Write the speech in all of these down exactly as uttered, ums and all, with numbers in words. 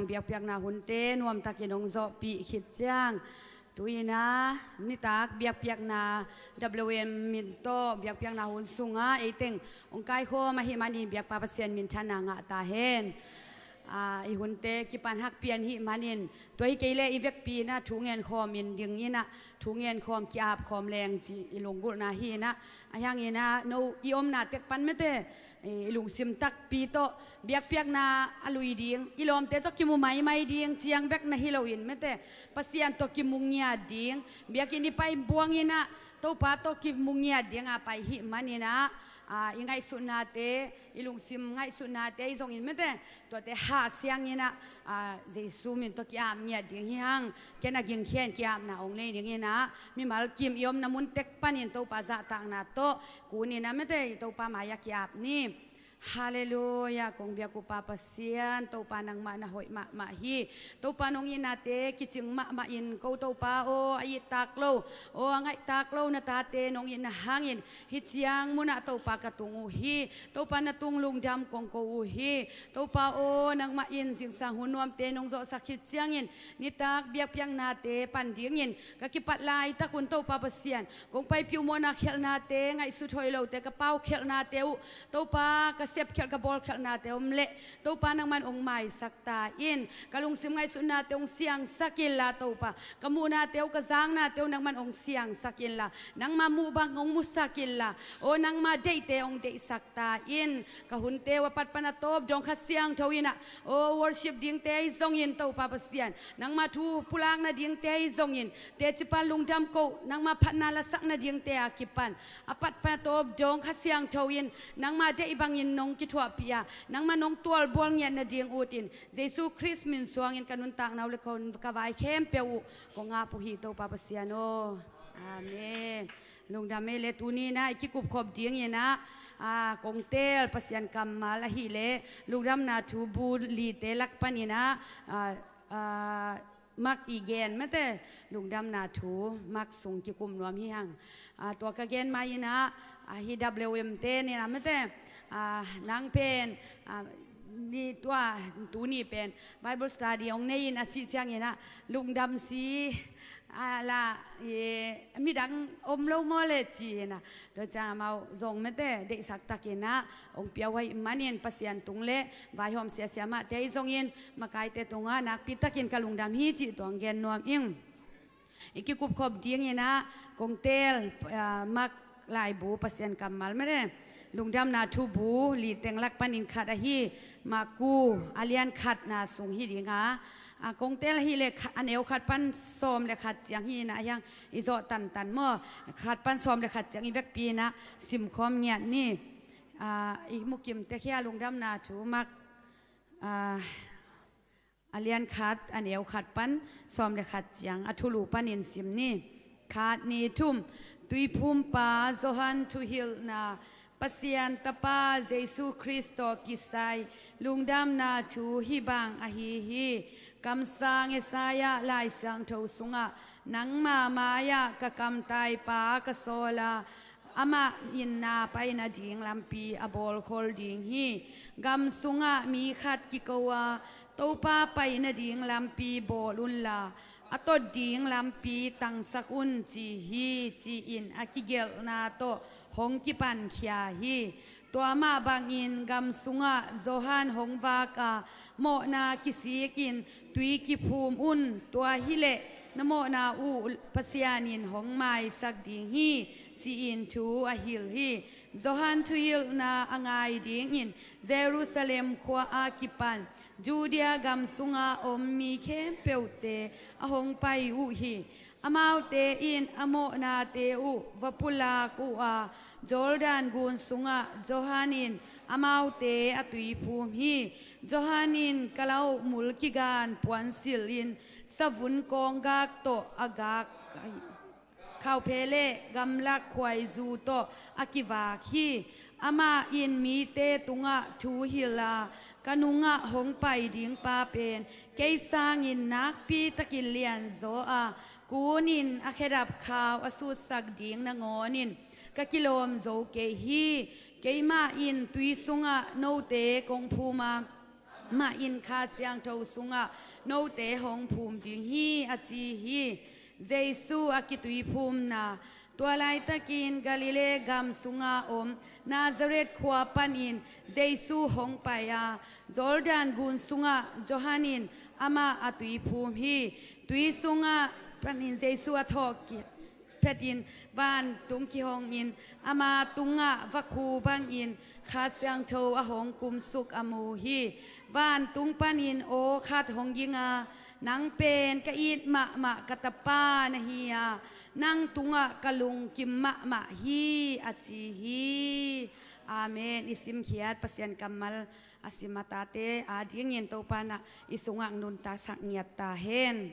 biakpiakna hunte nuamtakin hong zawhpih khit ciang, tu-in ah nitak biakpiakna W M min tawh biakpiakna hun sungah eiteng hong kaikhawm ahih manin biakpa Pasian minthanna ngah ta hen. Ah, i hunte kipan hak pian ahih manin, tua hi kei leh i vekpi in ah thu ngen khawm in ding in ah, thu ngen khawm ki-ap khawm leng cih i lunggulhna hi in ah, ahi hangin ah no i omna tek pan mete, eh, i lungsim takpi tawh biakpiakna a lui ding, i lawmte tawh kimu maimai ding ciang bek na hi loin mete, Pasian tawh kimu ngiat ding, biakinn i pai buang in ah Topa tawh kimu ngiat ding a pai ahih manin ah, ah, i ngaihsutnate, i lungsim ngaihsutnate ahi zongin mete, tuate hahsiang in ah, ah, Jesu min tawh ki-ap ngiat ding hi hang. Ken a gingkhian ki-apna hong nei ding in ah, mimal kim i omna mun tek panin Topa zahtakna tawh kun in ah mete, i Topa mai-ah ki-ap ni. Halleluiah, kong biak uh Pa Pasian, Topa nangmah na hoih mahmah hi. Topa nong itnate kicing mahmah in ko Topa aw, a ittak lo, aw a ngaihtak lo na tate nong itna hangin hih ciang munah Topa ka tung uh hi. Topa na tung lungdam kong ko uh hi. Topa aw, nangmah in zingsang hun nuamte nong zawhsak khit ciangin nitak biakpiaknate pan dingin ka kipat laitak un Topa Pasian, kong paipih uh mawhna khelhnate, ngaihsut hoih lote, ka pau khelhnate uh Topa, ka sep khelh ka bawl khelhnate om leh Topa nangman hong maisak ta in. Ka lungsim ngaihsutnate hong siangsak inla Topa, ka muhnate uh, ka zaknate uh nangman hong siangsak inla, nangma muh bang hong musak inla, aw nangma deihte hong deihsak ta in. Ka hunte uh a pat pan a tawp dong Kha Siangtho in ah, aw worship dingte ahi zongin Topa Pasian, nangma thu pulakna dingte ahi zongin, teci pan lungdam koh nangma phatna lasakna dingte a kipan a pat pan a tawp dong Kha Siangtho in nangma deih bangin nong kithuahpih a, nangma nong tualbual ngiat nading ut in Jesu Khrist min suangin ka nuntakna uh le ka hun ka vai khempeuh uh kong ap uh hi Topa Pasian aw. Amen. Lungdam ei le. Tuni in ah i kikupkhop dingin ah, ah, kong teel Pasian kammal ahih leh Lungdamna Thu bu lite lak panin ah, ah, ah, Mark i gen mete, Lungdamna Thu Mark sung kikum nuam hi hang. Ah, tua ka gen mai in ah, ah, hi W M te ni na mete, ah, nang pen, ah, ni tua, tuni pen Bible study hong nei in a cih ciangin ah, lungdam si, a la, i, midang om lo maw le ci in ah, tua ciang amau zong mete deihsak takin ah hong pia uh ahih manin Pasian tung le vaihawm siasia mahte ahi zongin makaite tungah nakpi takin ka lungdam hi cih tua hong gen nuam ing. I kikupkhop dingin ah kong teel, ah, Mark laibu Pasian kammal mete, Lungdamna Thu bu liteng lak panin khat ahi, Marku a lian khatna sung hi ding a, ah, kong teel ahih leh kha-, a neu khat pan sawm le khat ciang hi in ah, ahi hang i zawh tantan maw, khat pan sawm le khat ciang i vekpi in ah simkhawm ngiat ni. Ah, i mukim tek hia? Lungdamna Thu Mark, ah, a lian khat, a neu khat pan sawm le khat ciang a thulu panin sim ni. Khat, nih, thum. Tuiphumpa Johan thuhilhna. Pasian Tapa Jesu Khrist tawh kisai Lungdamna Thu hih bang ahi hi. Kamsang Isaiah Lai Siangtho sungah, nangma mai-ah ka kamtaipa ka sawl a, amah in na pai nading lampi a bawlkhol ding hi. Gam sungah mi khat kiko a, Topa pai nading lampi bawl unla, a tot ding lampi tangsak un ci hi, ci-in a kigelhna tawh hong kipankhia hi. Tua mah bangin gam sungah Johan hong vak a, mawhna kisikin tui kiphum un, tua hileh na mawhna uh Pasian in hong maisak ding hi, ci-in thu a hilh hi. Johan thuhilhna a ngai dingin Jerusalem khua a kipan Judea gam sunga om mi khempeuhte a hong pai uh hi. Amaute in a mawhnate uh va pulak uh a, Jordan gun sungah Johan in amaute a tuiphum hi. Johan in Kalau mulkigan puansilhin savun kawnggak tawh a gak, khauhphe le gamlak khuaizu tawh a kivak hi. Amah in mite tungah thu hilh a, ka nungah hong pai ding pa pen kei sangin nakpi takin lianzaw a, kunin a khedap khau a sutsak ding nangawnin ka kilawm zo kei hi. Keimah in tui sungah note kong phum a, Amah in Kha Siangtho sungah note hong phum ding hi, a ci hi. Jesu a kituiphumna. Tua laitakin Galilee gam sunga om Nazareth khua panin Jesu hong pai a, Jordan gun sungah Johan in amah a tuiphum hi. Tui sungah panin Jesu a thawh ki-, phetin vantung kihongin ama tungah vakhu bangin Kha Siangtho a hong kumsuk a mu hi. Vantung panin aw khat hong ging a, "Nang pen ka it mahmah ka Tapa na hi a, nang tungah ka lungkim mahmah hi," a ci hi. Amen. I simkhiat Pasian kammal a sim a tate adingin Topa in i sungah nuntaksak ngiat ta hen.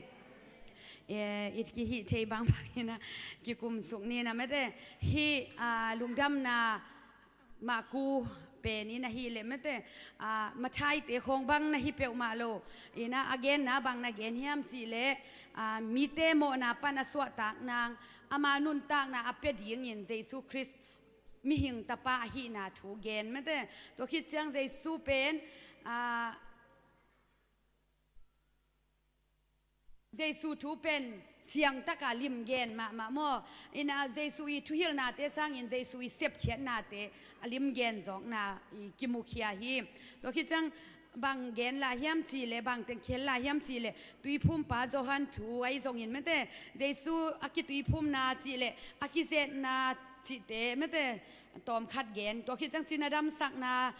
Eh, i kihih thei bangbang in a kikumsuk ni in a mete, hih, ah, lungdamna Marku pen in ahih leh mete, ah, Matthaite khawng bang na hi peuhmah lo. In a, a genna bang na gen hiam cih leh, ah, mite mawhna pan a suahtak nang, ama nuntakna a pia dingin Jesu Khrist mihing tapa ahihna thu gen mete. Tua khit ciang Jesu pen, ah, Jesu thu pen siangtaka limgen mahmah maw? In a, Jesu i thuhilhnate sangin Jesu i sepkhiatnate a limgen zawkna i kimukhia hi. Tua khit ciang bang gen lah hiam cih leh, bang teng khel lah hiam cih leh, tuiphumpa Johan thu ahi zongin mete, Jesu a kituiphumna cih leh a kizetna cihte mete, tawmkhat gen. Tua khit ciang cina damsakna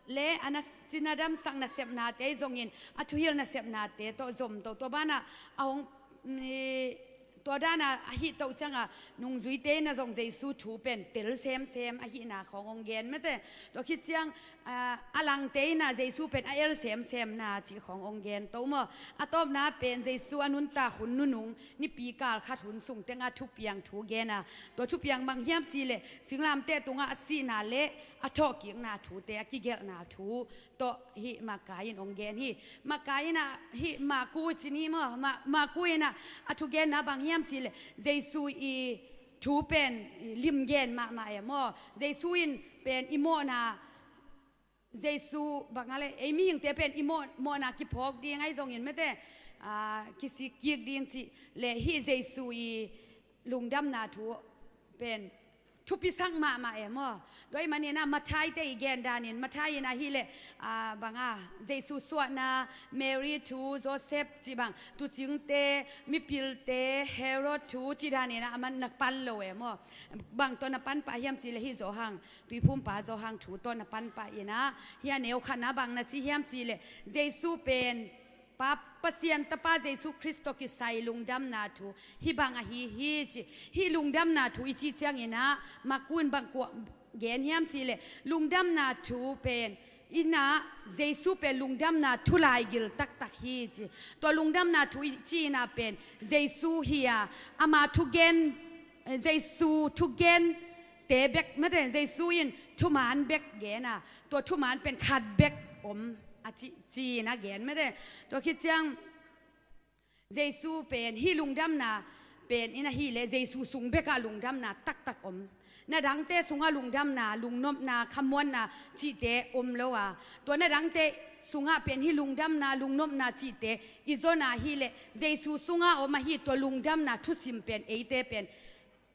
le a na, cina damsak nasepnate ahi zongin a thuhilh nasepnate tawh zomto. Tua banah a hong, mm, tua dana ahih toh cianga nungzuite in a zong Jesu thu pen tel semsem ahihna khawng hong gen mete. Tua khit ciang, ah, a langte in a Jesu pen a el semsemna cih khawng hong gen to maw? A tawpna pen Jesu a nuntak hun nunung nipi kal khat hun sung tenga thupiang thu gen a, tua thupiang bang hiam cih leh singlamteh tungah a sihna le a thawhkikna thute a kigelhna thu tawh hih Marka in hong gen hi. Marka in a hih Marku ci ni maw? Ma-, Marku in a a thugenna bang hiam cih leh Jesu i thu pen limgen mahmah e maw? Jesu in pen i mawhna, Jesu bang a le, ei mihingte pen i mawh, mawhna kiphawk ding ahi zongin mete, ah, kisik kik ding cih leh hih Jesu i lungdamna thu pen thupisak mahmah e maw? Tua ahih manin a Matthaite i gen danin, Matthai in ahih leh, ah, bang a, Jesu suahna, Mary thu, Joseph cih bang, tuucingte, mipilte, Herod thu cih danin a, a man na pan lo e maw? Bang tawh na pan pah hiam cih leh hih Johan, tuiphumpa Johan thu tawh na pan pah in a, hih a neu khatna bang na ci hiam cih leh Jesu pen Pa, Pasian Tapa Jesu Khrist tawh kisai lungdamna thu hih bang ahi hi ci. Hih lungdamna thu i cih ciangin a, Marku in bang kuah gen hiam cih leh lungdamna thu pen in a, Jesu pen lungdamna thu laigil taktak hi ci. Tua lungdamna thu i cih in a pen Jesu hi a, ama thugen, Jesu thugen te bek mete, Jesu in thuman bek gen a, tua thuman pen khat bek om a ci, ci-in a gen mete. Tua khit ciang Jesu pen hih lungdamna pen in ahih leh Jesu sung bekah lungdamna taktak om. Na dangte sungah lungdamna, lungnopna, khamuanna cihte om lo a, tua na dangte sungah pen hih lungdamna, lungnopna cihte i zon ahih leh Jesu sungah om ahi tua lungdamna thusim pen eite pen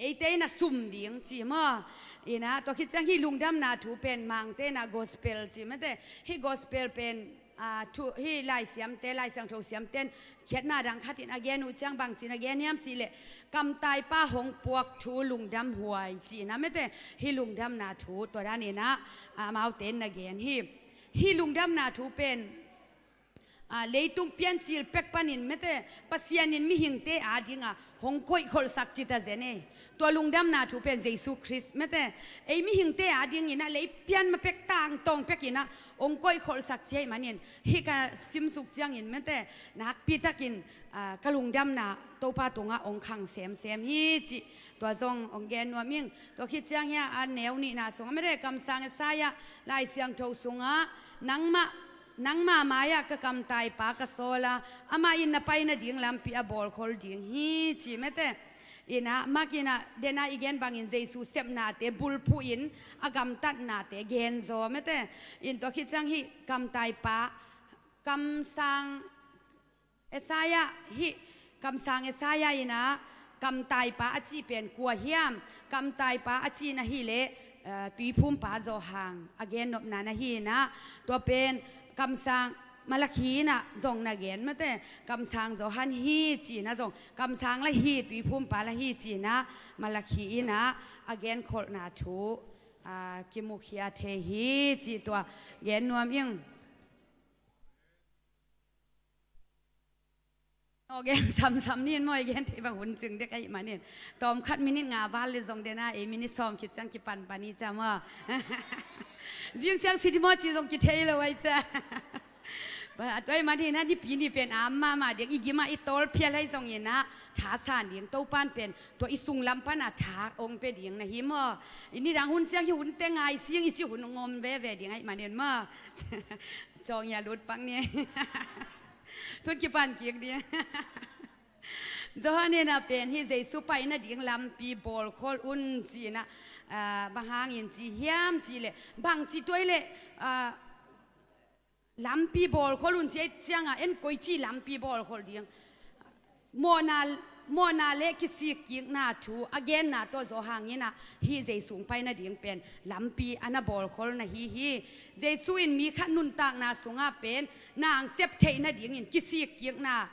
eite in a sum ding ci maw? In a, tua khit ciang hih lungdamna thu pen Mangte in a gospel ci mete. Hih gospel pen, ah, thu, hih Lai Siamte, Lai Siangtho Siamte in khiatna dang khat in a gen uh ciang bang ci-in a gen hiam cih leh, kamtaipa hong puak thu lungdam huai ci-in a mete, hih lungdamna thu tua danin a, ah, amaute in na gen hi. Hih lungdamna thu pen, ah, leitung piancil pek panin mete, Pasian in mihingte adinga hong koihkholhsak cita zen e. Tua lungdamna thu pen Jesu Khrist mete, ei mihingte adingin a lei pian ma pek tangtawng pekin a hong koihkholhsak ci ahih manin, hih ka simsuk ciangin mete, nakpitakin, ah, ka lungdamna Topa tungah hong khang semsem hi cih tua zong hong gen nuam ing. Tua khit ciang hih a neu nihna sungah mete, kamsang Isaiah Lai Siangtho sungah, nangmah Nangma mai-ah ka kamtaipa ka sawl a, amah in na pai nading lampi a bawlkhol ding hi, ci mete. In a, Mark in a, den a i gen bangin Jesu sepnate bulphuh in a gamtatnate genzaw mete. In tua khit ciang hih kamtaipa Kamsang Isaiah hih, kamsang Isaiah in ah, kamtaipa a cih pen kua hiam? Kamtaipa a cihna hih leh, eh, tuiphumpa Johan a gennopna na hi in ah, tua pen kamsang Malakhi in ah zong na gen mate, kamsang Johan hi ci-in ah zong, kamsang la hi, tuiphumpa la hi ci-in ah Malakhi in ah a genkholhna thu, ah, kimukhia thei hi cih tua gen nuam ing. Aw, gen samsam ni in maw, i gen thei bang hun cing dek ahih manin. Tawm khat minit nga val le zong den a, ei minit sawm khit ciang kipanpan i ciam aw. Zing ciang si di maw ci zong kithei lo ai cia. Ba, tua ahih manin ah, nipi ni pen am mahmah dek, i gim ah i tawl phial ahi zongin ah, thasan ding, Topan pen tua i sunglam pan ah tha ong pia ding na hi maw. I nidang hun ciang hi hun teng ngai sing i ci hun ong om veve ding ahih manin maw. Cawng ia lut pak ni. Tun kipan kik ding. Johan in ah pen hih Jesu pai nading lampi bawlkhol un ci-in ah, ah, bang hangin ci hiam cih leh, bang ci tuai leh, ah, lampi bawlkhol un ci ahih ciangah en koici lampi bawlkhol ding. Mawhna, mawhna le kisik kikna thu a genna tawh Johan in ah hih Jesu pai nading pen lampi a na bawlkhol na hi hi. Jesu in mi khat nuntakna sungah pen nang sep theih nadingin kisik kikna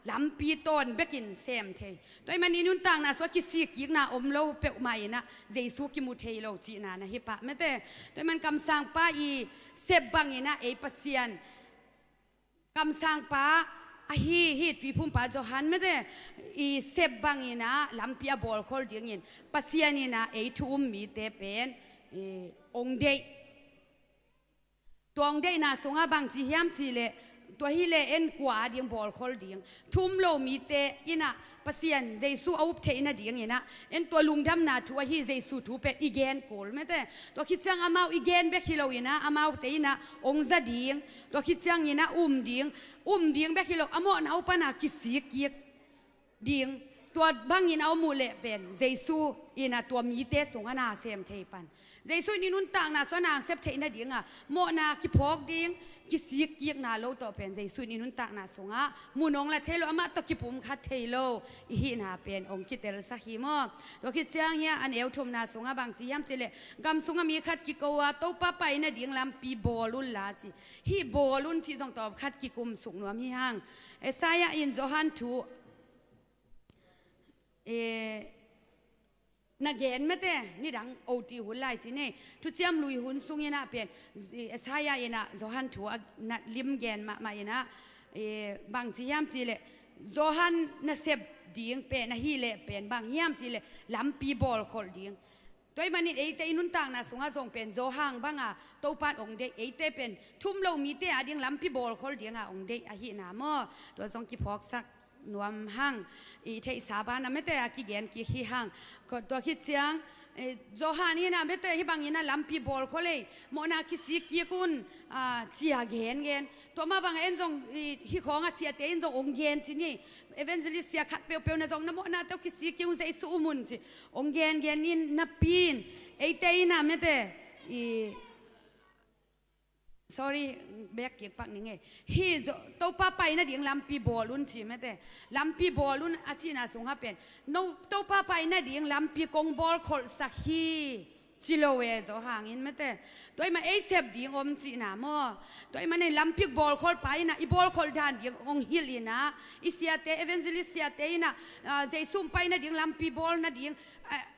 lampi tawn bekin sem thei. Tua ahih manin nuntakna sungah kisik kikna om lo peuhmah in ah Jesu kimu thei lo cihna na hi pah mate. Tua ahih man kamsangpa i sep bangin ah ei Pasian, kamsangpa ahi hih tuiphumpa Johan mate, i sep bangin ah lampi a bawlkhol dingin Pasian in ah ei thu um mite pen, i, ong deih. Tua ong deihna sungah bang ci hiam cih leh, tua hi leh en kua a ding bawlkhol ding. Thu um lo mite in ah Pasian Jesu a up theih nadingin ah en tua lungdamna thu ahi Jesu thu pen i gen kul mate. Tua khit ciang amau i gen bek hi lo in ah, amaute in ah ong za ding. Tua khit ciangin ah um ding. Um ding bek hi lo, a mawhna uh pan ah kisik kik ding. Tua bangin a om uh leh pen Jesu in ah tua mite sungah na sem thei pan. Jesu in i nuntakna sungah nang sep theih nadingah mawhna kiphawk ding, kisik kikna lo tawh pen Jesu in i nuntakna sungah mun ong la thei lo, amah tawh kipumkhat thei lo i hihna pen ong kitelsak hi maw. Tua khit ciang hiah a neu thumna sungah bang ci hiam cih leh, gam sungah mi khat kiko a, Topa pai nading lampi bawl un la ci. Hih bawl un cih zong tawm khat kikum suk nuam hi hang. Isaiah in Johan thu, eh, na gen mate, nidang oti hun lai ci nei. Thuciam Lui hun sungin ah pen, eh, Isaiah in ah Johan thu a na lim gen mahmah in ah, eh, bang ci hiam cih leh, Johan na sep ding pen, na hih leh pen bang hiam cih leh lampi bawlkholh ding. Tua ahih manin eite i nuntakna sungah zong pen Johan banga Topan ong deih, eite pen thu um lo mite a ding lampi bawlkholh dinga ong deih ahihna maw. Tua zong kiphawksak nuam hang, i theihsa banah mate a kigen kik hi hang. Ko-, tua khit ciang, eh, Johan in ah mate hih bangin ah lampi bawlkholh ei, mawhna kisik kik un, ah, ci a gengen. Tua mah bangah en zong, i, hih khawng a siate in zong ong gen ci ni. Evangelist sia khat peuhpeuh na zong na mawhnate uh kisik kik un, Jesu um un ci. Ong gengen in napi in, eite in ah mate, i, sorry, bek kik pak ning ei. Hih Topa pai nading lampi bawl un ci mate. Lampi bawl un a cihna sungah pen, no, Topa pai nading lampi kong bawlkholhsak hi, ci lo e Johan in mate. Tua ahih man ei sep ding om cihna maw. Tua ahih man ei lampi bawlkholhpa in ah i bawlkholh dan ding ong hilh in ah, i siate, evangelist siate in ah, ah, Jesu pai nading lampi bawl nading, ah,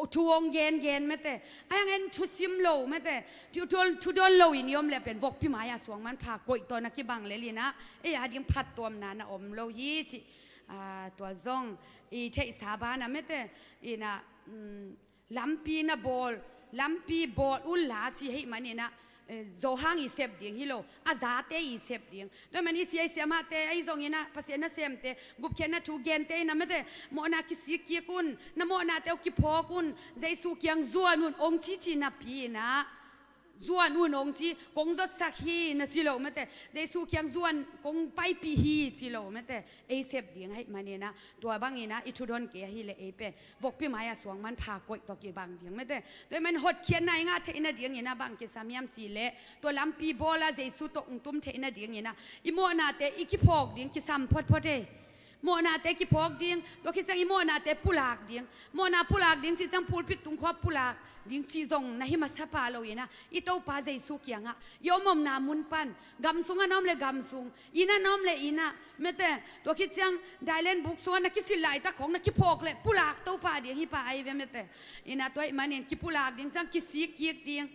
thu ong gengen mate. Ahi hang en thusim lo mate. Thu, thu, thudawn lo in i om leh pen vokpi mai-ah suang manpha koih tawh na kibang lel in ah, ei a ding phattuamna na om lo hi cih, ah, tua zong i theihsa banah mate. In ah, um, lampi na bawl, lampi bawl un la ci ahih manin ah, eh, Johan i sep ding hi lo, a zate i sep ding. Tua ahih man i sia i siamahte ahi zongin ah, Pasian nasemte, gupkhiatna thu gente in ah mate, mawhna kisik kik un, na mawhnate uh kiphawk un, Jesu kiang zuan un, ong cici napi in ah, zuan un hong ci, kong zotsak hi na ci lo mate. Jesu kiang zuan kong paipih hi ci lo mate. Ei sep ding ahih manin ah, tua bangin ah i thudon kei ahih leh ei pen vokpi mai-ah suang manpha koih tawh kibang ding mate. Tua ahih manin hotkhiatna i ngah theih nadingin ah bang kisam hiam cih leh, tua lampi bawl ah Jesu tawh hong tum theih nadingin ah i mawhnate i kiphawk ding kisam photphot ei. Mawhnate kiphawk ding, tua khit ciang i mawhnate pulak ding. Mawhna pulak ding cih ciang pulpit tung khua pulak ding cih zong na hi masa pah lo in ah, i Topa Jesu kiangah i om omna mun pan, gam sungah na om leh gam sung, inn ah na om leh inn ah mate. Tua khit ciang dailen buk sungah na kisil laitak khawng na kiphawk leh pulak to pah ding hi pah ahi ve mate. In ah tua ahih manin kipulak ding ciang kisik kik ding.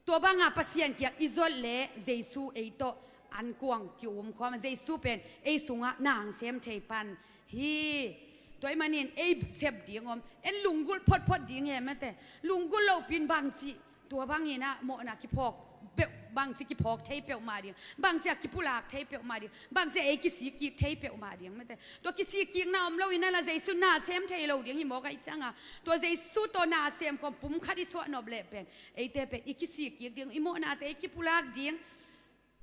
Tua banga Pasian kiang i zot leh Jesu ei tawh ankuang ki-um khawm a, Jesu pen ei sungah na hong sem thei pan hi. Tua ahih manin ei sep ding om, en lunggulh photphot ding hi mate. Lunggulh lohpi in bangci, tua bangin ah mawhna kiphawk peuh, bangci kiphawk thei peuhmah ding, bangci a kipulak thei peuhmah ding, bangci a ei kisik kik thei peuhmah ding mate. Tua kisik kikna om lo in ah la Jesu na sem thei lo ding hi mawk ahih ciangah, tua Jesu tawh na sem khawm pumkhat i suahnop leh pen, eite pen i kisik kik ding, i mawhnate i kipulak ding,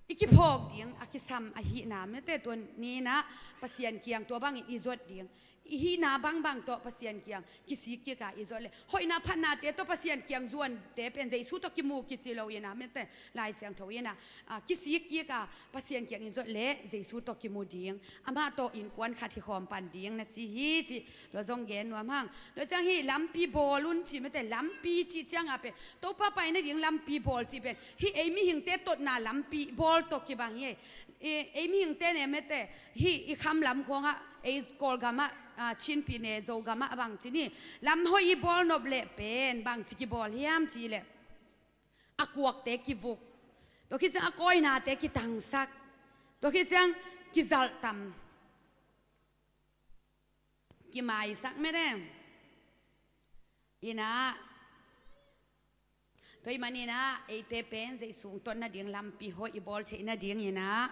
i kiphawk ding a kisam ahihna mate. Tua ni-in ah Pasian kiang tua bangin i zot ding. I hihna bangbang tawh Pasian kiang kisik kik a i zot leh, hoihna phatnate tawh Pasian kiang zuante pen Jesu tawh kimu kici lo in ah mate. Lai Siangtho in ah, ah, kisik kik a Pasian kiang i zot leh Jesu tawh kimu ding, amah tawh innkuan khat hi khawm pan ding na ci hi cih tua zong gen nuam hang. Tua ciang hih lampi bawl un cih mate, lampi cih ciangah pen Topa pai nading lampi bawl cih pen hih ei mihingte totna lampi bawl tawh kibang hi. Ei, ei mihingte ne mate, hih i kham lam khawngah, ei Kawlgamah, ah, Chinpi ne Zogamah a bangci ni, lam hoih i bawl nop leh pen bangci kibawl hiam cih leh, a kuakte kivuk, tua khit ciang a kawinate kitangsak, tua khit ciang kizalhtam, kimaisak mate. In ah, tua ahih manin ah eite pen Jesu hong tot nading lampi hoih i bawl theih nadingin ah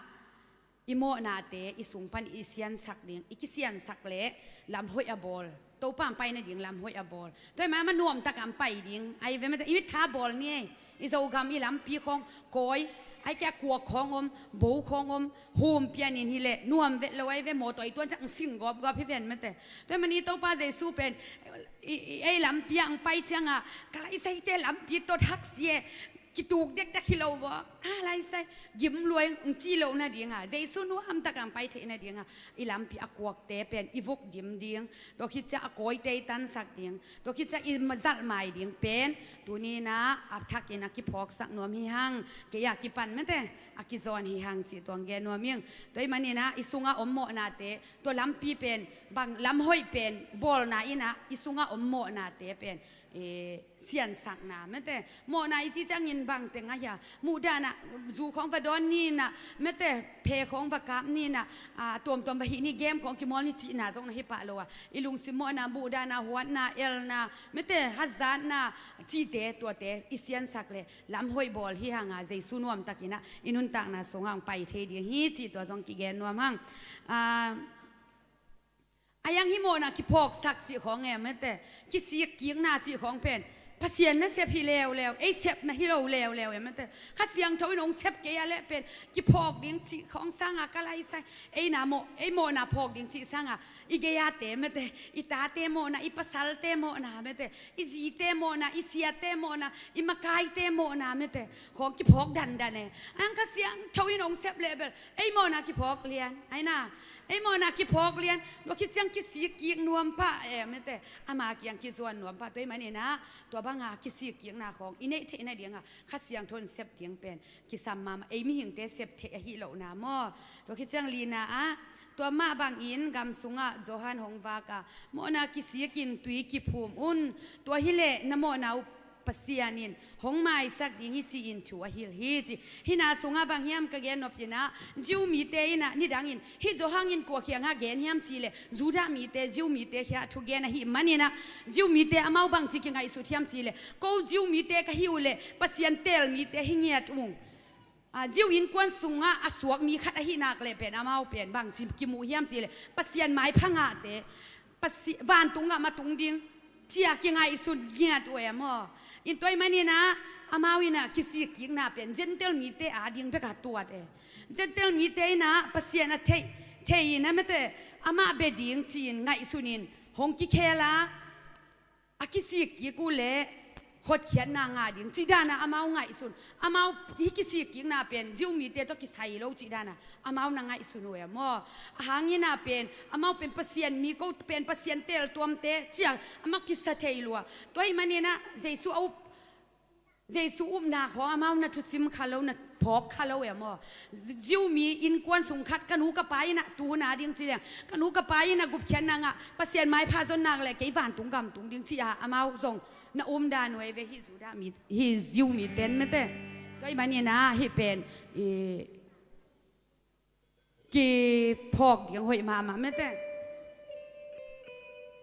i mawhnate i sung pan i siansak ding, i kisiansak leh lam hoih a bawl, Topa hong pai nading lam hoih a bawl. Tua ahih manin amah nuamtak a hong pai ding ahi ve mate. I mitkha bawl ni ei. I Zogam i lampi khawng kawi, ahih kei leh a kuak khawng om, bo khawng om, hum pianin hi leh nuam vet lo ahi ve, mawtaw i tuan ciang sing gawpgawp hi ven mate. Tua ahih manin Topa Jesu pen i, i, ei lampi ah hong pai ciangah, ka laisaite lampi tot hak si e, kituk dekdek hi lo baw, a laisai gim lua ing hong ci loh nadingah Jesu nuamtak a hong pai theih nadingah i lampi a kuakte pen i vuk dim ding, tua khit ciang a kawite i tansak ding, tua khit ciang i zalh mai ding pen tuni-in ah a thakin a kiphawksak nuam hi hang. Kei a kipan mate, a kizawn hi hang cih tua hong gen nuam ing. Tua ahih manin ah i sungah om mawhnate, tua lampi pen, bang lam hoih pen bawlna in ah i sungah om mawhnate pen, eh, siansakna mate. Mawhna i cih ciangin bang teng ahi a, muhdahna, zu khawng va dawn ni in ah mate, phe khawng va kap ni in ah, ah, tuamtuam va hih ni, game khawng kimawl ni cihna zong na hi pah lo a, i lungsim mawhna, muhdahna, huatna, elna mate, hazatna cihte, tuate i siansak leh lam hoih bawl hi hang a, Jesu nuamtakin ah i nuntakna sungah hong pai thei ding hi cih tua zong kigen nuam hang. Ah, a hiang hih mawhna kiphawksak cih khawng e mate, kisik kikna cih khawng pen Pasian nasep hi leuleu, ei sepna hi lo leuleu e mate. Kha Siangtho in hong sep kei a leh pen kiphawk ding cih khawng sanga ka laisai, ei na mawh, ei mawhna phawk ding cih sanga i gei-ate mate, i tate mawhna, i pasalte mawhna mate, i zite mawhna, i siate mawhna, i makaite mawhna mate, khawng kiphawk dandan e. A hiang Kha Siangtho in hong sep leh bel ei mawhna kiphawk lian, ahi na, ei mawhna kiphawk lian. Tua khit ciang kisik kik nuam pah e mate. Ama kiang kizuan nuam pah. Tua ahih manin ah tua banga kisik kikna khawng i neih theih nadingah Kha Siangtho in sep ding pen kisam mahmah, ei mihingte sep theih ahi lohna maw. Tua khit ciang lina ah, tua mah bangin gam sungah Johan hong vak a, mawhna kisikin tui kiphum un, tua hi leh na mawhna uh Pasian in hong maisak ding hi ci-in thu a hilh hi ci. Hih na sungah bang hiam ka gen nop in ah, Jew mite in ah nidangin, hih Johan in kua kiangah gen hiam cih leh Judah mite, Jew mite kiangah thugen ahih manin ah, Jew mite amau bangci kingaihsut hiam cih leh, ko Jew mite ka hi uh leh Pasian teel mite hi ngiat ung. Ah, Jew innkuan sungah a suak mi khat ahih nak leh pen amau pen bangci kimu hiam cih leh Pasian maipha ngahte, Pasi-, vantung gam a tung ding ci-a kingaihsun ngiat uh e maw. In tua ahih manin ah amau in ah kisikkikna pen Gentile mite ading bek a tuat e. Gentile mite in ah Pasian a thei, thei in ah mete, amah bia ding ci-in ngaihsun in hong kikhel a, a kisikkik uh leh hotkhiatna ngah ding cih dan ah amau ngaihsun. Amau hih kisikkikna pen Jew mite tawh kisai lo cih dan ah amau na ngaihsun uh e maw. Ahang in ah pen amau pen Pasian mi, ko pen Pasian teltuamte ci-a amau kisa thei lua. Tua ahih manin ah Jesu a up, Jesu upna khawng amau na thusim kha lo, na phawk kha lo e maw. Jew mi innkuan sung khat, ka nu ka pa in ah tu hun a ding ci leng, ka nu ka pa in ah gupkhiatna ngah, Pasian maipha zon nak leh kei vantung gam tung ding ci-a amau zong na um dan uh e ve, hih Judah mi, hih Jew mite in mete. Tua ahih manin ah hih pen i kiphawk ding hoih mahmah mete.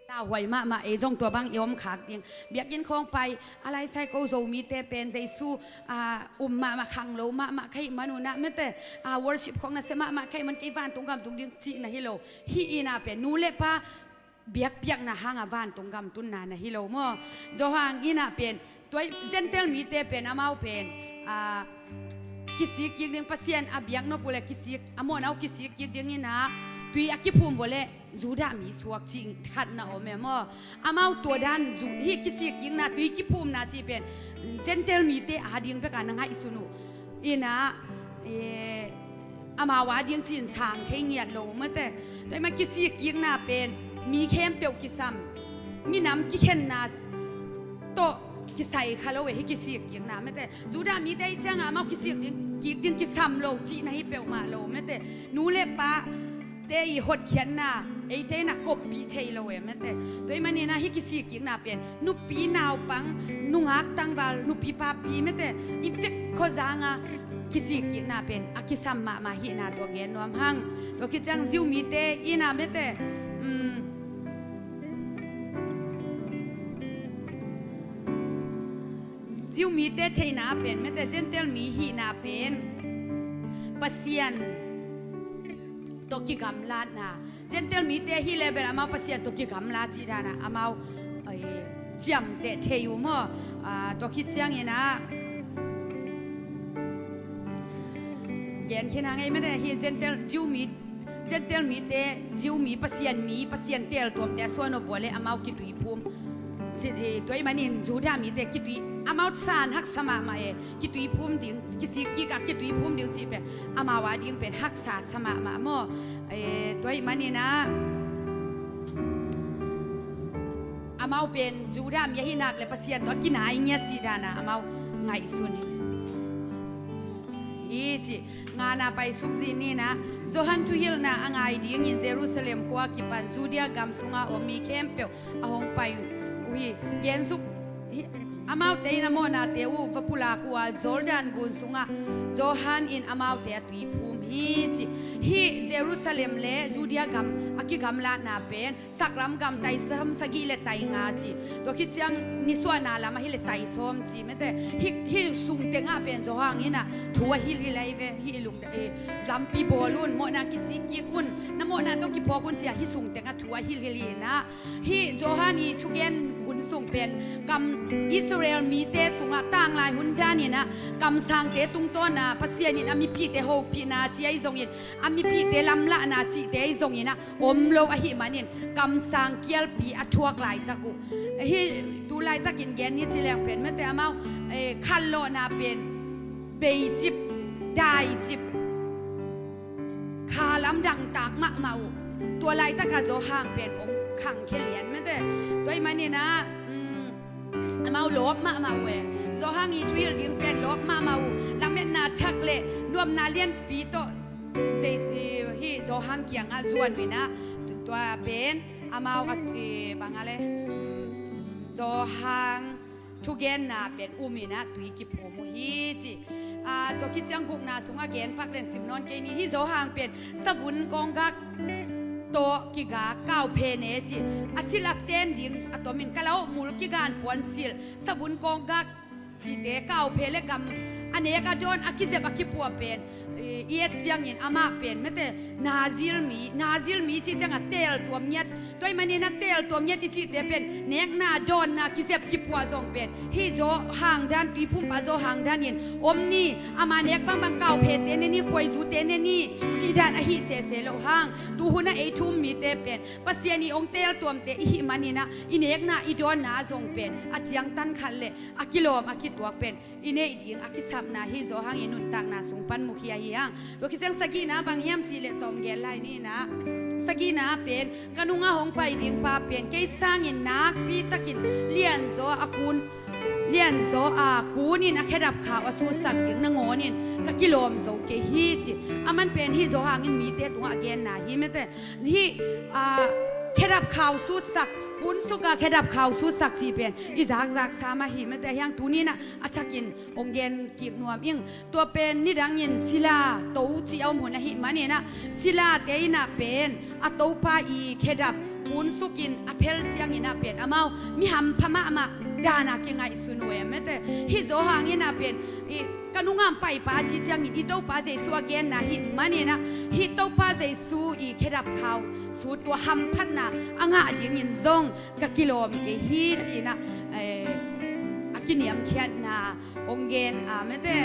Tau hoih mahmah, ei zong tua bang i om khak ding. Biakinn khawng pai a, lai sai ko Zomite pen Jesu a um mahmah, khanglo mahmah ka hih man un ah mete, a worship khawng nasia mahmah ka hih man kei vantung gam tung ding cihna hi lo. Hih in ah pen nu le pa biakpiakna hang a vantung gam tunna na hi lo maw. Tua hang in ah pen tua Gentile mite pen amau pen a kisikkik ding, Pasian a biak nop uh leh kisik, a mawhna uh kisikkik ding in ah tui a kiphum uh leh Judah mi suak cih khat na om e maw. Amau tua dan Ju-, hih kisikkikna, tui kiphumna cih pen Gentile mite ading bek a na ngaihsun uh in ah, eh, amau ading ci-in sang thei ngiat lo mete. Tua ahih man kisikkikna pen mi khempeuh kisam, minam kikhenna tawh kisai kha lo e hih kisikkikna mete. Judah mite ahih ciangah amau kisikkik ding kisam lo cihna hi peuhmah lo mete. Nu le pate i hotkhiatna eite in ah koppih thei lo e mete. Tua ahih manin ah hih kisikkikna pen nupi naupang, nungak tangval, nupi papi mete, i vek khuazang a kisikkikna pen a kisam mahmah hihna tua gen nuam hang. Tua khit ciang Jew mite in ah mete, um, Jew mite theihna pen mete, Gentile mi hihna pen Pasian tawh kigamlatna. Gentile mite hih leh bel amau Pasian tawh kigamla cih dan ah amau, ai, ciamteh thei uh maw. Ah, tua khit ciangin ah gen khin hang ei mete, hih Gentile, Jew mi, Gentile mite, Jew mi, Pasian mi, Pasian teltuamte a suan uh uh leh amau kituiphum. Ci, eh, tua ahih manin Judah mite kitui, amau san haksa mahmah e, kituiphum ding, kisikkik a kituiphum ding cih pen amau ading pen haksa sa mahmah maw. Eh, tua ahih manin ah amau pen Judah mi ahih nak leh Pasian tawh a kinai ngiat cih dan ah amau ngaihsun hi. Hi ci, ngana pai suk zi ni-in ah, Johan thuhilhna a ngai dingin Jerusalem khua kipan Judea gam sunga om mi khempeuh a hong pai uh hi. Gen suk hi, amaute in a mawhnate uh va pulak uh a, Jordan gun sungah Johan in amaute a tuiphum hi ci. Hih Jerusalem le Judea gam a kigamlatna pen saklam gam tai sawm sagih le tai nga ci. Tua khit ciang nisuahna lam ahih leh tai sawm ci mete. Hih, hih sung tengah pen Johan in ah thu a hilhhilh ahi ve. Hih lung, eh, lampi bawl un, mawhna kisikkik un, na mawhna tawh kiphawk un ci-a hih sung tengah thu a hilhhilh in ah, hih Johan i thugen hun sung pen kam Israel mite sungah tanglai hun dan in ah kamsangte tungtawn ah Pasian in a mipite hopihna ci ahi zongin, a mipite lamlahna cihte ahi zongin ah om lo ahih manin kamsang kialpi a thuak laitak uh. Hih tu laitakin gen ni ci leng pen mete amau, eh, khanlawhna pen beicip, daicip, kha lamdang tak mahmah uh. Tua laitaka Johan pen hong khangkhia lian mete. Tua ahih manin ah, um, amau lawp mahmah uh e. Johan i thuhilh ding pen lawp mahmah uh. Lametna thak le nuamna lianpi tawh Jesu, hih Johan kiangah zuan uh in ah, tua pen amau a, eh, bang a le, Johan thugenna pen um in ah tui kiphum uh hi ci. Ah, tua khit ciang gukna sungah gen pak leng sim nawn kei ni. Hih Johan pen savun kawnggak tawh kigak kauphe ne ci. A silh a ten ding a tomin kalaumul kigan puansilh, savun kawnggak cihte, kauphe le gam a nek a dawn, a kizep a kipua pen i, i et ciangin amah pen mete, Nazir mi, Nazir mi cih ciangah teltuam ngiat. Tua ahih manin a teltuam ngiat i cihte pen nekna, dawnna, kizep, kipua zong pen hih Johan dan, tuiphumpa Johan danin om ni, ama nek bangbang kauphete ne ni, khuaizute ne ni cih dan ahi sese loh hang, tuhun a ei thu-um mite pen Pasian i hong teltuamte i hih manin ah i nekna, i dawnna zong pen a ciangtan khat le a kilawm, a kituak pen i neih ding a kisapna hih Johan i nuntakna sung pan mukhia hi hang. Tua khit ciang sagihna bang hiam cih leh tawm gen lai ni in ah, sagihna pen ka nungah hong pai dingpa pen kei sangin nakpi takin lianzaw a kun, lianzaw a kunin a khedap khau a sutsak ding nangawnin ka kilawm zo kei hi ci. Aman pen hih Johan in mite tungah a genna hi mete. Hih, ah, khedap khau sutsak, kunsuk a khedap khau sutsak cih pen i zakzaksa mah hi mete. Hiang tuni in ah a thakin hong gen kik nuam ing. Tua pen nidangin sila to cih a om hun ahih manin ah, silate in ah pen a topa i khedap kunsukin a phel ciangin ah pen amau mi hampha mahmah dan a kingaihsun uh e mete. Hih Johan in ah pen i, ka nungah hong paipa cih ciangin i Topa Jesu a genna hih manin ah, hih Topa Jesu i khedap khau sut, tua hamphatna a ngah dingin zong ka kilawm kei hi ci-in ah, eh, a kiniamkhiatna hong gen a mete.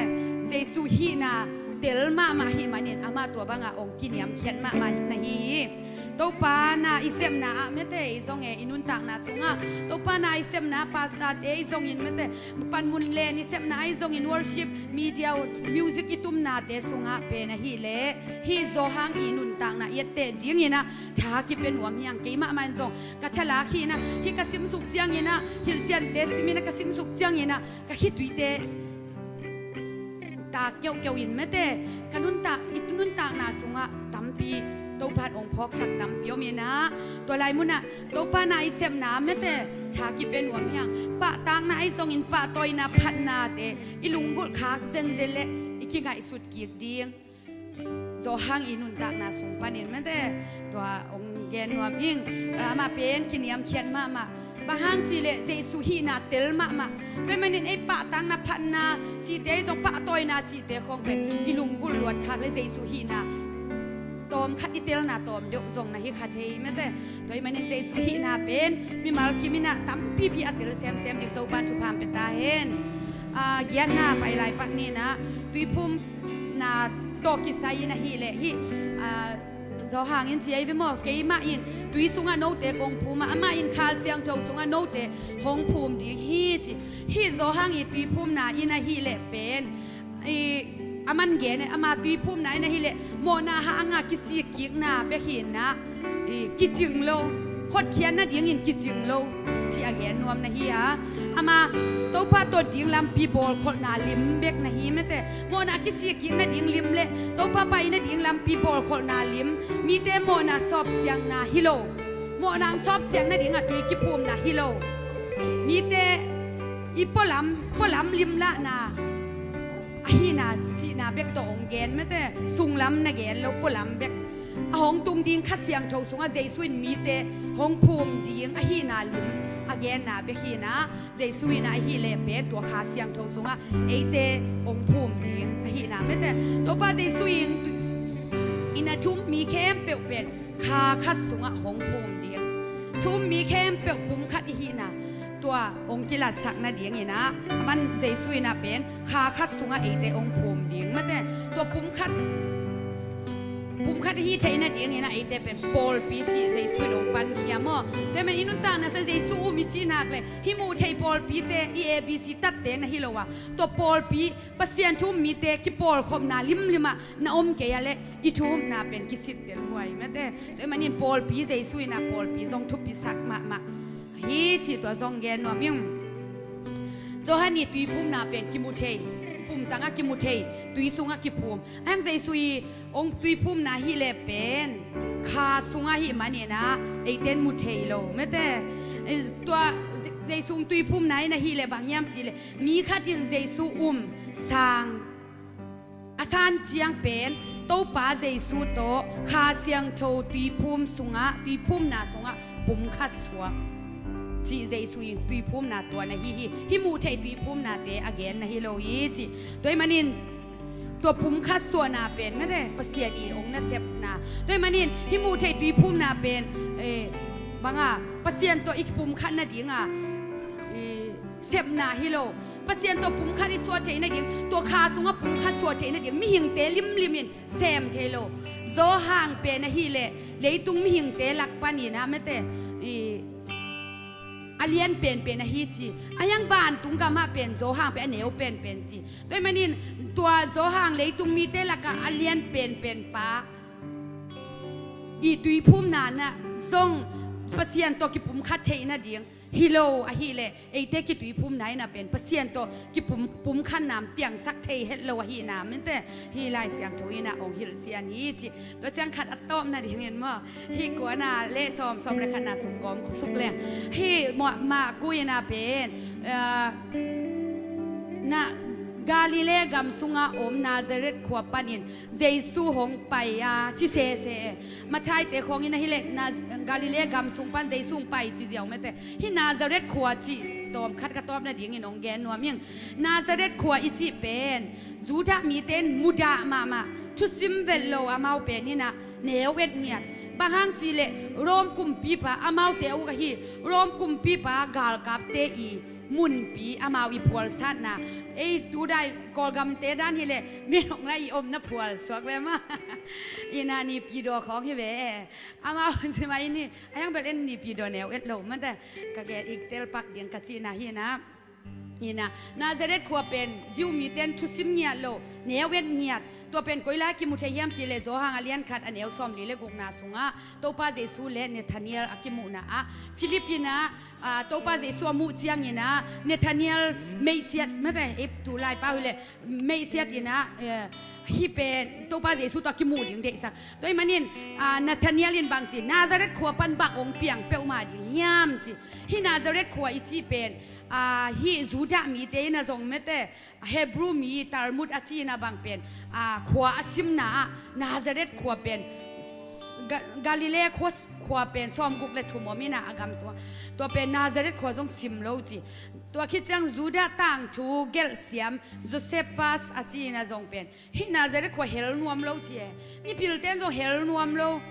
Jesu hihna tel mahmah ahih manin amah tua bangah hong kiniamkhiat mahmah na hi hi. Topa na i sepna ah mete, i zong e i nuntakna sungah Topa na i sepna, pastorte i zongin mete, panmun len i sepna ah i zongin, worship, media, music i tumnate sungah pen ahih leh hih Johan i nuntakna i etteh dingin ah tha kipia nuam hi hang. Kei mahmah in zong ka thalak hi in ah, hih ka simsuk ciangin ah, hilhciante simin ah ka simsuk ciangin ah ka khituite tak keuhkeuh in mete, ka nuntak, i nuntakna sungah tampi Topa in hong phawksak tampi om in ah, tua lai munah Topa na i sepna mete tha kipia nuam hi hang. Pahtakna ah i zongin pahtawina, phatnate i lunggulh khak zenzen le i kingaihsut kik ding Johan i nuntakna sung panin mete, tua hong gen nuam ing. Amah pen kiniamkhiat mahmah. Bang hang cih leh Jesu hihna tel mahmah. Tua ahih manin ei pahtakna, phatna cihte i zong, pahtawina cihte khawng pen i lunggulh luat khak le Jesu hihna tawmkhat i telna tawm deuh zong na hi kha thei mete. Tua ahih manin Jesu hihna pen mimal kim in ah tampipi a tel semsem ding Topa in thupha hong pia ta hen. Ah, giatna pai lai pak ni in ah, tuiphumna tawh kisai in ahih leh hih, ah, Johan in ci ahi ve maw, keimah in tui sungah note kong phum a, amah in Kha Siangtho sungah note hong phum ding hi ci. Hih Johan i tuiphumna in ahih leh pen i, aman gen e, ama tuiphumna in ahih leh mawhna hang a kisik kikna bek hi in ah, i, kicing lo, hotkhiat nadingin kicing lo ci a gen nuam na hi a. Ama Topa tawh ding lampi bawlkholhna lim bek na hi mete. Mawhna kisik kik nading lim le Topa pai nading lampi bawlkholhna lim, mite mawhna sawpsiangna hi lo, mawhna hong sawpsiang nading a tui kiphumna hi lo, mite i pualam, pualam limlahna ahihna cihna bek tawh hong gen mete. Sunglam na gen lo, pualam bek. A hong tung ding Kha Siangtho sungah Jesu in mite hong phum ding ahihna lim a genna bek hi in ah, Jesu in ahih leh pen tua Kha Siangtho sungah eite hong phum ding ahihna mete. Topa Jesu in, in a thu-um mi khempeuh pen kha khat sungah hong phum ding. Thu-um mi khempeuh pumkhat i hihna tua hong kilatsak nadingin ah, aman Jesu in ah pen kha khat sungah eite hong phum ding mete. Tua pumkhat, pumkhat i hih theih nadingin ah eite pen pawlpi cih Jesu in hong pankhia maw. Tua ahih manin i nuntakna sungah Jesu um i cih nak leh hih muh theih pawlpite, i A B C tatte na hi lo a, tua pawlpi, Pasian thu-um mite kipawlkhopna limlim ah na om kei a leh i thu-umna pen kisittel huai mete. Tua ahih manin pawlpi, Jesu in ah pawlpi zong thupisak mahmah hi cih tua zong gen nuam ing. Johan i tuiphumna pen kimu thei, pumtang a kimu thei, tui sungah kiphum. Ahi hang Jesu i hong tuiphumna ahih leh pen kha sungah ahih manin ah eite in mu thei lo mete. Tua Je-, Jesu hong tuiphumna in ahih leh bang hiam cih leh mi khat in Jesu um sang a san ciang pen Topa Jesu tawh Kha Siangtho tuiphum sungah, tuiphumna sungah pumkhat suak. cih Jesu i tuiphumna tua na hi hi. Hih muh theih tuiphumnate a genna hi lo hi cih. Tua ahih manin tua pumkhat suahna pen mate Pasian i hong nasepna. Tua ahih manin hih muh theih tuiphumna pen, eh, banga Pasian tawh i kipumkhat nadinga i sepna hi lo. Pasian tawh pumkhat i suah theih nading, tua kha sungah pumkhat suah theih nading mihingte limlim in sem thei lo. Johan pen ahih leh leitung mihingte lak panin ah mate i a lian penpen ahi ci. A hiang vantung gamah pen Johan pen a neu penpen ci. Tua ahih manin tua Johan leitung mite lakah a lian penpen pa i tuiphumna nah zong Pasian tawh kipumkhat theih nading hi lo ahih leh eite kituiphumna in ah pen Pasian tawh kipum, pumkhatna piangsak thei het lo ahihna mate hih Lai Siangtho in ah hong hilhcian hi ci. Tua ciang khat a tawpna dingin maw, hih kuana le sawm, sawm le khatna sung gawm suk leng. Hih mah, Marku in ah pen, ah, na Galilee gam sungah om Nazareth khua panin Jesu hong pai a ci sese. Mathaite khawng in ahih leh Naz-, Galilee gam sung pan Jesu hong pai ci ziau mate. Hih Nazareth khua cih tawm khat ka tawpna dingin hong gen nuam ing. Nazareth khua i cih pen Judah mite in mudah mahmah, thusim velh lo amau pen in ah neu et ngiat. Bang hang cih leh Rom kumpipa amaute a uk ahi, Rom kumpipa galkapte i munpi amau i phualsatna. Ei tu dai Kawlgamte dan hi leh min hong la i omna phual suak le mah. In ah Nipidaw khawng hi ve. Amau ci mah in hi, a hiang bel en Nipidaw neu et lo mate ka gen ik telpak ding ka cihna hi in ah. In ah Nazareth khua pen Jew mite in thusim ngiat lo, neu et ngiat. Tua pen koi lai kimu thei hiam cih leh Johan a lian khat a neu sawmli le gukna sungah Topa Jesu le Nathanael a kimuhna ah Philip in ah, ah, Topa Jesu a muh ciangin ah Nathanael meihsiat mate, ei tu lai pau hi leh meihsiat in ah, eh, hih pen Topa Jesu tawh a kimuh ding deihsak. Tua ahih manin, ah, Nathanael in bang ci, Nazareth khua pan bang hong piang peuhmah ding hiam ci. Hih Nazareth khua i cih pen, ah, hih Judah mite in ah zong mate, Hebrew mi Talmud a cihna bang pen, ah, khua a simna ah Nazareth khua pen Ga-, Galilee khua, khua pen sawmguk le thum om in ah a gam sungah. Tua pen Nazareth khua zong sim lo ci. Tua khit ciang Judah tangthu gelhsiam Josephus a cihna zong pen hih Nazareth khua hel nuam lo ci e. Mipilte in zong hel nuam lo.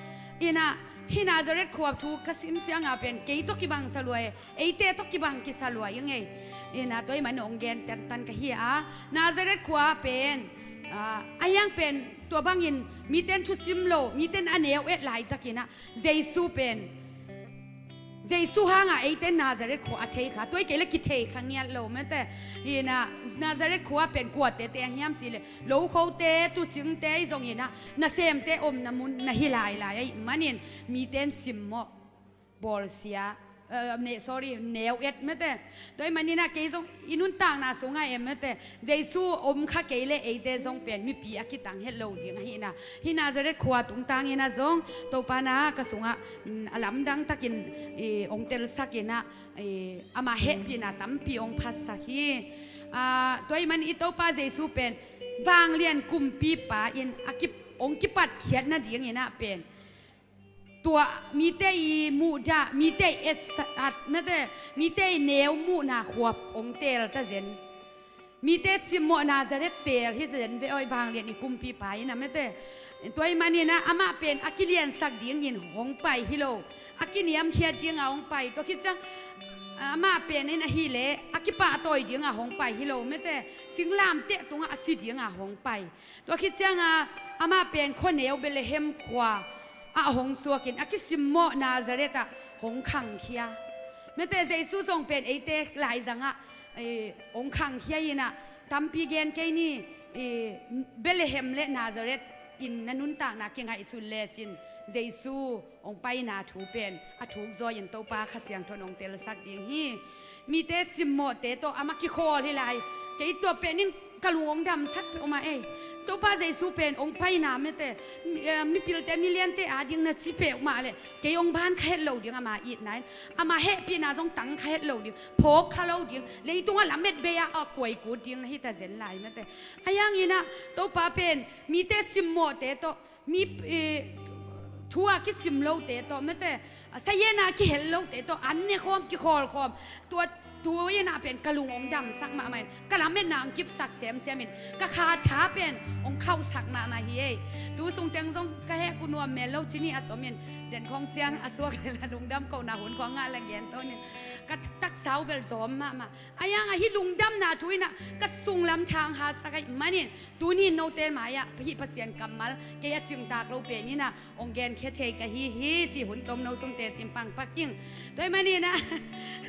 In ah hih Nazareth khua thu ka sim ciangah pen kei tawh kibang sa lua e. Eite tawh kibang kisa lua ing ei. In ah tua ahih manin hong gen tantan ka hi a. Nazareth khua pen, ah, a hiang pen tua bangin mite in thusim lo, mite in a neu et laitakin ah Jesu pen, Jesu hangah eite in Nazareth khua a thei kha, tua hi kei leh kithei kha ngiat lo mate. In ah Nazareth khua pen kuate teng hiam cih leh lokhote, tuucingte i zong in ah nasemte omna mun na hi lailai ahih manin mite in simmawh, bawlsia, eh, ne, sorry, neu et mate. Tua ahih manin ah kei zong i nuntakna sungah em mate, Jesu om kha kei leh eite zong pen mipi a kitang het lo ding ahih in ah. Hih Nazareth khua tungtang in ah zong Topa in ah ka sungah, mm, a lamdang takin, eh, hong telsak in ah, eh, amah hehpihna tampi hong phatsak hi. Ah, tua ahih manin i Topa Jesu pen vanglian kumpipa in a ki, hong kipatkhiat nadingin ah pen tua mite i muhdah, mite i etsat mate, mite i neu muhna khua hong teel ta zen. Mite simmawh Nazareth teel hi zen ve awi, vanglian i kumpipa in ah mate. Tua ahih manin ah amah pen a kiliansak dingin hong pai hi lo, a kiniamkhiat dinga hong pai. Tua khit ciang amah pen in ahih leh a kipahtawi dinga hong pai hi lo mate, singlamteh tungah a si dinga hong pai. Tua khit ciangah amah pen khuaneu Bethlehem khua ah hong suakin a kisimmawh Nazareth ah hong khangkhia. Mate, Jesu zong pen eite laizangah, eh, hong khangkhia in ah tampi gen kei ni, eh, Bethlehem le Nazareth in na nuntakna kingaihsun lecin Jesu hong paina thu pen a thuk zaw in Topa Kha Siangtho in hong telsak ding hi. Mite simmawhte tawh amah kikhawl hi lai. Kei tua pen in ka lung hong damsak peuhmah ei. Topa Jesu pen hong paina mate, mi, eh, mipilte miliante ading na ci peuhmah leh kei hong ban kha het lo ding, ama itna in. Ama hehpihna zong tang kha het lo ding, phawk kha lo ding, leitungah lamet bei-a a kuaikut ding na hi ta zen lai mate. A hiang in ah Topa pen mite simmawhte tawh, mi, eh, thu a kisim lote tawh mate, A sayenah kihel lote tawh an ne khawm, kikhawl khawm. Tua tu inah pen ka lung hong damsak mahmah in, ka lametna hong kipsak semsem in, ka kha tha pen hong khauhsak mahmah hi ei. Tu sungteng zong ka hek uh nuam mel lo ci ni a tomin, den khawng ciang a suak lel a lungdam kohna hun khawng ngah le gen tonin, ka taksa uh bel zawm mahmah. A yang ahi lungdamna thu inah ka sunglam thang hasak ahih manin, tuni note mai-ah hih Pasian kammal kei a cingtak lo pen inah hong genkhia thei ka hi hi, ci hun tom no sungte cin pangpak ing. Tua ahih maninah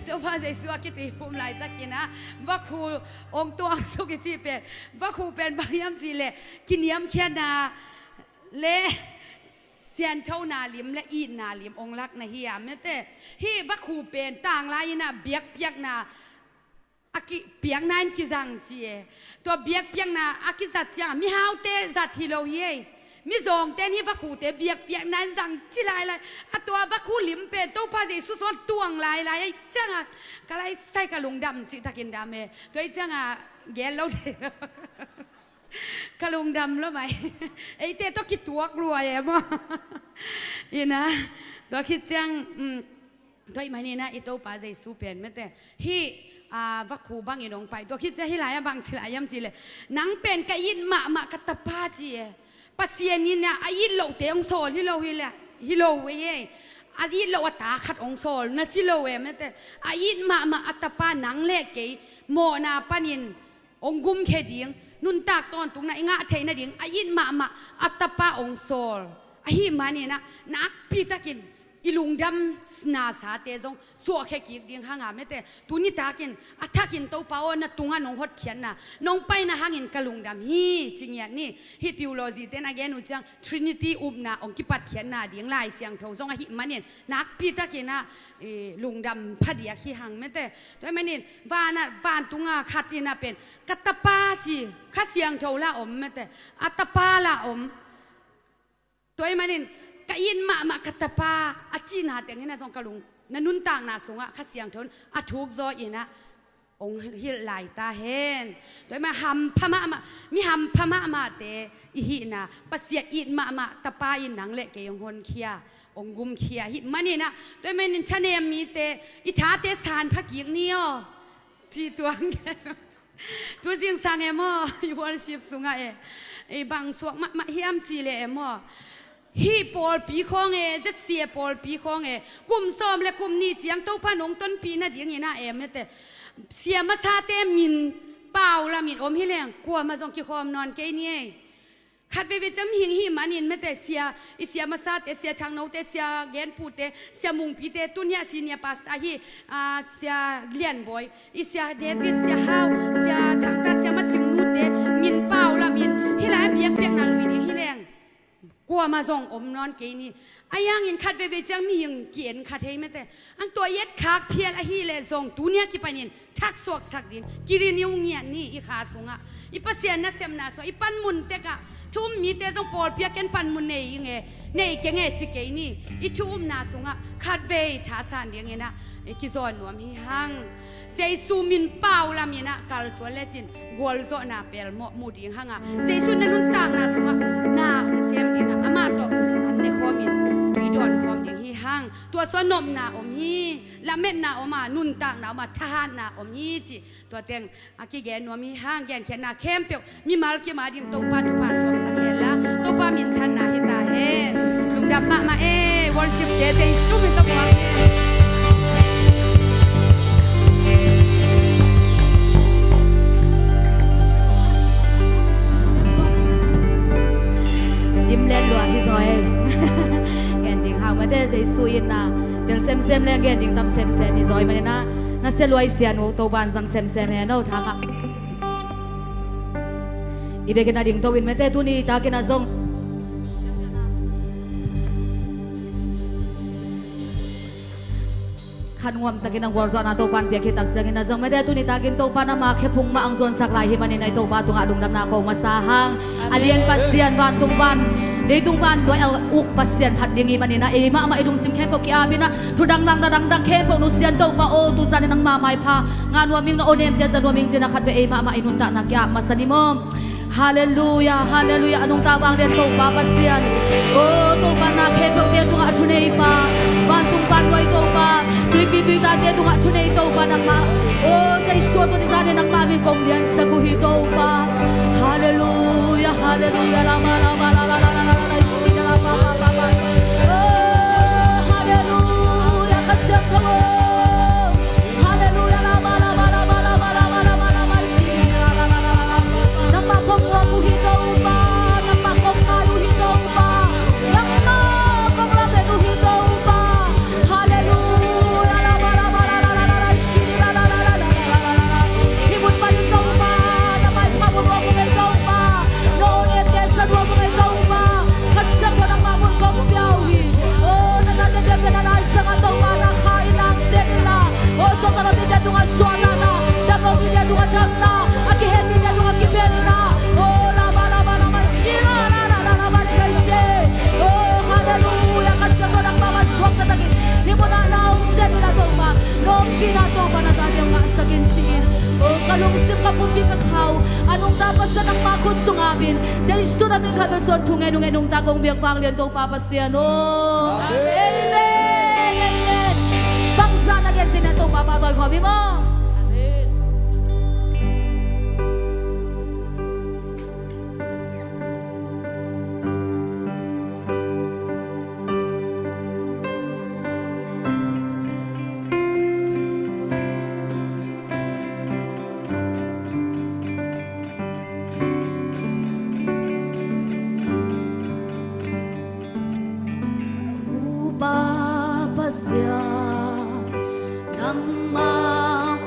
Topa Jesu a kituiphum laitakinah vakhu hong tuangsuk i cih pen, vakhu pen bang hiam cihleh kiniamkhiatna le sianthona lim le itna lim hong lakna hi a, mete. Hih vakhu pen tanglai inah biakpiakna a kipiakna in kizang ci e. Tua biakpiakna a kizat ciangah mihaute zat hi lo hi ei. Mizawngte in hih vakhute biakpiakna in zang ci lailai. A tua vakhu lim pen Topa Jesu sungah tuang lailai ahih ciangah ka laisai ka lungdam cihtakin dam e. Tua ahih ciangah gen lo thei lo. Ka lungdam lo mai. Eite tawh kituak lua e maw? Inah tua khit ciang, um, tua ahih maninah i Topa Jesu pen mete, hih, a, vakhu bangin hong pai. Tua khit ciang hih lai-ah bang ci lai hiam cihleh, nang pen ka it mahmah ka tapa ci e. Pasian inah a it lohte hong sawl hi lo hi le, hi lo e. A it loh a ta khat hong sawl na ci lo e, mete. A it mahmah a tapa nang le kei mawhna panin hong gumkhia ding, nuntak tawntungna i ngah theih nading a it mahmah a tapa hong sawl ahih maninah nakpitakin i lungdamna sate zong suahkhia kik ding hanga, mete. Tuni takin a thakin Topa aw, na tungah nong hotkhiatna, nong paina hangin ka lungdam hi ci ngiat ni. Hih theology-te in a gen uh ciang Trinity upna hong kipatkhiatna ding Lai Siangtho zong ahih manin nakpitakinah, eh, lungdam phadiak hi hang, mete. Tua ahih manin vanah, vantunga khat inah pen ka tapa ci, Kha Siangtho lah om, mete. A tapa lah om. Tua ahih manin ka it mahmah ka tapa a cihna teng inah zong ka lung, na nuntakna sungah Kha Siangtho in a thuk zaw inah hong hilh lai ta hen. Tua ahih manin hampha mahmah, mi hampha mahmahte i hihna, Pasian it mahmah tapa in nang le kei hong honkhia, hong gumkhia ahih maninah, tua ahih manin thanem mite i thate sanpha kik ni aw. Ci tuang gen. Tu zingsang e maw, i worship sungah e, i bang suak mahmah hiam cihleh e maw, hih pawlpi khawng e, ZCA pawlpi khawng e, kum sawm le kum nih ciang Topa in hong tonpih nadingin ah e, mete, sia masate min pau lamin om hi leng kuamah zong kikhawm nawn kei ni ei. Khat veivei ciang mihing hih manin, mete, sia, i sia masate, sia Thangnote, sia Genpute, sia Mungpite, tuni a senior pastor hi, ah, sia Lianbawi, i sia David, sia Hau, sia Thangta, sia Macing nute min pau lamin hih lai a biakpiakna lui ding hi leng kuamah zong om nawn kei ni. Ahi hangin khat veivei ciang mihing ki-en kha thei, mete. Ang tua i etkhak phial ahih leh zong tuni a kipanin thaksuaksak ding, ki-renew ngiat ni i kha sungah. I Pasian nasepna sungah, i panmun tekah thu-um mite zong pawlpi ah ken panmun nei ing e, nei keng e ci kei ni. I thu-upna sungah khat vei thasan dingin ah i kizawn nuam hi hang. Jesu min pau lamin ah kalsuan lecin gualzawhna pelmawh mu ding hang a, Jesu na nuntakna sungah na hong sem ding a, amah tawh an ne khawmin tui dawn khawm ding hi hang. Tua sungah nopna om hi, lametna om a, nuntakna om a, thahatna om hi cih tua teng a kigen nuam hi hang. Genkhiatna khempeuh mimal kim a ding Topa thupha suaksak hen la, Topa minthanna hi ta hen. Lungdam mahmah e. Worship te Jesu min tawh puak. Dim let lua hi zaw e. Gen ding hau mate, Jesu in na tel semsem le gen ding tam semsem hi zaw ahih manin ah, na sia lua i sianu Topa'n zang semsem hen aw, tha ngah. I biakinn ah dingto in mate, tuni takin ah zong khat nuam takin ah gualzawhna Topa'n pia khit tak ciangin ah zong mate, tuni takin Topa'n ama khephung mah hong zuansak lai hi manin ah i Topa tungah lungdamna ko masa hang. A lian Pasian, vantung van, leitung van nuai a uk Pasian phat ding hi manin ah, ei mahmah i lungsim khempeuh ki-ap in ah, thu dangdang, na dangdang khempeuh nusia in Topa aw, tuzan in nangma maipha ngah nuam ing, na aw nemte za nuam ing ci-in ah khatvei ei mahmah i nuntakna ki-ap masa ni maw. Halleluiah, halleluiah. A nungta vanglian Topa Pasian. O Topa, na khempeuhte tungah thuneipa, vantung vannuai Topa, tuipi tuitate tungah thunei Topa nangmah. O Jesu, tuni zan in nangmah min kong liansak uh hi Topa. Halleluiah, halleluiah. Lama, lama, lama, lama, lama, lama, lama, lama, lama. O halleluiah, Kha Siangtho. Halleluiah, lama, lama, lama, lama, lama, lama, lama, lama. Nangmah kong nuam uh hi Topa, nangmah kong ngai uh hi Topa, nangmah kong lamen uh hi Topa. Halleluiah, lama, lama, lama, lama, lama, shini, la, la, la. Hih mun panin Topa, na maisma mun nuam uh ngei Topa, na aw ngen gensa nuam uh ngei Topa. Kha Siangtho, nangmah mun kong pia uh hi. O na tate pianpian a Lai Siangtho Topa, na kha in na sem inla. O suakta lo mite tungah suahtakna, dam lo mite tungah damna, a kihen mite tungah kihenna. O lama, lama, lama, shira, la, la, la, la, la, la, she. O halleluiah, Kha Siangtho, nangmah mah suakta takin hih munah na hong sem inla Topa, na ompihna Topa, na tate hong ngahsak in ci-in. O ka lungsim, ka pumpi, ka kha uh a nungta Pasian nangmah khut sungah ap in, Jesu na min khat bek suang thungen uh ngei, nungta kong biak vanglian Topa Pasian aw. Amen. Amen. Amen. Bangzah na gen cih na Topa pahtawi khawm hi maw? Amen. Topa Pasian, nangmah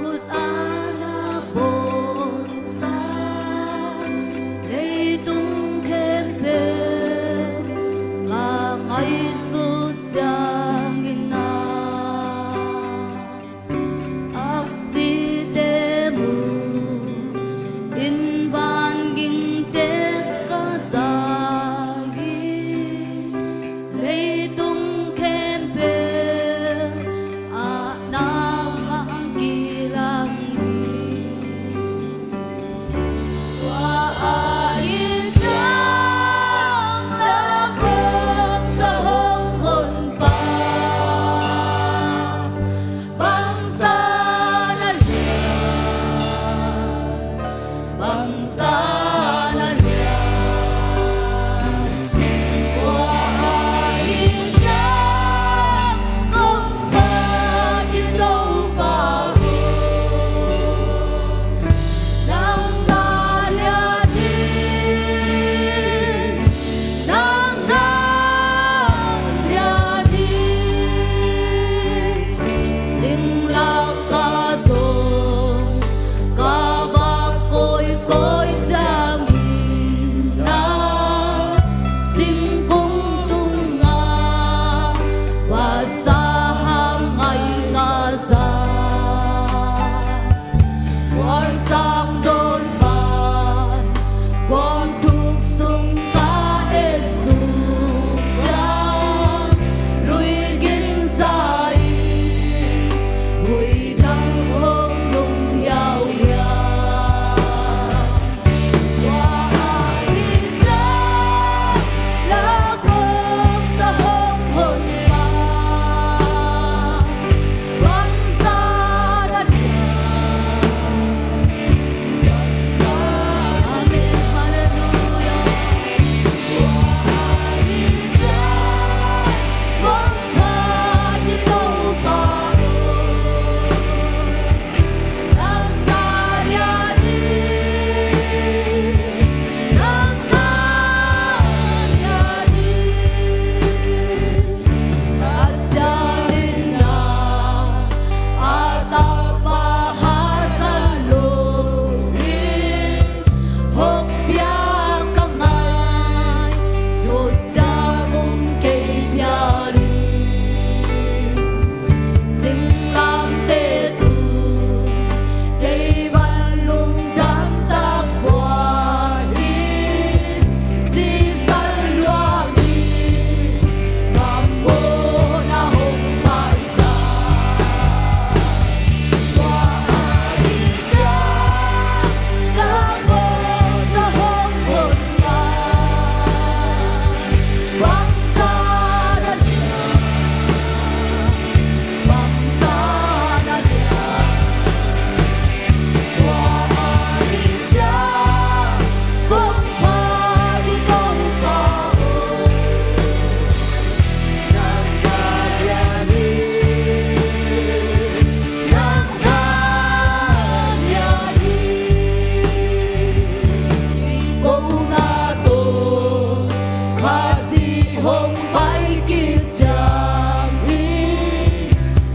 Pasian hong pai kik ciangin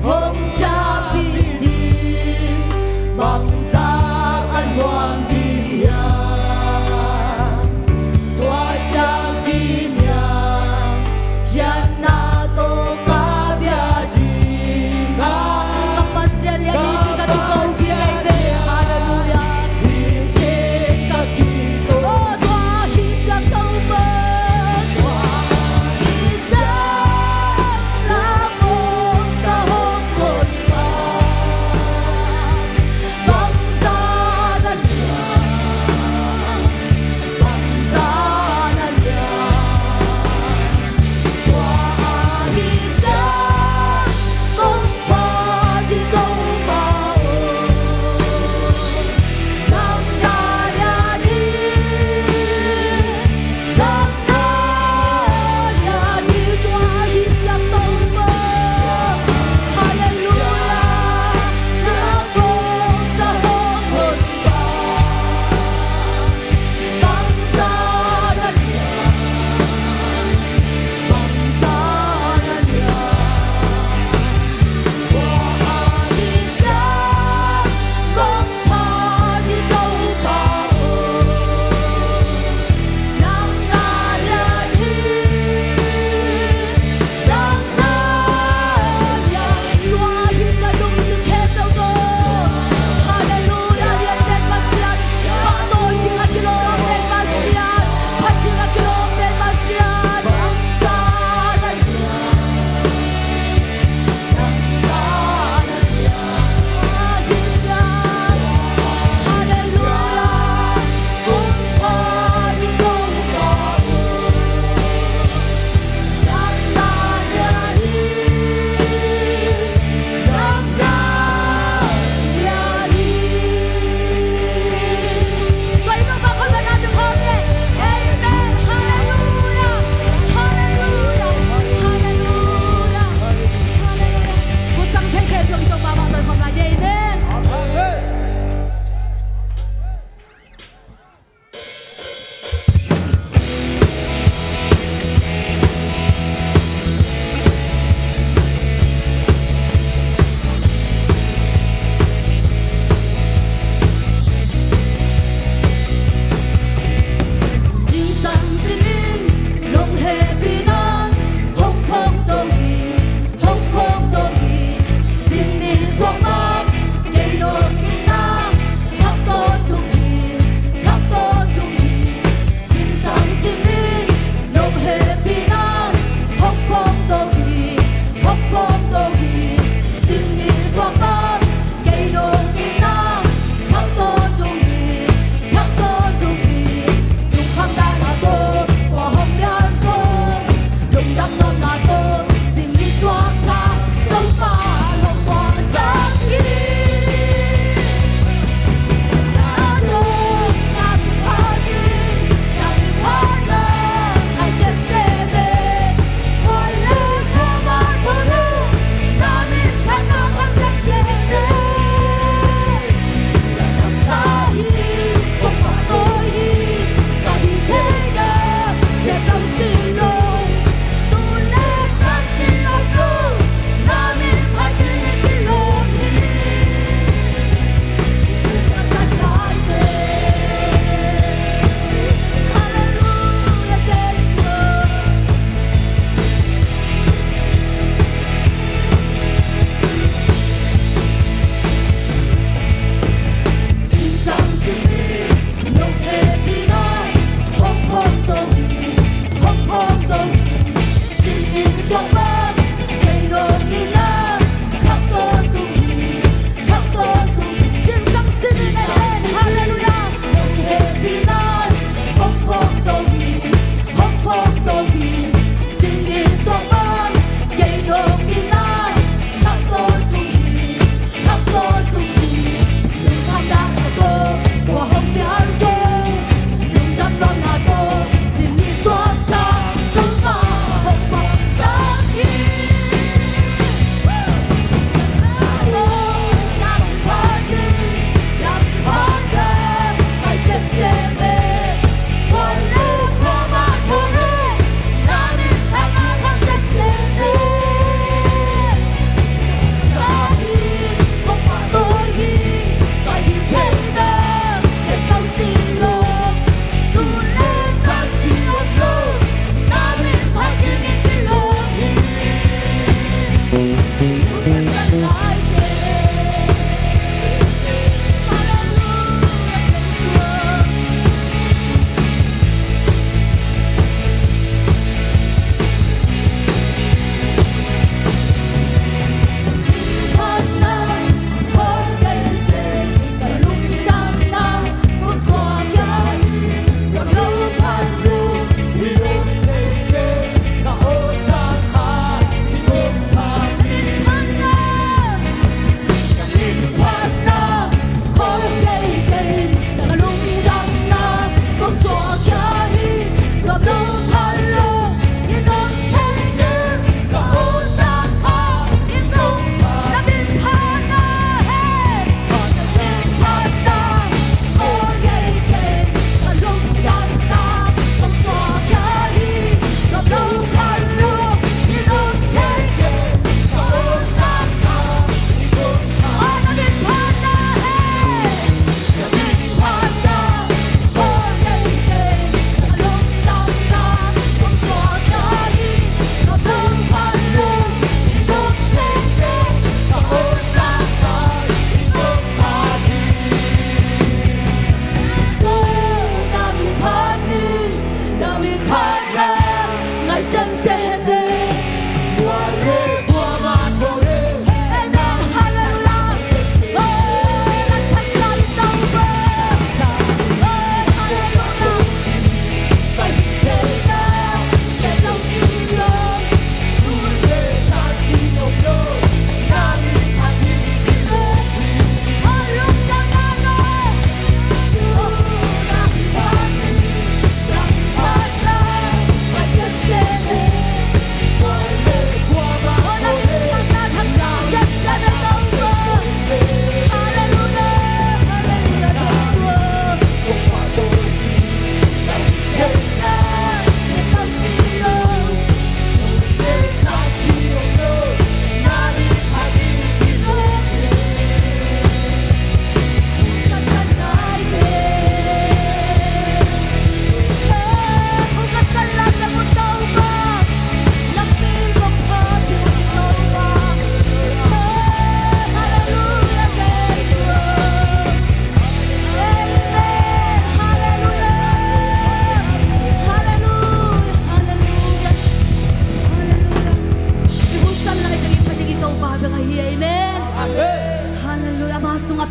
hong ciahpih ding bangzah a nuam ding hiam? Tua ciang kiniam khiatna tawh ka bia ding a, ka Pasian lian hi ci ka kiko ci lei ve. Halleluiah. Hi ci ka kiko. Oh, tua hi ciang Topa.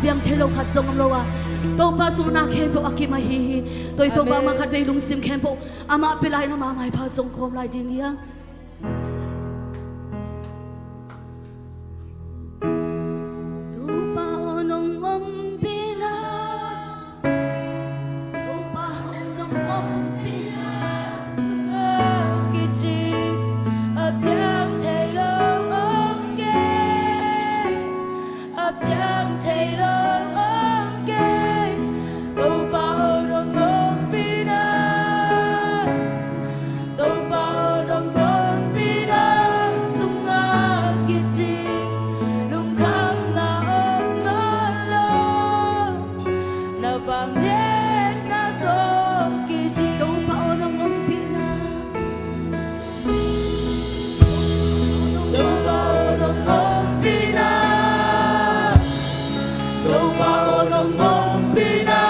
piang thei lo khat zong om lo a, Topa sungah na khempeuh a kim ahi hi. Tua hi Topa, amen, mah khat vei lungsim khempeuh amah pia lai in amah maipha zong khawm lai ding hi hang. Topa aw nong ompihna, Topa aw nong ompihna sungah kicing a piang thei lo om kei. A piang thei lo om kei. Topa aw nong ompihna, Topa aw nong ompihna sungah kicing lungkhamna om nawn lo. Na vangliatna tawh kicing. Topa aw nong ompihna, Topa aw nong ompihna, Topa aw nong ompihna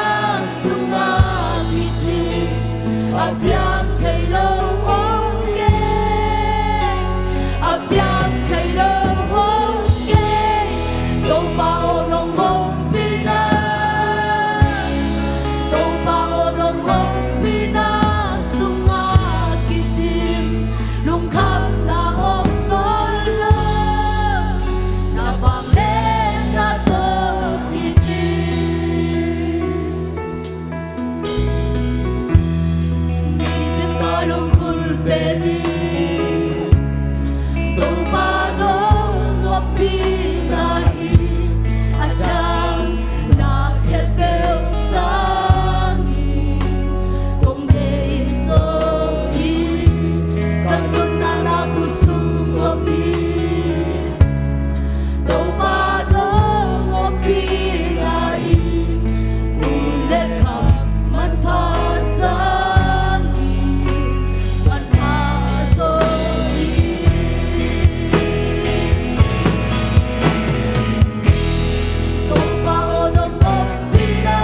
sungah kicing a piang thei lo om kei. A piang thei lo om kei. Topa aw nong ompihna, Topa aw nong ompihna sungah kicing lungkhamna om nawn lo. Na vangliatna tawh kicing. Nisim ka lungkhul pen in Topa nong ompihna hi. A dang na khempeuh sangin kong thei zaw hi. Ka nuntakna khutsung om hi. Topa nong ompihna in mun le kham manpha zaw hi. Manpha zaw hi. Topa aw nong ompihna,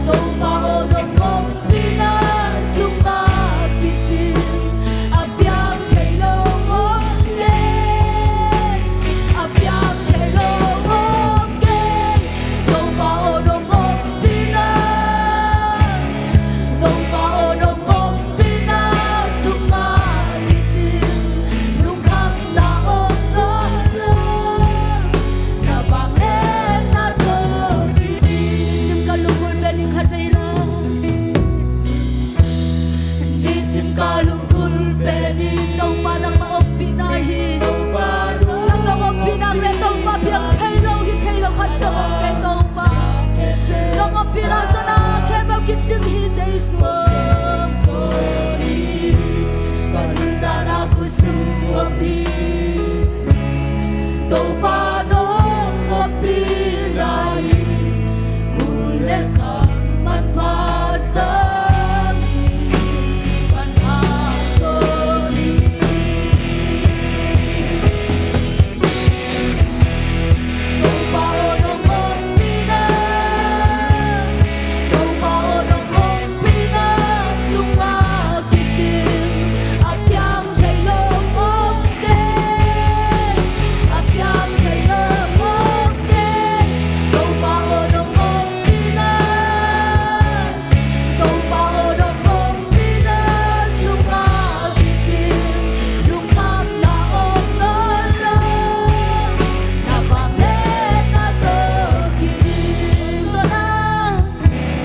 Topa aw nong ompihna sungah kicing a piang thei lo om kei. A piang thei lo om kei. Topa aw nong ompihna, Topa aw nong ompihna sungah kicing lungkhamna om nawn lo. Na vangliatna tawh kicing. Nisim ka lungkhul pen in khat vei la, nisim ka lungkhul pen in Topa nangmah ompihna hi. Nang nong ompihna le Topa piang thei lo, hi thei lo khat zong om kei Topa. Nong ompihna tawh na khempeuh kicing hi Jesu. Ka nuntakna khutsung om hi. Topa nong ompihna in mun le kham manpha zaw hi. Manpha zaw hi. Topa aw nong ompihna, Topa aw nong ompihna sungah kicing a piang thei lo om kei. A piang thei lo om kei. Topa aw nong ompihna, Topa aw nong ompihna sungah kicing lungkhamna om nawn lo. Na vangliatna tawh kicing.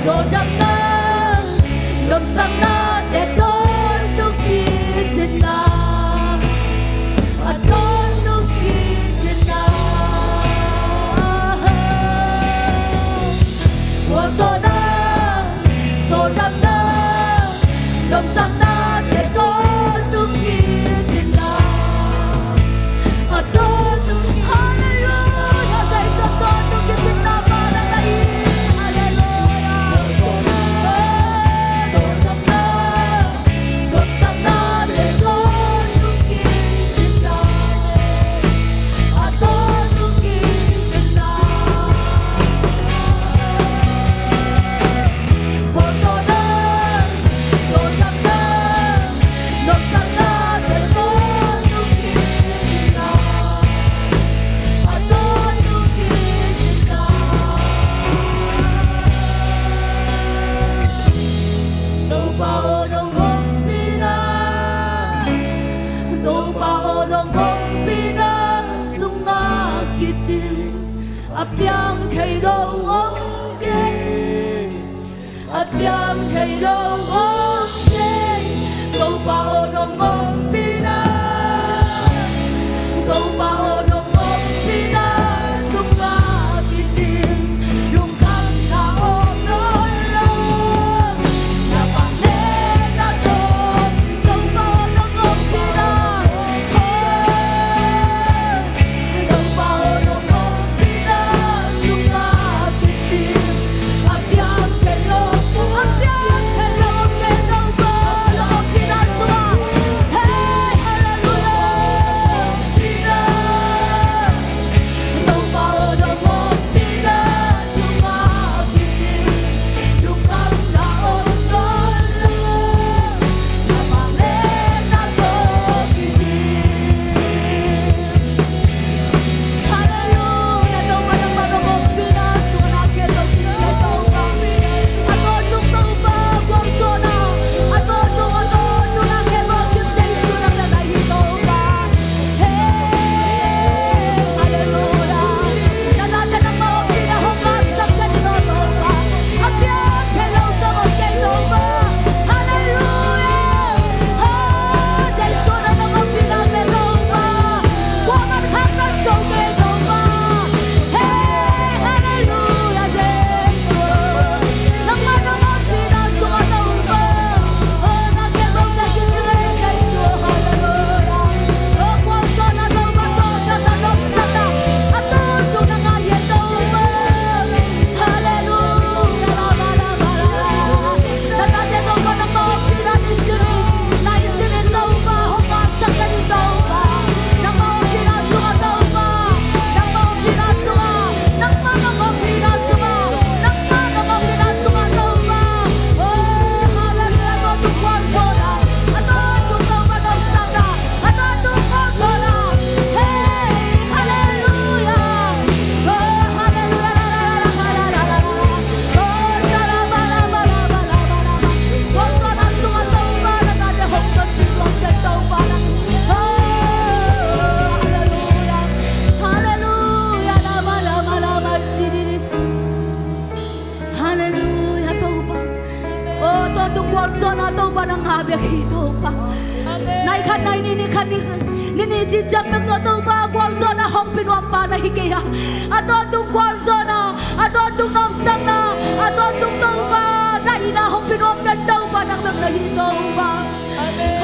Dawndamna, nopsakna te tawntung kicin na, a tawntung kicin na. Khualzawhna, dawndamna, nopsakna te tawntung kicin na, a tawntung. Halleluia. Tawntung kicin na, Pa nang na hi. Halleluia. Dawndamna, piang thei lo om kei. A piang thei lo om kei. Topa aw, nong ompihna, Topa aw, nong ompihna sungah kicing lungkhamna om nawn lo. Na vangliatna tawh, Topa aw, nong ompihna, hey, Topa aw, nong ompihna sungah kicing. A piang thei lo, a piang thei lo om kei, Topa aw, nong ompihna sungah. Hey, hallelujah. Hallelujah, Topa. Oh, tawntung gualzawhna Topa nang a bek hi Topa. Amen. Nai khat nai nih, nih khat nih, nih nih cinciang bek tawh Topa gualzawhna hong pia nuam pa na hi kei a. A tawntung gualzawhna, a tawntung nopsakna, a tawntung Topa na ina hong pia nuam den Topa nang bek na hi Topa. Amen.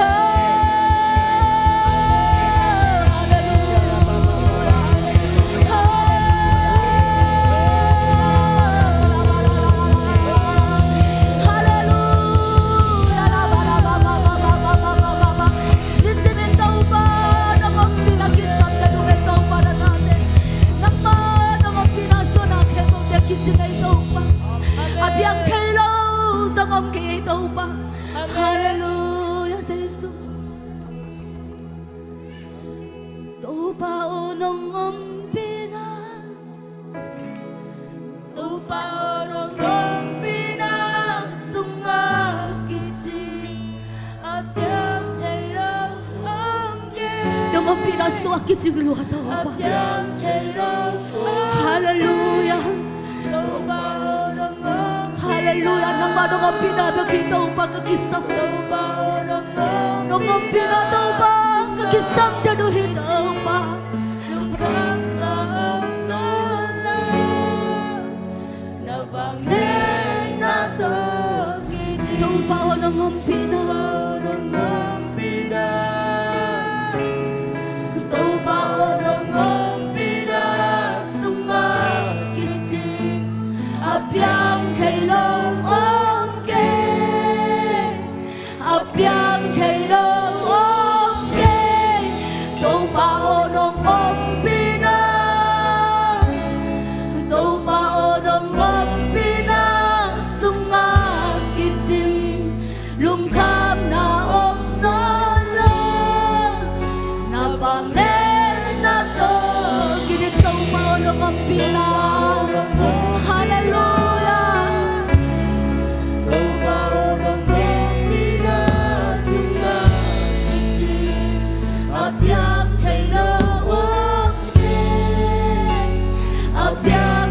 A piang thei lo zong om kei ei Topa. Amen. Hallelujah, Jesu. Topa aw nong ompihna, Topa aw nong ompihna sungah kicing a piang thei lo om kei. Nong ompihna sungah kicing lua Topa. A piang thei lo om kei. Hallelujah. Hallelujah. Nangmah nong ompihna bek hi Topa ka kisam. Nong ompihna Topa ka kisam ta nu hi Topa. Topa aw nong ompihna. Topa aw nong ompihna sungah kicing a piang thei lo om kei. A piang thei lo om kei. Topa aw nong ompihna, Topa aw nong ompihna sungah kicing lungkhamna om nawn lo. Na vangliatna tawh kidim Topa aw nong ompihna. Hallelujah. A piang thei lo om kei. A piang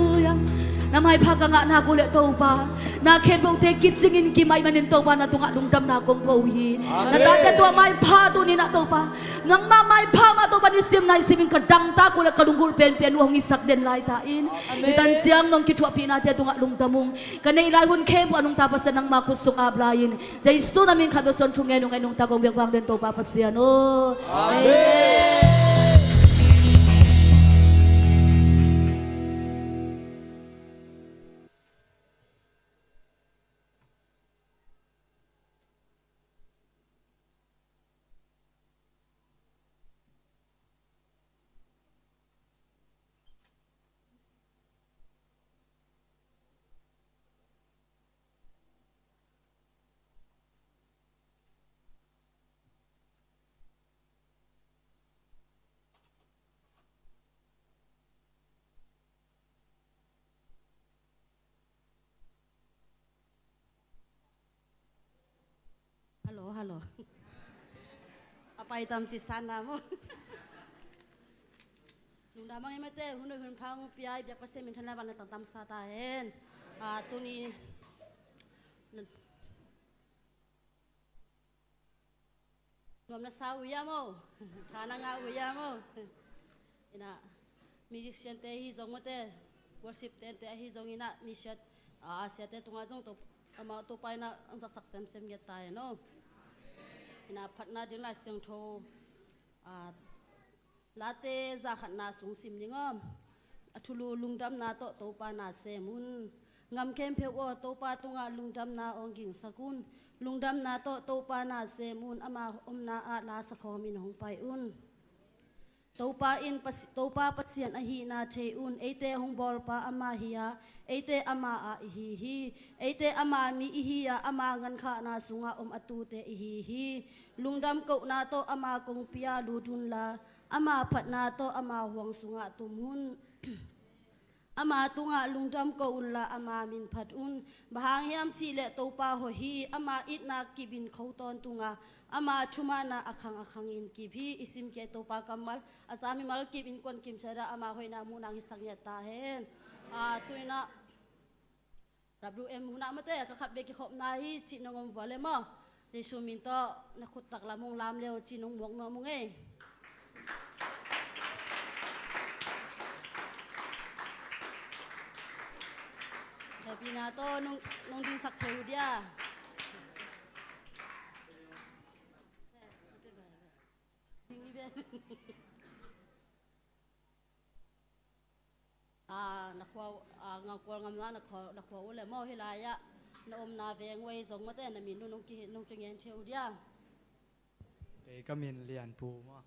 Halleluiah. Na maipha ka ngahna uh leh Topa, na khempeuhte kicingin kimaih manin Topa, na tungah lungdamna kong ko uh hi. Na tate tua maipha tuni-in ah Topa, nangma maipha mah Topa, nisim naisim in ka dangtak uh leh ka lunggulh penpen uh hong hisak den lai ta in. Nitan ciang nong kithuahpihnate tungah lungdam ung. Ka neih lai hun khempeuh ah nungta Pasian nangma khut sung ap lai in. Jesu na min khat bek suang thu ngen ung, ngen ung ta kong biak vang den Topa Pasian aw. Amen. Hallo, hallo. A pai tam ci sanna maw. Lungdam hang ei mate, hun hoih hun pha hong pia i biak Pasian minthanna vanglian tangtang sa ta hen. A, tuni nuam na sa uh hiam aw? Tha na ngah uh hiam aw? Ina, musician te ahi zong mate, worship team te ahi zong ina, mi siate, a, siate tungah zong to, amau Topa ina ang zaksak semsem ngiat ta hen aw. Ina, phatna ding Lai Siangtho, a, Late za khatna sung sim ning aw. A thulu lungdamna tawh Topa na sem un. Ngam khempeuh aw, Topa tungah lungdamna hong gingsak un. Lungdamna tawh Topa na sem un. Ama omna ah la sakhawmin hong pai un. Topa in Pasi-, Topa Pasian ahihna thei un. Eite hong bawlpa ama hi a, eite ama ah ihi hi. Eite ama mi ihi a, ama ngankhahna sungah om a tute ihi hi. Lungdam kohna tawh ama kongpi ah lut unla, ama phatna tawh ama huang sungah tum un. Ama tungah lungdam ko unla, ama min phat un. Bang hang hiam cihleh Topa hoih hi, ama itna kipin kho tawntung a, ama thumanna a khang a khangin kip hi. I simkhia Topa kammal a za mimal kip innkuan kim ciat ah ama hoihna muhna hong hisak ngiat ta hen. A, tu-in ah W M hun ah mate, ka khat bek kikhopna hi cih nong om vua le maw? Jesu min tawh na khut taklam hong lam le aw cih nong muak nuam ung ei. Hehpihna tawh nong, nong dingsak thei uh dia. Ding hi ve. A, na khua, a, Ngangkual ngam na, na khua, na khua uh le maw, hih lai-ah na omna veng uh ei zong mate, na min uh nong ki, nong kingen thei uh dia. Kei ka min Lianpu maw.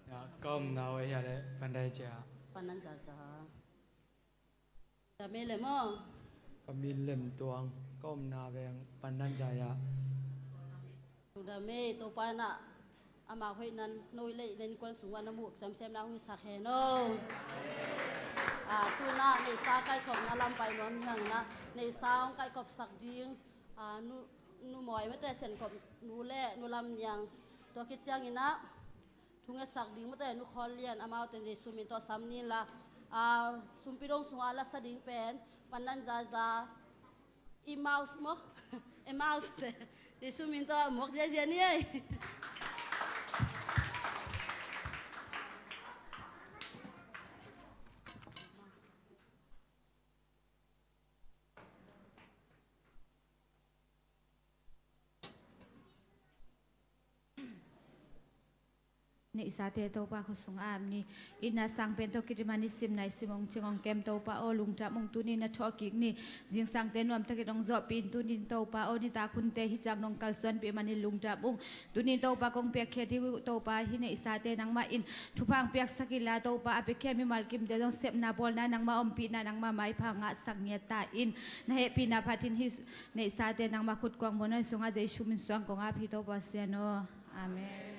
Ya, ka omna uh ei hia le Pandan Cia. Pandan Cia Cia. Ka min le maw. Ka min Lem Tuang, ka omna veng Pandan Cia. Lungdam ei, Topa in ah ama hoihna no le na innkuan sungah na muh semsem na hong hisak hen aw. A, tu-in ah neihsa kaikhopna lam pai nuam hi hangin ah neihsa hong kaikhopsak ding, a, nu, Nu Mawi mate, Siankhop nu le Nu Lam Niang, tua khit ciangin ah thu ngetsak ding mate, Nu Khawl Lian, amaute Jesu min tawh sam ni inla, a, sumpi dong sungah la sa ding pen Pandan Cia Cia, Emmaus maw? Emmaus te. Jesu min tawh muak ziazia ni ei. Neihsate Topa khut sungah ap ni. Itna sang pen tawh kidim a nisim naisim hong cing hong kem Topa aw, lungdam ung. Tuni na thawhkik ni. Zingsangte nuamtakin hong zawhpih in. Tuni in Topa aw, nitak hunte hih ciang nong kalsuanpih manin lungdam ung. Tuni in Topa kong piakkhiat hi uh Topa, hih neihsate nangmah in thupha hong piaksak inla Topa, a piakkhiat mimal kimte zong sepna bawlna nangmah ompihna nangmah maipha ngahsak ngiat ta in. Na hehpihna phatin hih neihsate nangmah khut kuang muanhuai sungah Jesu min suang kong ap hi Topa Pasian aw. Amen.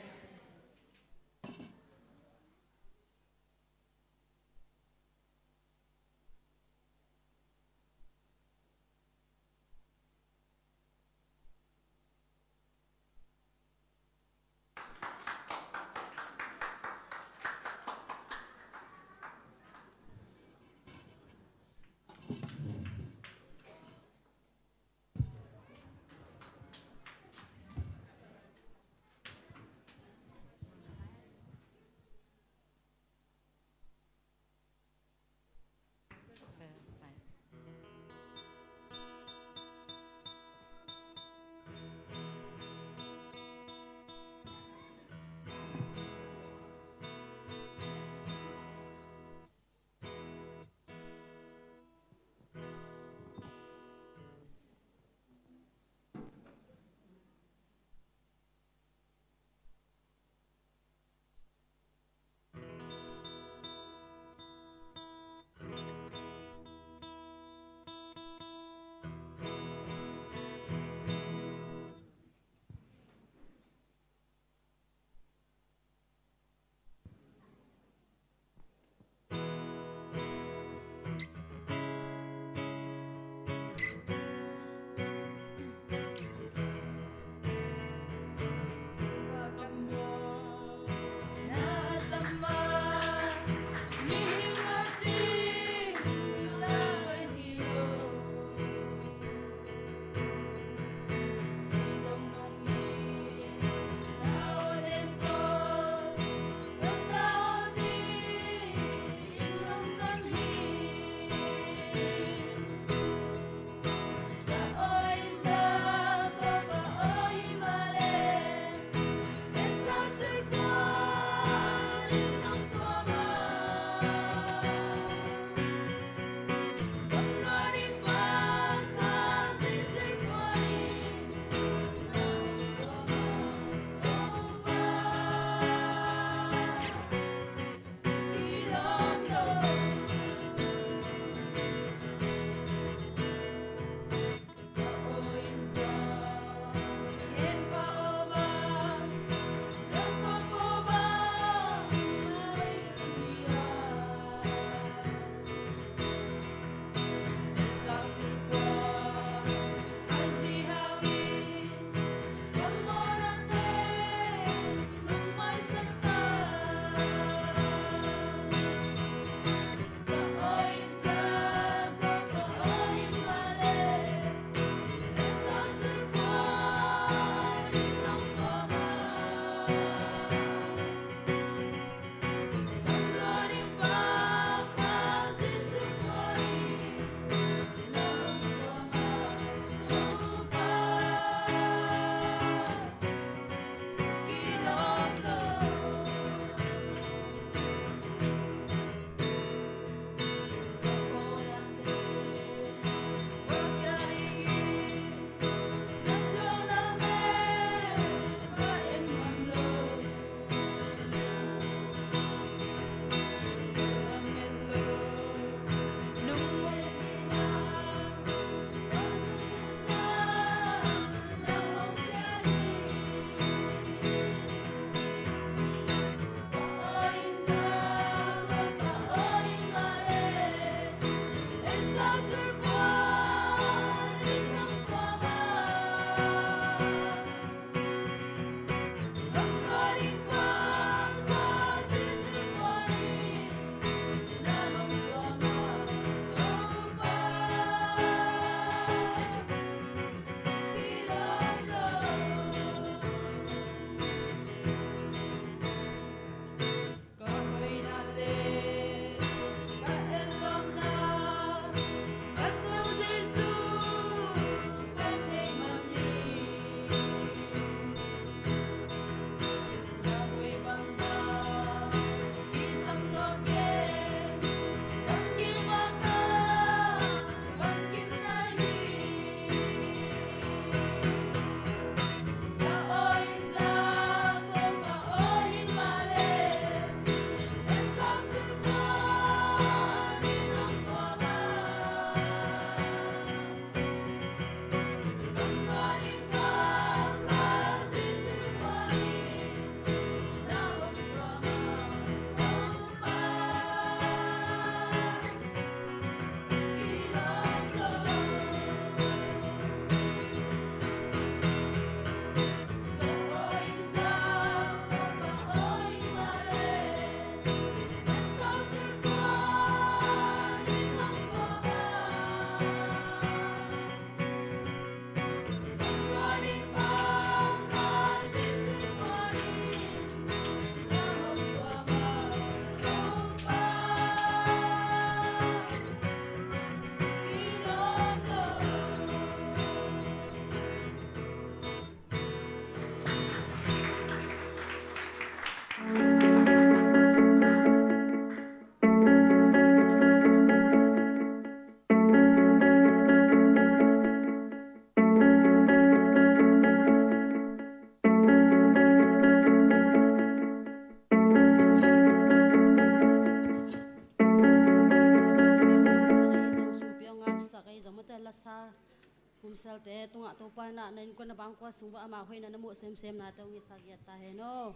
Khua sung bang ama hoihna na muh semsemna te hong hisak giat ta hen aw.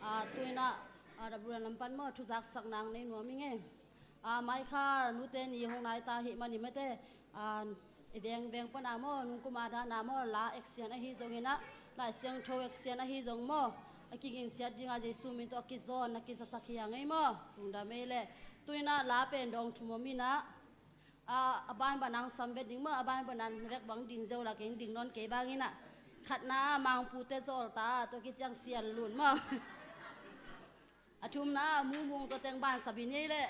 Ah, tu-in ah, ah, Rabura lam pan maw, thuzaksak nang nei nuam ing e. Ah, mai kha nute ni hong nai ta hi manin mate, ah, i veng veng pana maw, nungkum a dana maw, la action ahi zongin ah, Lai Siangtho action ahi zong maw, a kigingchiat dinga Jesu min tawh a kizawn a kizasak hi a ngei maw, lungdam ei leh. Tu-in ah la pen dawng thum om in ah, a, a ban bang hong sam vet ding maw, a ban bang vek bang ding zeu la keng ding nawn kei bangin ah, khatna Mangpute Zawlta, tua kiciang Sian Lun maw. A thumna Mumung, tua teng ban sa bi ni ei leh.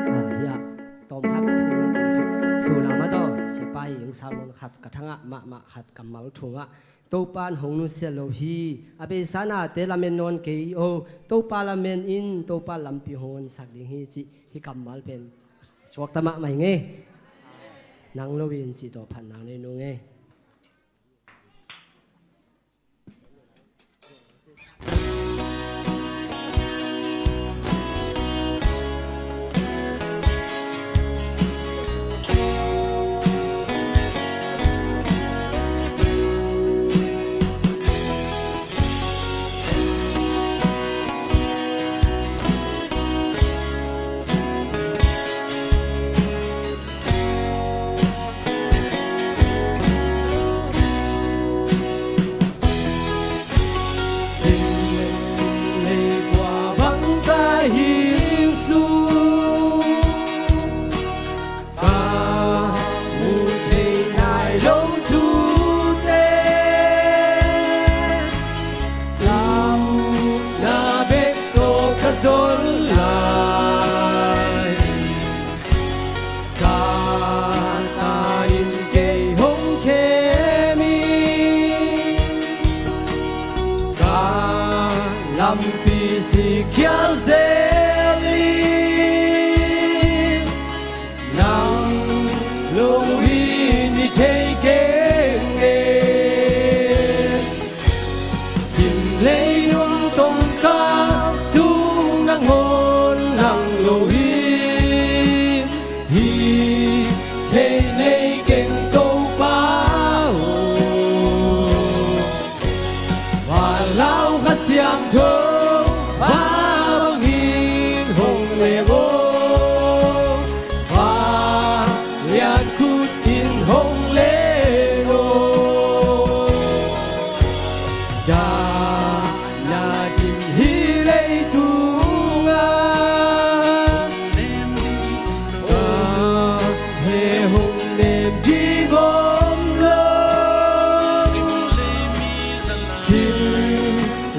Ah, ya. Tawm khat, thu khat. Suna mah tawh, siapa i hong sang nawn khat, ka thangah mahmah khat, kammal thungah, Topa in hong nusia lo hi, a beisa nate lamen nawn kei o, Topa lamen in, Topa lampi hong honsak ding hi, cih hih kammal pen suakta mahmah ing e. Nang lo in cih tawh phatna nei nung e. Satan in kei hong khem hi, ka lampi sik khial zel hi. Nang lo in i thei keng e. Sim lei nung tawngkal sung nangawn nang lo hi. Hi thei nei keng Topa aw. Vanlau Kha Siangtho, va bangin hong leng aw. Vanlian khut in hong leng aw. Dahna ding hih leitungah, a he hong nem ding om lo. Sim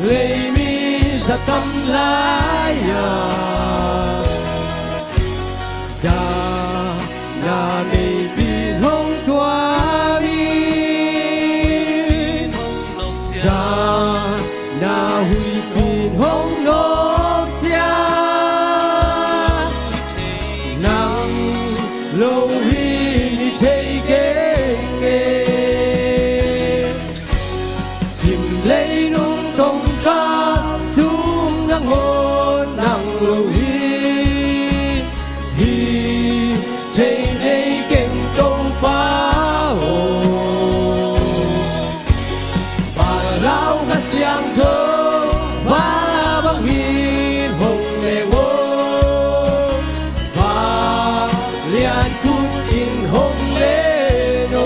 lei mi za tam lai-a, dahna meipin hong tuam in, dahna huipin hong nawk ciang, nang lo in i thei keng e. Sim lei nung tawngkal sung nangawn nang lo hi. Hi thei nei keng Topa aw. Vanlau Kha Siangtho, va bangin hong leng aw. Vanlian khut in hong leng aw.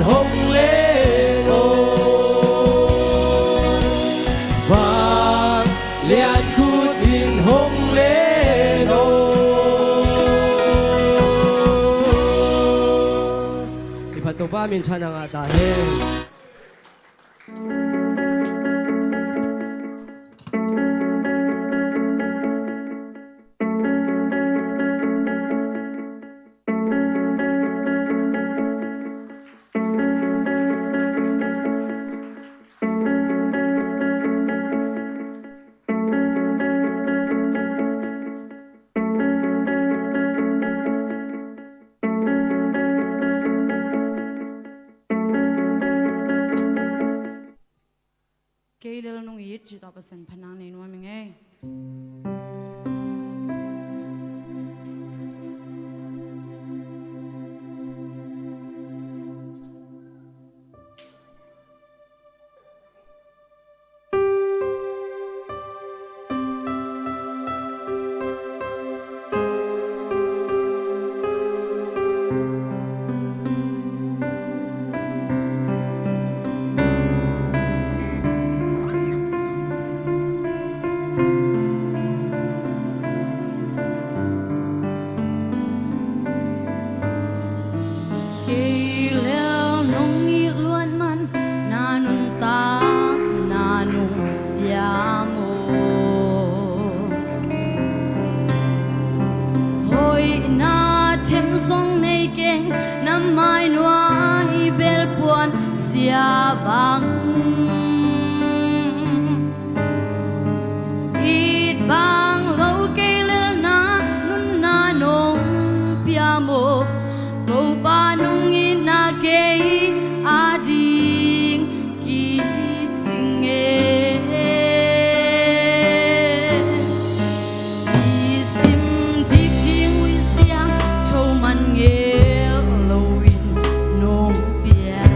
hong len aw. Vanglian khut in hong len aw. I phat Topa minthanna ngah ta hen. Kei lel nong it, cih tawh Pasian phatna nei nuam ing ei. Kei lel nong it luat man, na nuntakna nong pia maw. Hoihna them zong nei keng, na mai nuai bel puan sia bang. It bang lo kei lel na nunna nong pia maw. Topa nong itna kei ading kicing e. I sim dik ding uh i siang tho man ngel loin nong pia.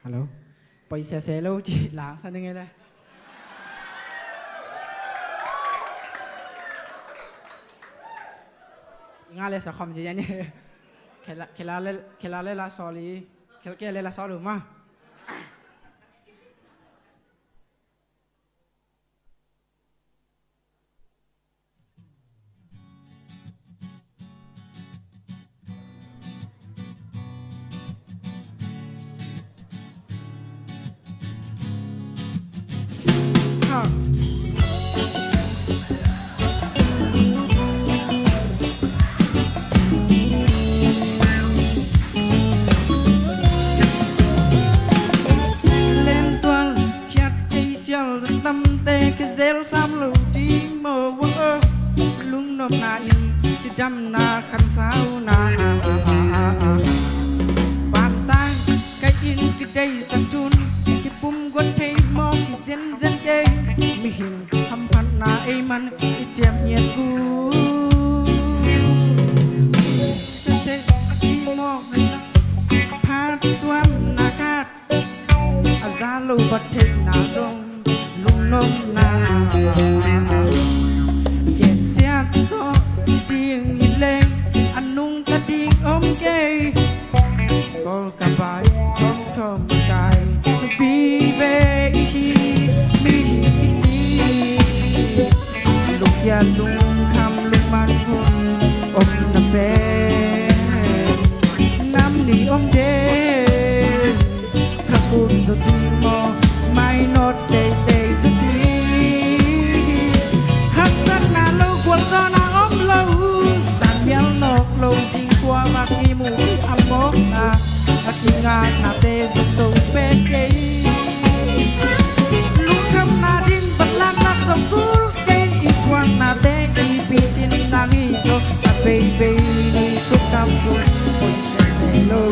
Hello. Poi sese lo ci lang sa ning e le. Nga le sa khom ci yan e. Khela, khela le, khela le la soli. Khel ke le la solu ma. Len tual khiat thei sial za tamte ka zel sam lo ding maw, lungnuamna in cidamna khansauna. Bangtang ka in ka deihsak tun kipum guan thei maw, kizenzen kei mihing hamphatna ei man i ciam ngiat uh. Ka theih i mawh phat tuamna khat a za lo bat theihna zong lungnuamna. Gensiat tawh si ding hi leng a nungta ding om kei. Kawl ka bai, thawm thawm kai, vive i hi, mi hi i ci. Lungkia lungkham lungman hun om na pen. Nam ni om den, kha kun zo ding maw, mainawt teitei zo ding. Haksatna lo gualzawhna om lo, zan mial nawk lo zing khua vak i mu a mawkna, a kingaknate zong to pek kei. Lungkhamna ding van laklak zong kul kei, i thuaknate i picin nang hi zaw, a veivei ni suktam suk poi sese lo.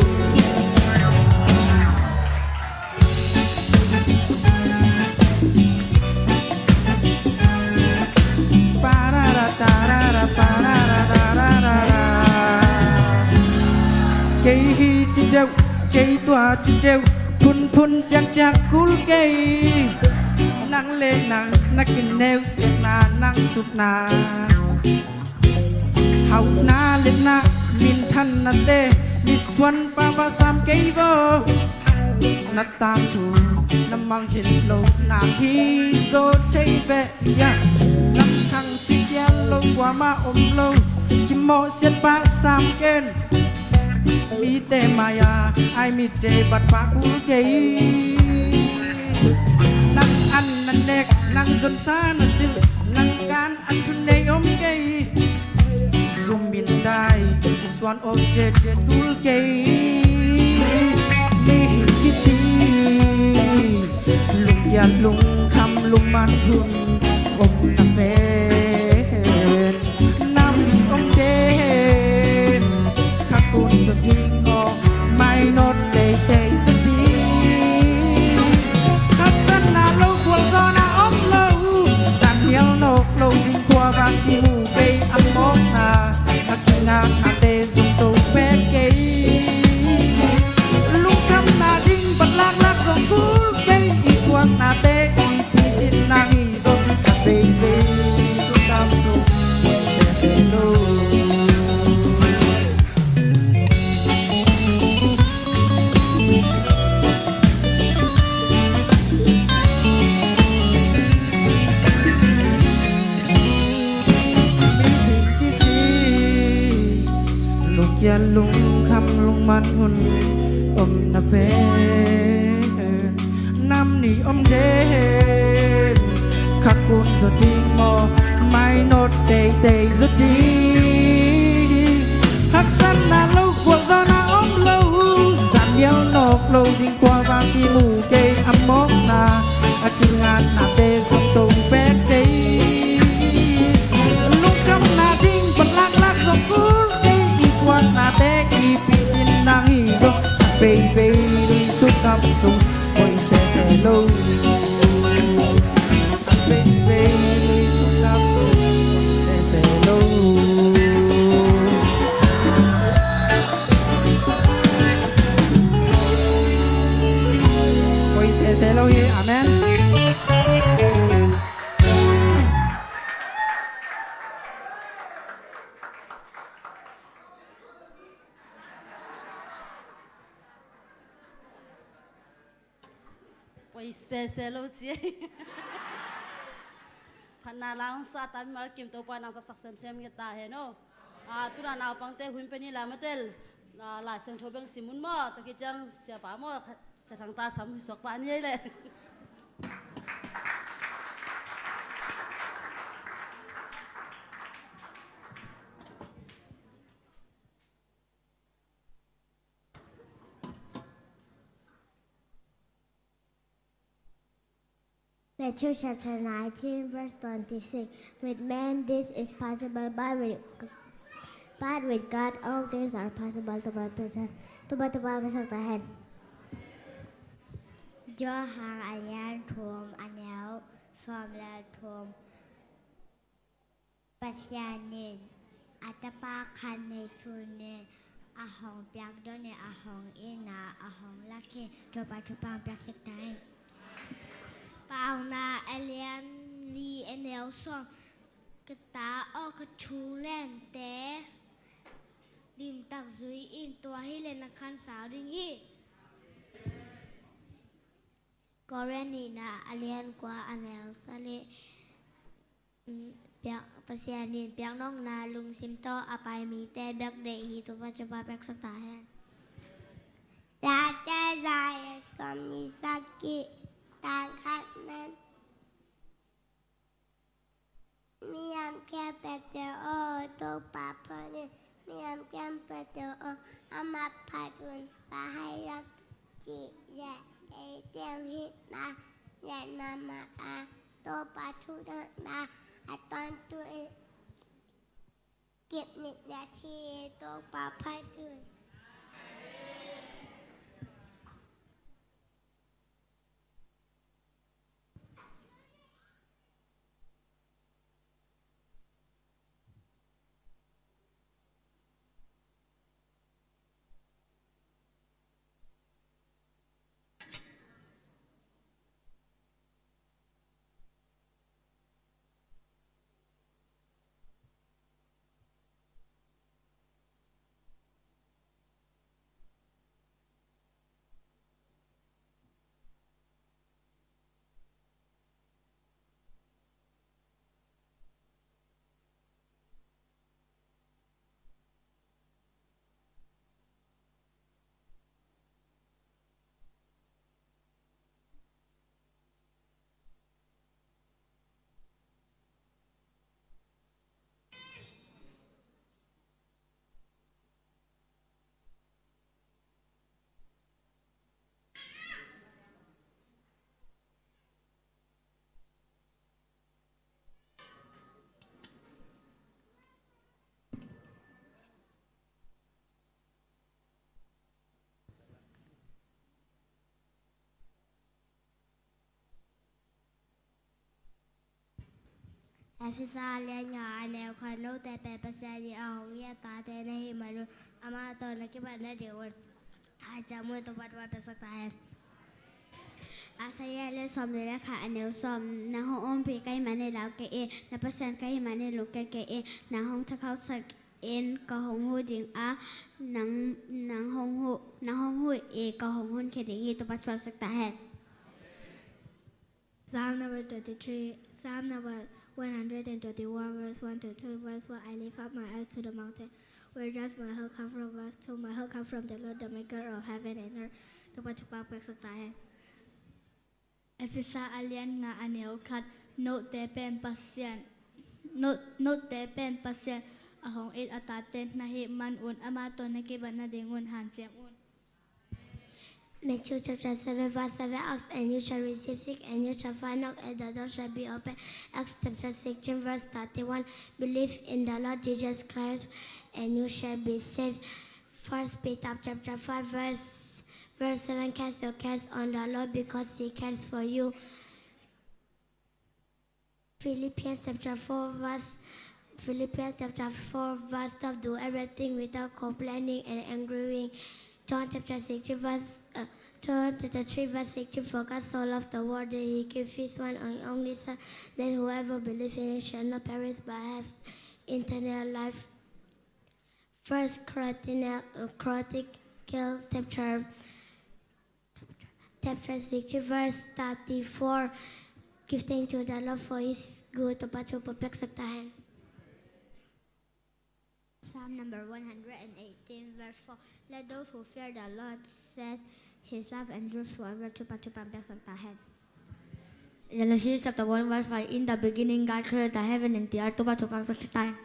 Parara, tarara, parara, tarara. Kei hi ci deuh, kei tua ci deuh, phunphun ciakciak kul kei. Nang le nang, na kineu siatna, nang sukna. Hauhna le na minthanna te, misuan papa sam kei vo. Na tangthu na mangngilh lo nang hi zaw thei ve. Ya, lamthang sikial lo kuamah om lo, kimawhsiat pah sam ken. Mite mai-a ai mite bat pah kul kei. Nang an na nek, nang zonsa na silh, nang kan an thun nei om kei. Zum in dai i suan om det det kul kei. Mi hi kici, lungkia lungkham lungman hun om na pen. Nam om den, kha kun zo ding aw, mainawt teitei zo ding. Haksatna lo gualzawhna om lo, zan mial nawk lo zing khua vak i mu kei a mawkna, a kingaknate zong to pek kei. Lungkhamna ding van laklak zong kul kei, i thuaknate i picin nang hi zaw, a veivei suktam suk sese lo. Lungkia lungkham lungman hun om na pen. Nam ni om den, kha kun zo ding maw, mainawt teitei zo ding. Haksatna lo gualzawhna om lo, zan mial nawk lo zing khua vak i mu kei a mawkna, a kingaknate zong to pek kei. Lungkhamna ding van laklak zong kul kei, i thuaknate i picin nang hi zaw, a veivei ni suktam suk poi sese lo. A veivei ni suktam suk poi sese lo. Sese lo hi. Amen. Poi sese lo ci ei. Phatna la hong sa ta mimal kim Topa nang sa sak semsem nge ta hen aw. Ah, tuna naupangte hun pen hi la matel. Ah, Lai Siangtho beng sim un maw, tua khit ciang siapa maw, Sia Thang ta sam hi suak pah ni ei leh. Matthew chapter nineteen, verse twenty-six. With men this is possible, but with, but with God all things are possible. Topa, Topa, Topa, Topa, Topa, Topa, Topa, Topa. Johan a lian thum, a neu sawm le thum. Pasian in a tapa khat nei thu-in a hong piak dawnin, a hong itna a hong lak hi. Topa thupha piaksak ta hen. Paunak a lian li, a neu sawm. Ka ta aw, ka thu lente limtak zui in, tua hi leh na khansau ding hi. Korin nihna a lian kua, a neu sagih. Piak, Pasian in piaknopna lungsim tawh a pai mite bek deih hi. Topa thupha piaksak ta hen. Late za le sawmnih sagih, tang khatna. Mi lam khempeuhte aw, Topa phat un. Mi lam khempeuhte aw, amah phat un. Bang hang hiam cih leh ei teel hihna lian mahmah a, Topa thuneihna a tawntung in kip nihna hi. Topa phat un. Efesa a lian nga, a neu khat. Note pen Pasian in a hong it a tate na hih manun, amah tawh na kibat nadingun hanciam un. Topa thupha piaksak ta hen. Isaiah a lian sawmnih le khat, a neu sawm. Nang hong ompih ka hih manin lau kei in, na Pasian ka hih manin lungkia kei in. Nang hong thakhausak in, ka hong huh ding a, nang, nang hong huh, nang hong huh in, ka hong honkhia ding hi. Topa thupha piaksak ta hen. Psalm number twenty-three, Psalm number one hundred and twenty-one, verse one to two, verse one. I lift up my eyes to the mountain. Where does my help come from? Verse two. My help come from the Lord, the maker of heaven and earth. Topa thupha piaksak ta hen. Efesa a lian nga, a neu khat. Note pen Pasian, note, note pen Pasian a hong it a tate na hih manun, amah tawh na kibat nadingun hanciam un. Matthew chapter seven, verse seven. Ask and you shall receive, seek and you shall find, knock and the door shall be open. Acts chapter sixteen, verse thirty-one. Believe in the Lord Jesus Christ and you shall be saved. First Peter chapter five, verse, verse seven. Cast your cares on the Lord because he cares for you. Philippians chapter four, verse, Philippians chapter four, verse twelve. Do everything without complaining and arguing. John chapter sixteen, verse Uh, John chapter three verse sixty-four, God so loved the world that he gave his one and only Son, that whoever believes in him shall not perish but have eternal life. First Corinthians, uh, Chronicles chapter, chapter sixty verse thirty-four. Give thanks to the Lord for his good. Topa thupha piaksak ta hen. Psalm number one hundred and eighteen, verse four. Let those who fear the Lord says his love endures forever. Topa thupha piaksak ta hen. Genesis chapter one, verse five. In the beginning, God created the heaven and the earth. Topa thupha piaksak ta hen.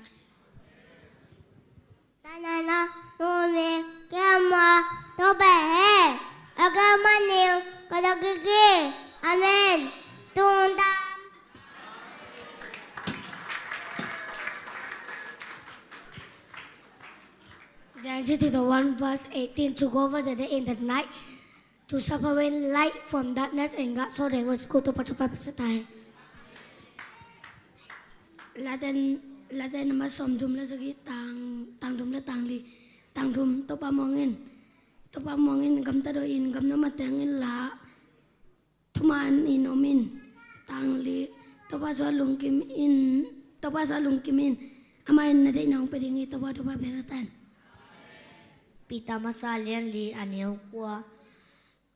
Tanana numi kema topa he. Aga maning kadagigi. Amen. Tung tam. Genesis chapter one verse eighteen, to govern the day and the night, to separate light from darkness, and God saw that it was good. Topa thupha piaksak ta hen. Late, Late number sawmthum le sagih, tang, tang thum le tang li. Tang thum, Topa muang in. Topa muang in, gamta daw in, gamna mateng in la. Thuman in om in. Tang li, Topa sua lungkim in, Topa sua lungkim in. Amah in na deihna hong pia ding hi. Topa thupha piaksak ta hen. Peter masa lian li, a neu kua.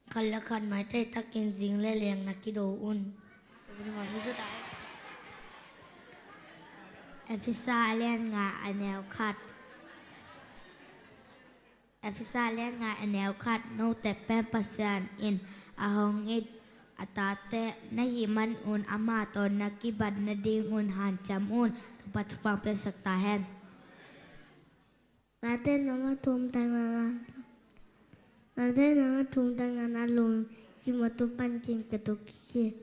Khat le khat maitei takin zing le leng na kido un. Efesa a lian nga, a neu khat. Efesa a lian nga, a neu khat. Note pen Pasian in a hong it a tate na hih manun, amah tawh na kibat nadingun hanciam un. Topa thupha piaksak ta hen. Late number thum, tang nana. Late number thum, tang nana, lungkim a, Topa in kin ka tuk hi.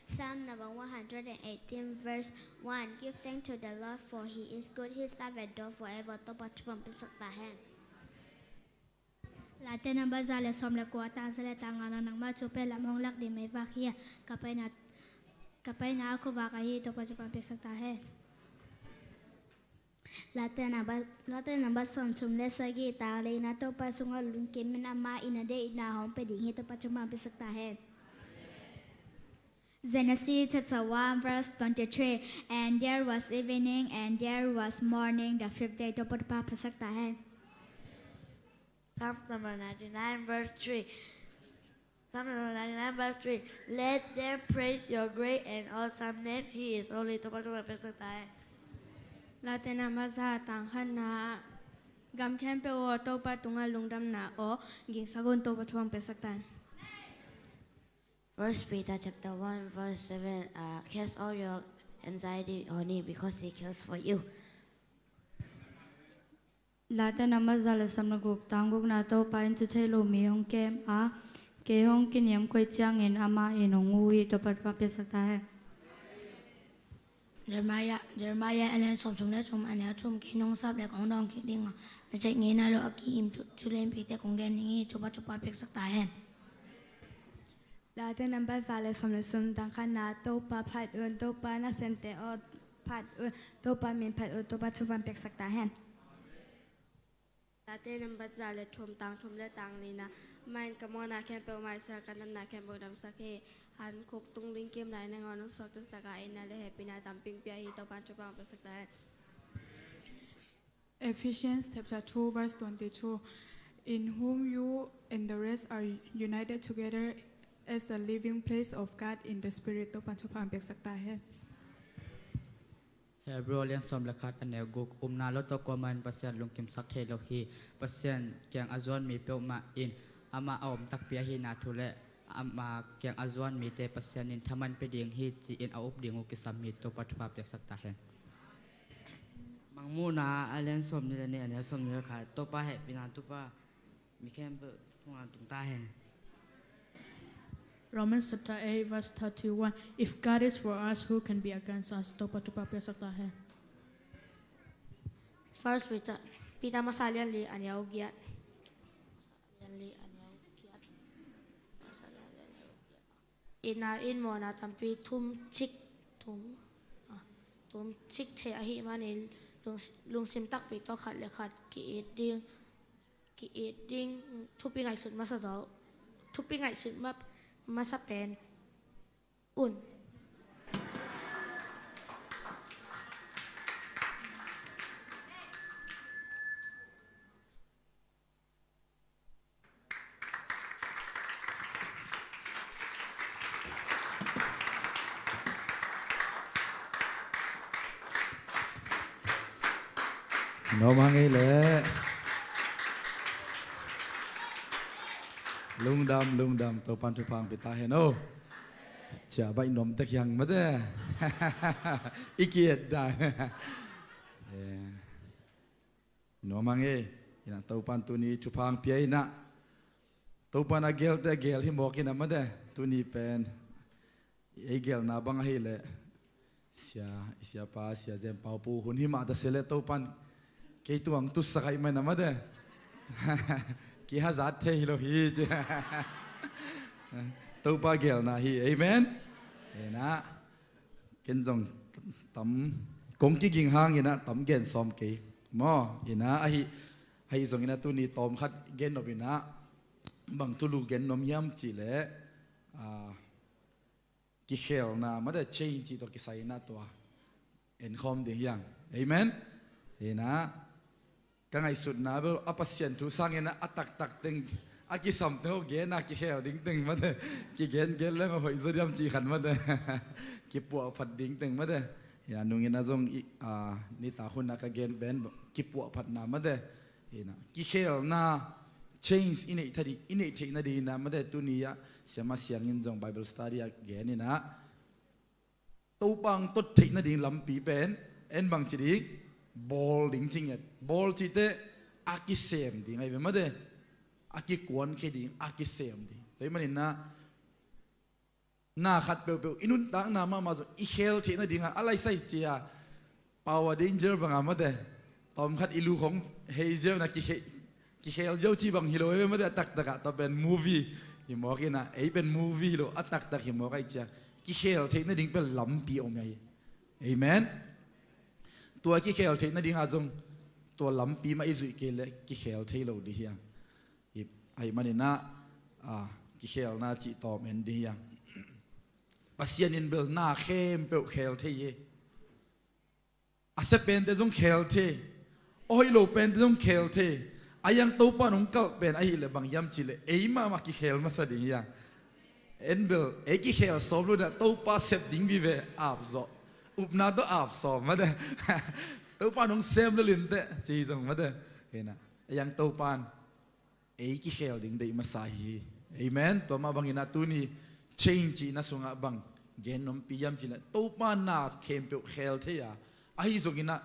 Psalm number one hundred and eighteen, verse one. Give thanks to the Lord, for he is good, his love endures forever. Topa thupha piaksak ta hen. Late number za le sawm le kua, tang za le tang nga. Nangmah thu pen lam hong lak ding meivak hi a, ka paina, ka paina a khuavak ahi. Topa thupha piaksak ta hen. Late number, Late number sawmthum le sagih, tang li na. Topa sungah lungkim in, amah in na deihna hong pia ding hi. Topa thupha piaksak ta hen. Genesis chapter one verse twenty-three. And there was evening, and there was morning, the fifth day. Topa thupha piaksak ta hen. Psalms number ninety-nine verse three. Psalm number ninety-nine verse three. Let them praise your great and awesome name. He is holy. Topa thupha piaksak ta hen. Late number za, tang khatna. Gam khempeuh aw, Topa tungah lungdamna aw, gingsak un. Topa thupha piaksak ta hen. First Peter chapter one verse seven, uh, cast all your anxiety on him because he cares for you. Late number za le sawm le guk, tang gukna. Topa in thu thei lo mi hong kem a, kei hong kiniam koih ciangin amah in hong huh hi. Topa thupha piaksak ta hen. Jeremiah, Jeremiah a lian sawmthum le thum, a neu thum. Kei nong sap le kong dawng kik ding a, na theih ngei nai lo a ki-im thu, thu lianpite kong gen ding hi. Topa thupha piaksak ta hen. Late number za le sawm le thum, tang khatna. Topa phat un, Topa nasemte aw phat un, Topa min phat un. Topa thupha piaksak ta hen. Late number za le thum, tang thum le tang lina. Amah in ka mawhna khempeuh maisak, ka natna khempeuh damsak hi. Hankhuk tung ding kimna in nangawn hong suaktasak a, itna le hehpihna tampi hong pia hi. Topa thupha piaksak ta hen. Ephesians chapter two verse twenty-two. In whom you and the rest are united together as the living place of God in the Spirit. Topa thupha piaksak ta hen. Hebrew a lian sawm le khat, a neu guk. Upna lo tawh kuamah in Pasian lungkimsak thei lo hi. Pasian kiang a zuan mi peuhmah in amah a om takpi ahihna thu le amah kiang a zuan mite Pasian in thaman pia ding hi, ci-in a up ding uh kisam hi. Topa thupha piaksak ta hen. Mangmuhna a lian sawmnih le nih, a neu sawmnih le khat. Topa hehpihna thupha mi khempeuh tungah tung ta hen. Romans chapter eight verse thirty-one. If God is for us, who can be against us? Topa thupha piaksak ta hen. First Peter, Peter masa lian li, a neu giat. Lian li, a neu giat. Masa lian li, a neu giat. Itna in mawhna tampi thum cik, thum, ah, thum cik thei ahih manin lung, lungsim takpi tawh khat le khat ki-it ding, i it ding thupi ngaihsut masa zo. Thupi ngaihsut ma, masa pen un. Nuam hang ei leh. Lungdam, lungdam, Topan thupha hong pia ta hen aw. Cia baih nuam tek hiang mate. I ki-et dan. Eh. Nuam hang ei, inah Topan tuni thupha hong pia inah. Topan a gelte a gel hi mawk inah mate, tuni pen. Ei gelna bang ahih leh. Sia, i siapa, Sia Zen Pau Pu hun hi mah ta se leh Topan. Kei tuang tusak ahih mah inah mate. Kihazat thei hi lo hi. Topa gelna hi, amen. Inah. Ken zong tam kong kiging hang inah tam gen sawm kei. Maw, inah ahi, ahi zong inah tuni tawm khat gen nop inah bang thulu gen nuam hiam cih leh, ah, kikhelna mate change cih tawh kisai inah tua en khawm ding hiang. Amen. Inah Ka ngaihsutna bel a Pasian thu sangin a taktak teng, a kisam teng aw gen a kikhel ding teng mate, kigen gen leng a hoih zaw diam cih khat mate, kipuahphat ding teng mate. Hi a nungin a zong i, a, nitak hun a ka gen pen kipuahphatna mate. Hi na, kikhelna, change i neih theih, i neih theih nadingin a mate, tuni a siama siangin zong Bible study a gen in a Topa hong tot theih nading lampi pen en bangci ding, bawl ding ci ngiat. Bawl cihte a kisem ding ahi ve mate, a kikuankhia ding, a kisem ding. Tua ahih manin na, na khat peuhpeuh i nuntakna mahmah zong i khel theih nading a, a laisai cia Power Ranger banga mate, tawmkhat i lu khong hei ziau na kikhel, kikhel ziau ci bang hi lo ei mate, a taktak ah tua pen movie hi mawk in a, ei pen movie hi lo, a taktak hi mawk ahi cia kikhel theih nading pen lampi om ahi. Amen. Tua kikhel theih nading a zong tua lampi mah i zuih kei leh kikhel thei lo ding hiang. Ahih manin a, a, kikhelna cih tawm en ding hiang. Pasian in bel na khempeuh khel thei hi. A sia pente zong khel thei, a hoih lo pente zong khel thei. A iang Topa in hong kalh pen ahih leh bang hiam cih leh ei mahmah kikhel masa ding hiang. En bel ei kikhel sawm lo in a Topa sep ding vive ap zawh. Upna tawh ap sawm mate. Topa in hong sem lel inteh ci zong mate. Hi na, a iang Topa in ei kikhel ding deih masa hi. Amen. Tua mah bangin a tuni change cihna sungah bang gen nuampi hiam cih leh Topa in na khempeuh khel thei a, ahi zongin a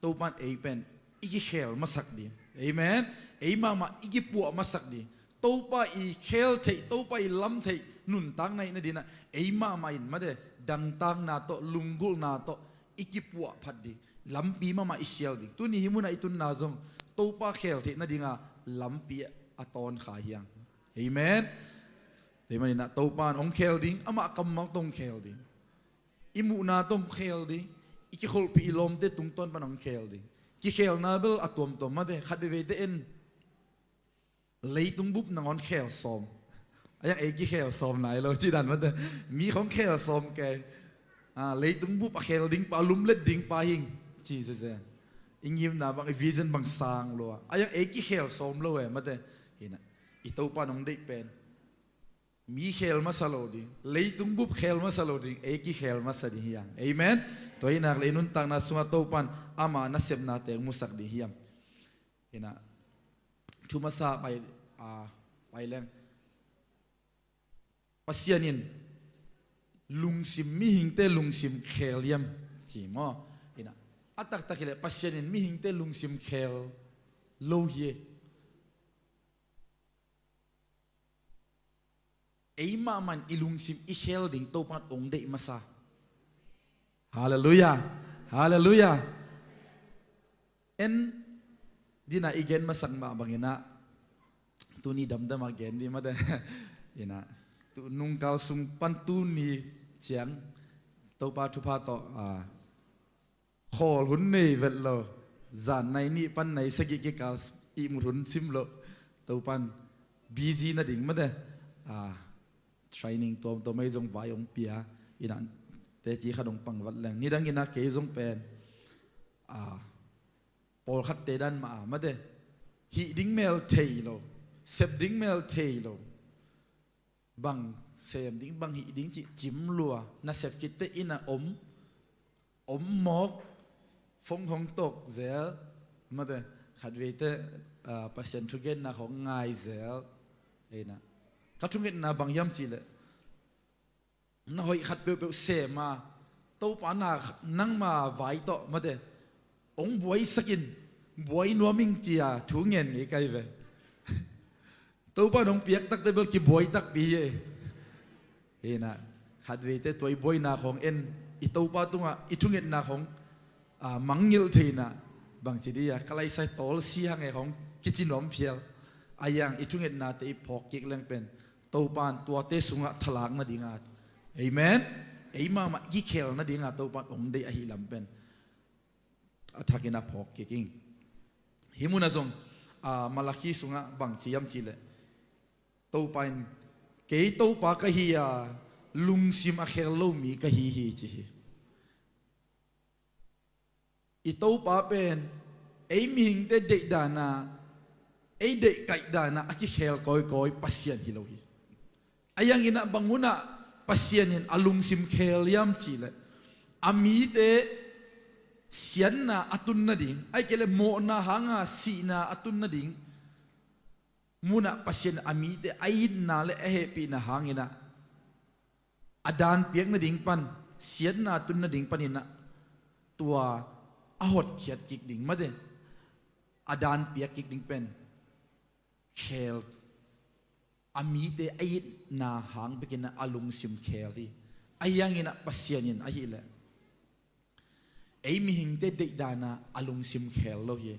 Topa in ei pen i kikhel masak ding. Amen. Ei mahmah i kipuah masak ding. Topa i khel theih, Topa i lam theih nuntakna i hih nading a ei mahmah in mate, dangtakna tawh, lunggulhna tawh i kipuahphat ding, lampi mahmah i sial ding. Tuni hih munah i tunna zong Topa khel theih nading a lampi a tawn kha hiang. Amen. Tua ahih manin a Topa in hong khel ding, amah kammal tawh hong khel ding. I muhna tawh hong khel ding, i kikholhpih i lawmte tungtawn pan hong khel ding. Kikhelna bel a tuamtuam mate, khat veiveite en. Leitung bup nangawn khel sawm. A iang ei kikhel sawm nai lo cih dan mate. Mi khong khel sawm kei. A, leitung bup a khel ding pa, a lumlet ding pa hing ci zeze. I ngimna bang, i vision bang sang lo a, a iang ei kikhel sawm lo e mate. Hi na, i Topa in hong deih pen mi khel masa lo ding, leitung bup khel masa lo ding, ei kikhel masa ding hiang. Amen. Tua hi nak leh i nuntakna sungah Topa in ama nasepnate hong musak ding hiam. Hi na, thu masa pai, a, pai leng. Pasian in lungsim, mihingte lungsim khel hiam ci maw. Hi na, a taktak hi leh Pasian in mihingte lungsim khel lo hi. Ei mahmah in i lungsim i khel ding Topa in hong deih masa. Halleluiah. Halleluiah. En ding a i gen masak mah bangin a, tuni damdam a gen ding mate. Hi na, tu nungkal sung pan tuni ciang Topa thupha tawh, a, khawl hun nei vet lo. Zan nai nih pan nai sagih kikal ihmut hun sim lo. Topan busy nading mate, ah, training tuamtuam ei zong vai hong pia, inah teci khat hong pangvat leng nidang inah kei zong pen, ah, pawlkhatte dan mah a mate, hih ding mel thei lo, sep ding mel thei lo, bang sem ding, bang hih ding cih cim lua, na sep khitte inah om, om mawk, phone hong tawk zel mate, khatveite, ah, Pasian thugenna hong ngai zel. Inah ka thungetna bang hiam cihleh, na hoih khat peuhpeuh sem a, Topa na nangma vai tawh mate, hong buaisak in, buai nuam ing cia thu ngen ngei kai ve. Topa nong piak takte bel kibuai takpi hi. Inah khatveite tua i buaina khong en, i Topa tungah i thungetna khong, ah, mangngilh thei inah, bangci dih a, ka laisai tawlsi hang e khong kici nuam phial. A iang i thungetnate i phawk kik leng pen Topan tuate sungah thalak nadinga, amen, ei mahmah kikhel nadinga Topan hong deih ahi lam pen a thakin a phawk kik ing. Hih munah zong, ah, Malakhi sungah bangci hiam cihleh, Topa in, kei Topa ka hi a, lungsim a khel lo mi ka hi hi ci hi. I Topa pen ei mihingte deih dana, ei deih kaih dana a kikhel kawikawi Pasian hi lo hi. A iang inah bang hunah Pasian in a lungsim khel hiam cihleh, a mite siatna a tun nading, ahih kei leh mawhna hanga sihna a tun nading munah Pasian a mite a itna le a hehpihna hang inah, a dan piak nading pan, siatna tun nading pan inah, tua a hotkhiat kik ding mate, a dan piak kik ding pen khel, a mite a itna hang bek inah a lungsim khel hi. A iang inah Pasian in ahih leh ei mihingte deih dana a lungsim khel lo hi.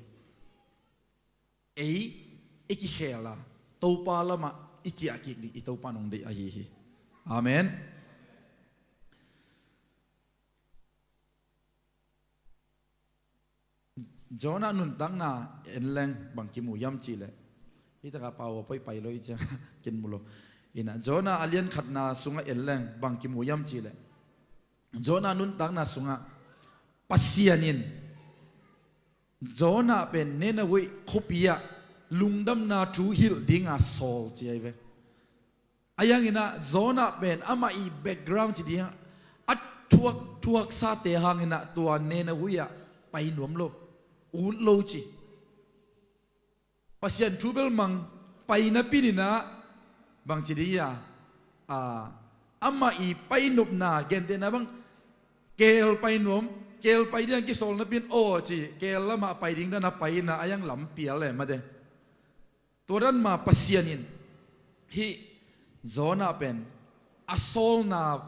Ei i kikhel a, Topa lamah i ciah kik ding i Topa nong deih ahi hi. Amen. Jonah nuntakna en leng bang kimu hiam cihleh, hih takah pau a poi pai lo hi ciang kin mu lo. Inah Jonah a lian khatna sungah en leng bang kimu hiam cihleh, Jonah nuntakna sungah Pasian in Jonah pen Nineveh khuapi ah lungdamna thu hilh dinga sawl ci ahi ve. A iang inah Jonah pen amah i background ci ding a, a thuak thuaksate hang inah tua Nineveh ah pai nuam lo, ut lo ci. Pasian thu bel mang, pai napi-in ah bangci ding hi a, a, amah i pai nopna gentehna bang, keel pai nuam, keel pai ding a kisawl napi-in aw ci, keel lamah pai ding dan a pai in ah, a iang lam pial e mate. Tua dan mah Pasian in hih Jonah pen a sawlna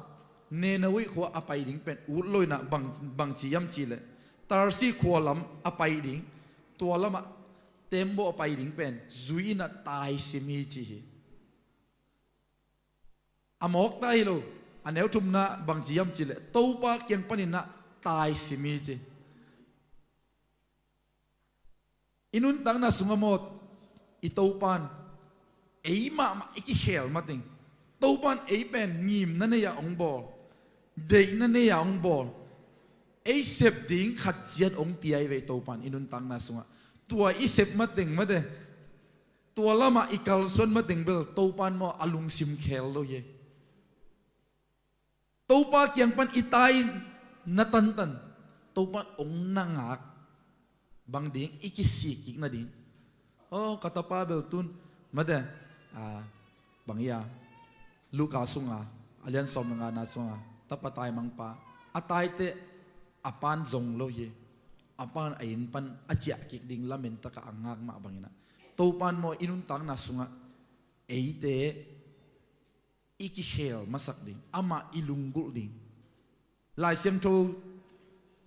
Nineveh khua a pai ding pen ut lo in ah bang, bangci hiam cihleh, Tarsis khua lam a pai ding, tua lamah tembaw a pai ding pen zui in ah taisim hi ci hi. A mawk ta hi lo, a neu thumna bangci hiam cihleh Topa kiang panin ah taisim hi ci. I nuntakna sungah mawt, i Topan ei mahmah i kikheel mateng, Topan ei pen ngimna nei-ah hong bawl, deihna nei-ah hong bawl, ei sep ding khat ciat hong pia hi ve i Topan i nuntakna sungah. Tua i sep mateng mate, tua lamah i kalsuan mateng bel Topan maw a lungsim kheel lo hi. Topa kiang pan i tai na tantan, Topan hong na ngak bang ding i kisik kik nading. Oh, ka tapa bel tun mate, ah, bang hi a, Luka sunga a lian sawm na ngana sunga tapa taimangpa a taiteh a pan zong lo hi. A pan a inn pan a ciah kik ding lamen takah a ngak mah bangin ah Topan maw i nuntakna sungah eite i kikheel masak ding, amah i lunggulh ding. Lai Siangtho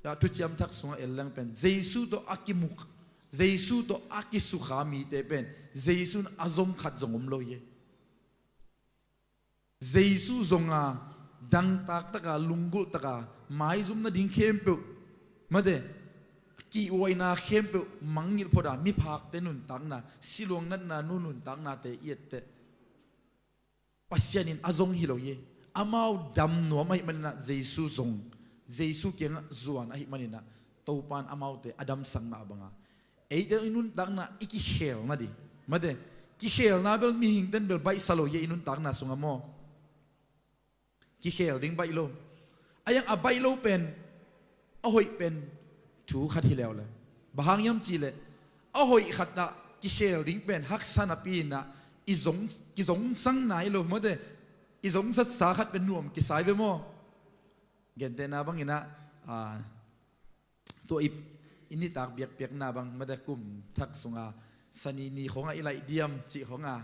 ah Thuciam Thak sungah en leng pen Jesu tawh a kimuk, Jesu tawh a kisukha mite pen Jesu in a zong khat zong om lo hi. Jesu zong a dangtak taka, lunggulh taka, maizum nading khempeuh mate, kihhuaina khempeuh mangngilh phot a, miphakte nuntakna, siluang natna nu nuntaknate i etteh Pasian in a zong hi lo hi. Amau dam nuam ahih maninah Jesu zong, Jesu kiangah zuan ahih maninah Topan amaute a damsak mah banga eite i nuntakna i kikhel nading, mate, kikhelna bel mihingten bel baihsa lo hi i nuntakna sungah maw. Kikhel ding baih lo. A yang a baih lo pen, a hoih pen thu khat hi leuleu. Bang hang hiam cihleh a hoih khatah kikhel ding pen haksa napi inah i zong, kizongsang nai lo, mate, i zongsatsa khat pen nuam kisai ve maw. Gentehna banginah, a, tua i, i nitak biakpiakna bang, mate, kum thak sunga sani ni khongah i laih diam cih khongah,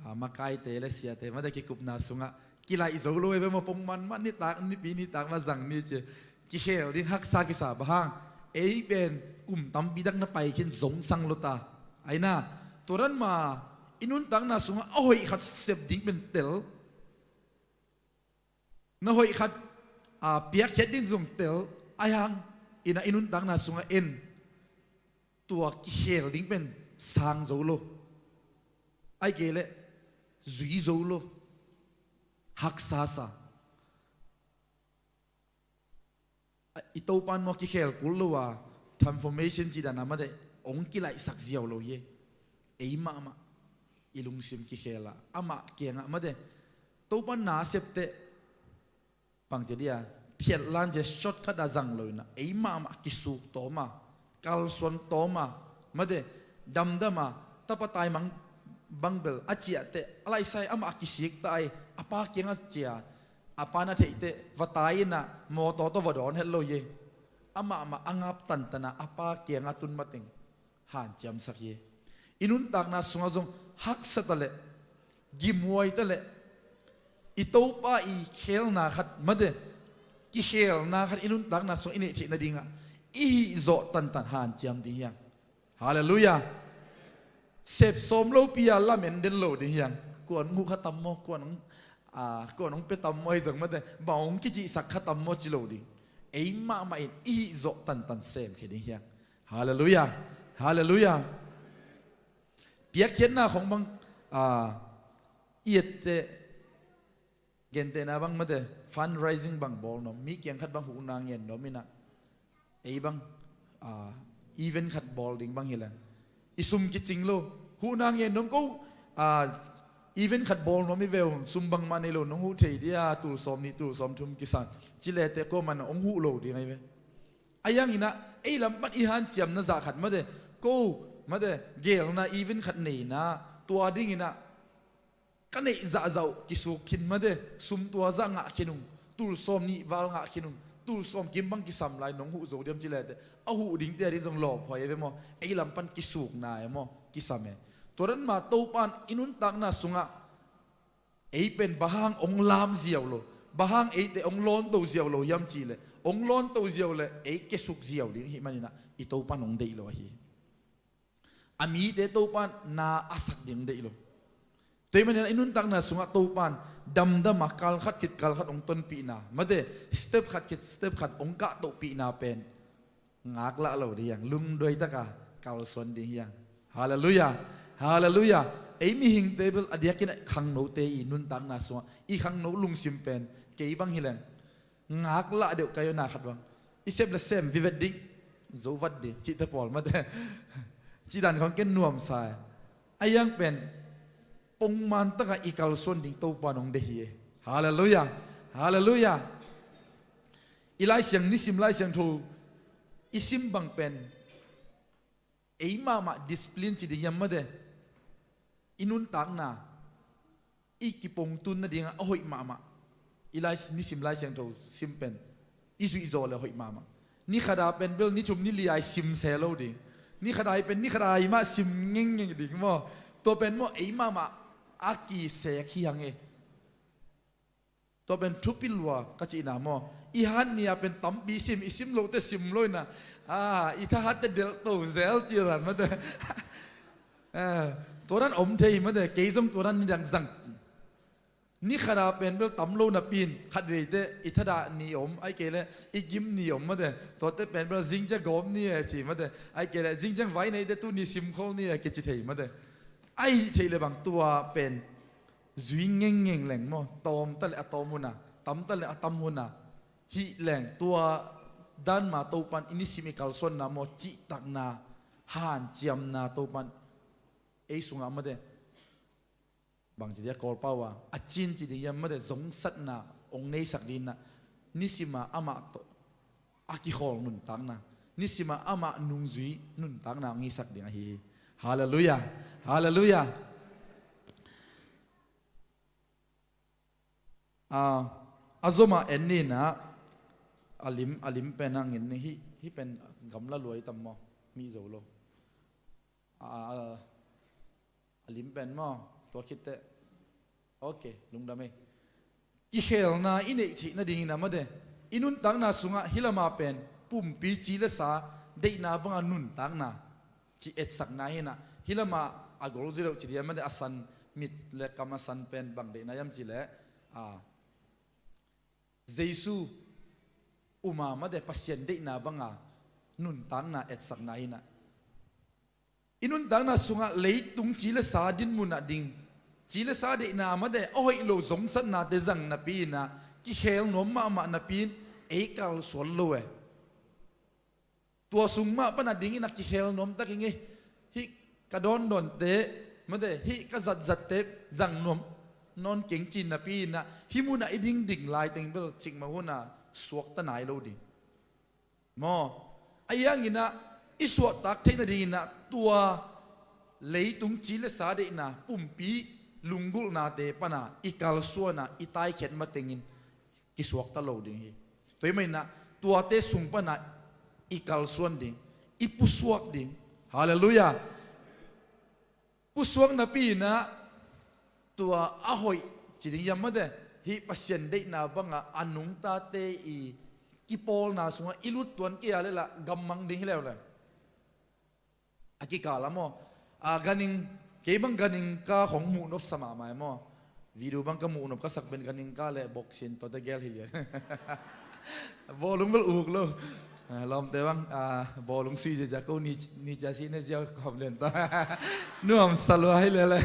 a, makaite le siate, mate, kikupna sungah kilaih zo lo ei ve maw, pongman mah nitak, nipi nitak mah zang ni ci. Kikhel ding haksa kisa, bang hang ei pen kum tampi dak na pai khin zongsang lo ta. Aina, tua dan ma i nuntakna sungah a hoih khat sep ding pen tel. Na hoih khat, a, piakkhiat ding zong tel, a hang inah i nuntakna sungah en, tua kikhel ding pen sang zo lo. Ai kei leh zui zo lo. Haksa sa. I Topan maw kikhel kul lo a, transformation ci dan a, mate, hong kilaihsak ziau lo hi. Ei mahmah i lungsim kikhel a, amah kiangah, mate, Topan na a septeh, bang ci dia, phiatlan cia shortcut a zang lo inah ei mahmah kisuk tawm a, kalsuan tawm a, mate, damdam a, tapa taimang bang bel a ciahteh a laihsai amah a kisik ta ai, a pa kiangah cia, a pa na theihteh va tai inah mawtaw tawh va dawn het lo hi. Amahmah a ngap tantan a, a pa kiangah tun mateng hanciamsak hi. I nuntakna sungah zong haksa ta leh, gimhuai ta leh, i Topa i khelna khat, mate, kikhelna khat i nuntakna sungah i neih theih nadingah i hih zawh tantan hanciam ding hiang. Halleluiah. Sep sawm lopi a lamen den lo ding hiang. Kuan hong huh kha tam maw, kuan hong, a, kuan hong pia tam maw, hi zong, mate, bang hong kicihsak kha tam maw ci lo ding. Ei mahmah in i hih zawh tantan semkhia ding hiang. Halleluiah. Halleluiah. Piakkhiatna khong bang, a, i etteh, gentehna bang, mate, fundraising bang bawl nuam, mi kiang khat bang huhna ngen nuam inah, ei bang, a, event khat bawl ding bang hi leng, i sum kicing lo. Huhna ngen nuam ko, a, event khat bawl nuam i veu, sum bangmah nei lo, nong huh thei dia, tul sawm nih, tul sawm thum kisan ci leteh ko man hong huh lo ding ai ve. A yang inah ei lam pan i hanciamna zah khat, mate, ko, mate, gelna event khat neina, tua ding inah ka neih zahzah uh kisuk khin, mate, sum tua zah ngah khin ung, tul sawm nih val ngah khin ung, tul sawm kim bang kisam lai, nong huh zo diam ci leteh a huh dingte a ding zong lawphuai e ve maw. Ei lam pan kisukna e maw, kisam e. Tua dan ma Topan i nuntakna sungah ei pen bang hang hong lam ziau lo, bang hang eite hong lawnto ziau lo hiam cihleh, hong lawnto ziau leh ei kiasuk ziau ding ahih maninah i Topan hong deih lo ahi. A mite Topan na a sak ding deih lo. Tua ahih maninah i nuntakna sungah Topan damdam a, kal khat khit kal khat hong tonpihna, mate, step khat khit step khat hong kahtohpihna pen ngaklah lo ding hiang, lungduai taka kalsuan ding hiang. Halleluiah. Halleluiah. Ei mihingte bel a diakin a khangnote i nuntakna sungah i khangno lungsim pen kei bang hi leng ngaklah deuh ka hi na khat bang. I sep le sem vivet ding, zo vat ding, cihte pawl, mate. Cih dan khong ken nuamsa e. A yang pen pongman taka i kalsuan ding Topa nong deih hi e. Halleluiah. Halleluiah. I Lai Siang, nisim Lai Siangtho i sim bang pen ei mahmah discipline ci ding hiam, mate, i nuntakna i kipongtun nadingah a hoih mahmah. I lai, nisim Lai Siangtho sim pen i zuih zaw le hoih mahmah. Ni khat a pen bel ni thum ni li a i sim se lo ding. Ni khat a i pen ni khat a i mah sim ngengngeng ding maw. Tua pen maw ei mahmah a kisek hi hang e. Tua pen thupi lua ka cihna maw. I hat ni a pen tampi sim, i sim lote sim lo inah, a, i thahatte delhto zel ci ran, mate. A, tua dan om thei, mate, kei zong tua dan nidang zang. Ni khata pen bel tam lo napi in khatveite i thadah ni om, ahih kei leh i gim ni om mate. Tuate pen bel zing ciang gawp ni e ci mate. Ahih kei leh zing ciang vai nei te tuni simkhol ni e kici thei mate. Ahih theih le bang tua pen zui ngengngeng leng maw, tawm ta le a tawm hun a, tam ta le a tam hun a hih leng tua dan mah Topa'n i nisim i kalsuanna maw, cihtakna, hanciamna Topa'n ei sungah mate. Bangci dia Kawlpau a, a cin ci ding hiam mate, zongsatna hong neisak ding in ah, nisim a amah tawh a kikhawl nuntakna, nisim a amah nungzui nuntakna hong hisak ding ahi hi. Halleluiah. Halleluiah. A, a zom a en ni in ah, a lim, a lim pen a ngen ni hi, hih pen gamla lua hi tam maw, mi zo lo. A, a, a lim pen maw, tua khit teh. Ok, lungdam ei. Kikhelna i neih theih nading in ah mate, i nuntakna sungah hih lam a pen pumpi ci le sa deihna banga nuntakna ci etsakna hi in ah, hih lam a a gol zileuh ci ding hiam mate, a san, mit le kam a san pen bang deihna hiam cih leh, a, Jesu um a mate, Pasian deihna banga nuntakna etsakna hi in ah, i nuntakna sungah leitung ci le sa dinmun ah ding, ci le sa deihna mate, a hoih lo zongsatnate zang napi in ah, kikhel nuam mahmah napi in ei kalsuan lo e. Tua sung mah pan a ding in ah kikhel nuam tak ing ei. Hih ka dawndawnte mate, hih ka zatzatte zang nuam nawn keng ci napi in ah, hih mun ah i ding ding lai teng bel cikmah hun a suakta nai lo ding maw. Ahi hangin ah i suahtak theih nading in ah, tua leitung ci le sa deihna, pumpi lunggulhnate pan a i kalsuan a i taikhiat matengin kisuakta lo ding hi. Tua ahih manin ah tuate sung pan a i kalsuan ding, i pusuak ding. Halleluiah. Pusuak napi in ah tua a hoih ci ding hiam mate, hih Pasian deihna banga a nungtate i kipawlna sungah i lut tuan kei a leh lah gammang ding hi leuleu. A kikal a maw, a, ganhing, kei bang ganhing ka khong muhnop sa mahmah e maw. Video bang ka muhnop ka sak pen ganhing ka le boxing tuate gel hi lian. Bawlung bel uk lo. A, lawmte bang, a, bawlung sui ziazia ko ni, ni cia si ne zia khawm lian ta. Nuam sa lua hi lele.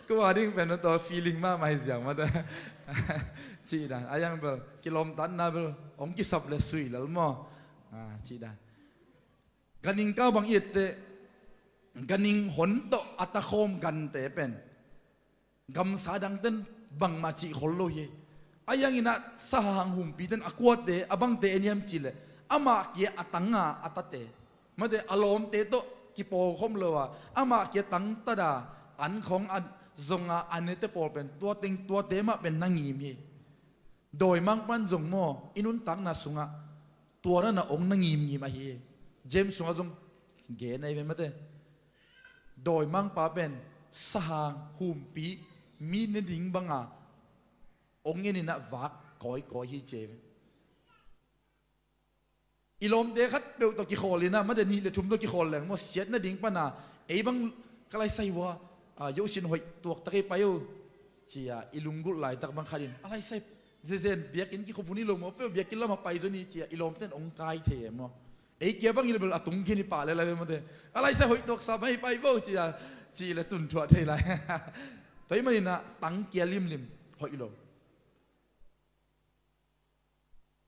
Ko a ding pen tawh feeling mahmah hi ziang mah ta. Cih dan a, yang bel kilawmtatna bel hong kisap le sui lel maw. A, cih dan. Ganhing ka bang i et teh, ganhing hon tawh a takhawm gante pen gamsa dangten bangmah cih khol lo hi. Ahi hangin ah sahang humpiten a kuate, a bangte en hiam cih leh, amah kia a tanga a tate, mate, a lawmte tawh kipawlkhawm lo a, amah kia tangtat a an khawng a zonga a nete pawl pen tua teng, tuate mah pen na ngim hi. Dawimangpa'n zong maw, i nuntakna sungah tua na na ong na ngimngim ahi hi. James sungah zong gen ahi ve mate. Dawimangpa pen sahang humpi mi ne ding banga ong en in ah vak kawikawi hi ci hi ve. I lawmte khatpeuh tawh kikhawl in ah mate, nih le thum tawh kikhawl leng maw, siat nading pan a, ei bang ka laisai hua, a, yosin hoih tuakta kei pai o, ci a i lunggulh laitak bang khat in, a laisai zezen biakinn kikhop hun hi lo maw, peuh biakinn lamah pai zaw ni ci a i lawmte'n ong kai thei e maw. Ei kia bang hi le bel a tung khin hi pah le lai ve mate. A laisai hoih tuaksa mai pai bo ci a, ci le tun thuah thei lai. Tua ahih manin ah tang kia limlim hoih lo.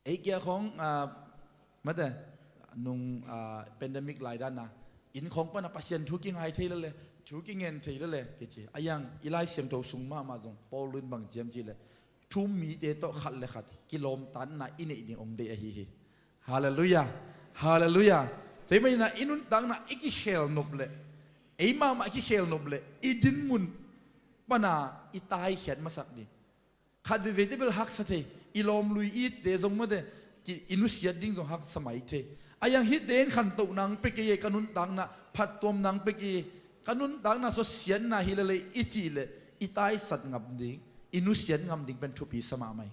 Ei kia khawng, a, mate, nung, a, pandemic lai dan a, inn khawng pan a Pasian thu kingai thei lele, thu kingen thei lele kici. A yang i Lai Siangtho sung mahmah zong Paul in bang ci hiam cih leh, thu um mite tawh khat le khat kilawmtatna i neih ding ong deih ahi hi. Halleluiah. Halleluiah. Tua ahih manin ah i nuntakna i kikhel nop leh, ei mahmah i kikhel nop leh, i dinmun pan a i taikhiat masak ding. Khat veivei te bel haksa thei, i lawmlui i itte zong mate, ki, i nusiat ding zong haksa mai thei. A yang hihte in khantoh nang pia kei e, ka nuntakna phattuam nang pia kei e, ka nuntakna sua siatna hi lele i cih leh, i taisat ngam ding, i nusiat ngam ding pen thupi sa mahmah hi.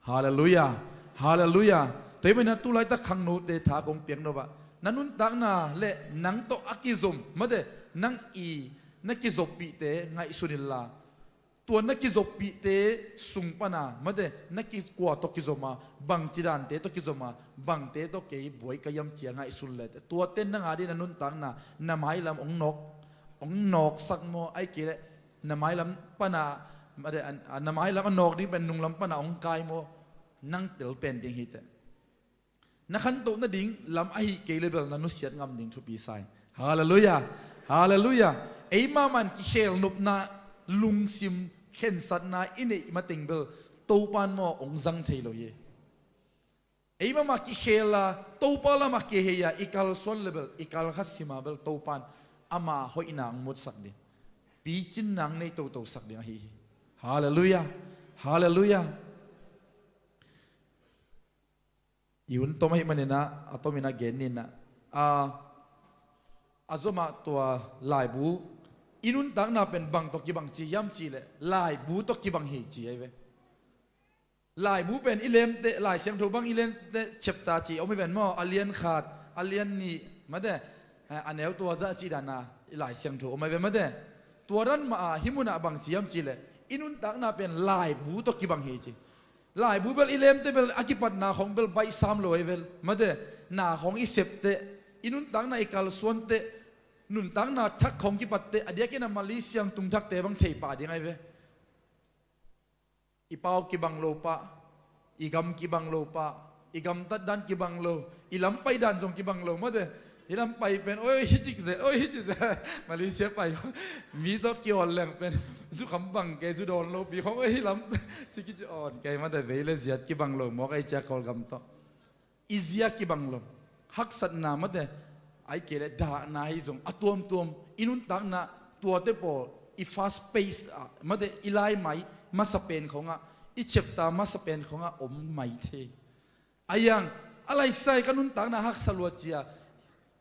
Halleluiah. Halleluiah. Tua ahih manin ah tulaitak khangnote tha kong piak nop ah, na nuntakna le nang tawh a kizom mate, nang i Na kizoppihte ngaihsun inla, tua na kizoppihte sung pana, mate, na kikua tawh kizom a, bangci dante tawh kizom a, bangte tawh kei buai ka hiam ci a ngaihsun le, tuate nang a ding na nuntakna, na mailam hong nawk, hong nawksak maw, ahih kei leh na mailam pana, mate, a, a, na mailam a nawk ding pen nunglam pana hong kai maw, nang tel pen ding hi teh. Na khantoh nading lam ahih kei leh bel na nusiat ngam ding thupi sa hi. Halleluiah. Halleluiah. Ei mahmah in kikhel nopna, lungsim khensatna i neih mateng bel Topa'n maw hong zang thei lo hi. Ei mahmah kikhel a Topa lamah kihei a i kalsuan leh bel, i kal khat sim a bel Topa'n ama hoihna hong mutsak ding, picinna hong nei totosak ding ahi hi. Halleluiah. Halleluiah. I hun tom ahih manin ah, a tomin a gen ni in ah, a, a zomah tua laibu, i nuntakna pen bang tawh kibang ci hiam cih leh, laibu tawh kibang hi ci ahi ve. Laibu pen i lemte, Lai Siangtho bang i lemte, chapter ci om hi ven maw, a lian khat, a lian nih, mate, a neu tua zah cih dan a, i Lai Siangtho om ahi ve mate. Tua dan mah a, hih munah bang ci hiam cih leh, i nuntakna pen laibu tawh kibang hi ci. Laibu bel i lemte bel a kipatna khong bel baihsam lo ahi vel. Mate, na khong i septe, i nuntakna i kalsuante, nuntakna thak khong kipatte, a diakin a Malaysia tung thakte bang thei pah ding ahi ve. I pau kibang lo pah, i gam kibang lo pah, i gamtat dan kibang lo, i lam pai dan zong kibang lo, mate. I lam pai pen, oi, hi cik ze, oi, hi cik ze. Malaysia pai, mi tawh kiawn leng pen, zu kham bang kei, zu dawn lo pi khong, oi, hi lam, ci kici awn kei, mate, vei le ziat kibang lo, mawk ei cia Kawlgam tawh. I zia kibang lo. Haksatna mate, ahih kei leh dahna hi zong, a tuamtuam, i nuntakna tuate pawl, i fast pace ah, mate, i laimai masa pen khongah, i chapter masa pen khongah om mai thei. A yang, a laisai ka nuntakna haksa lua cia,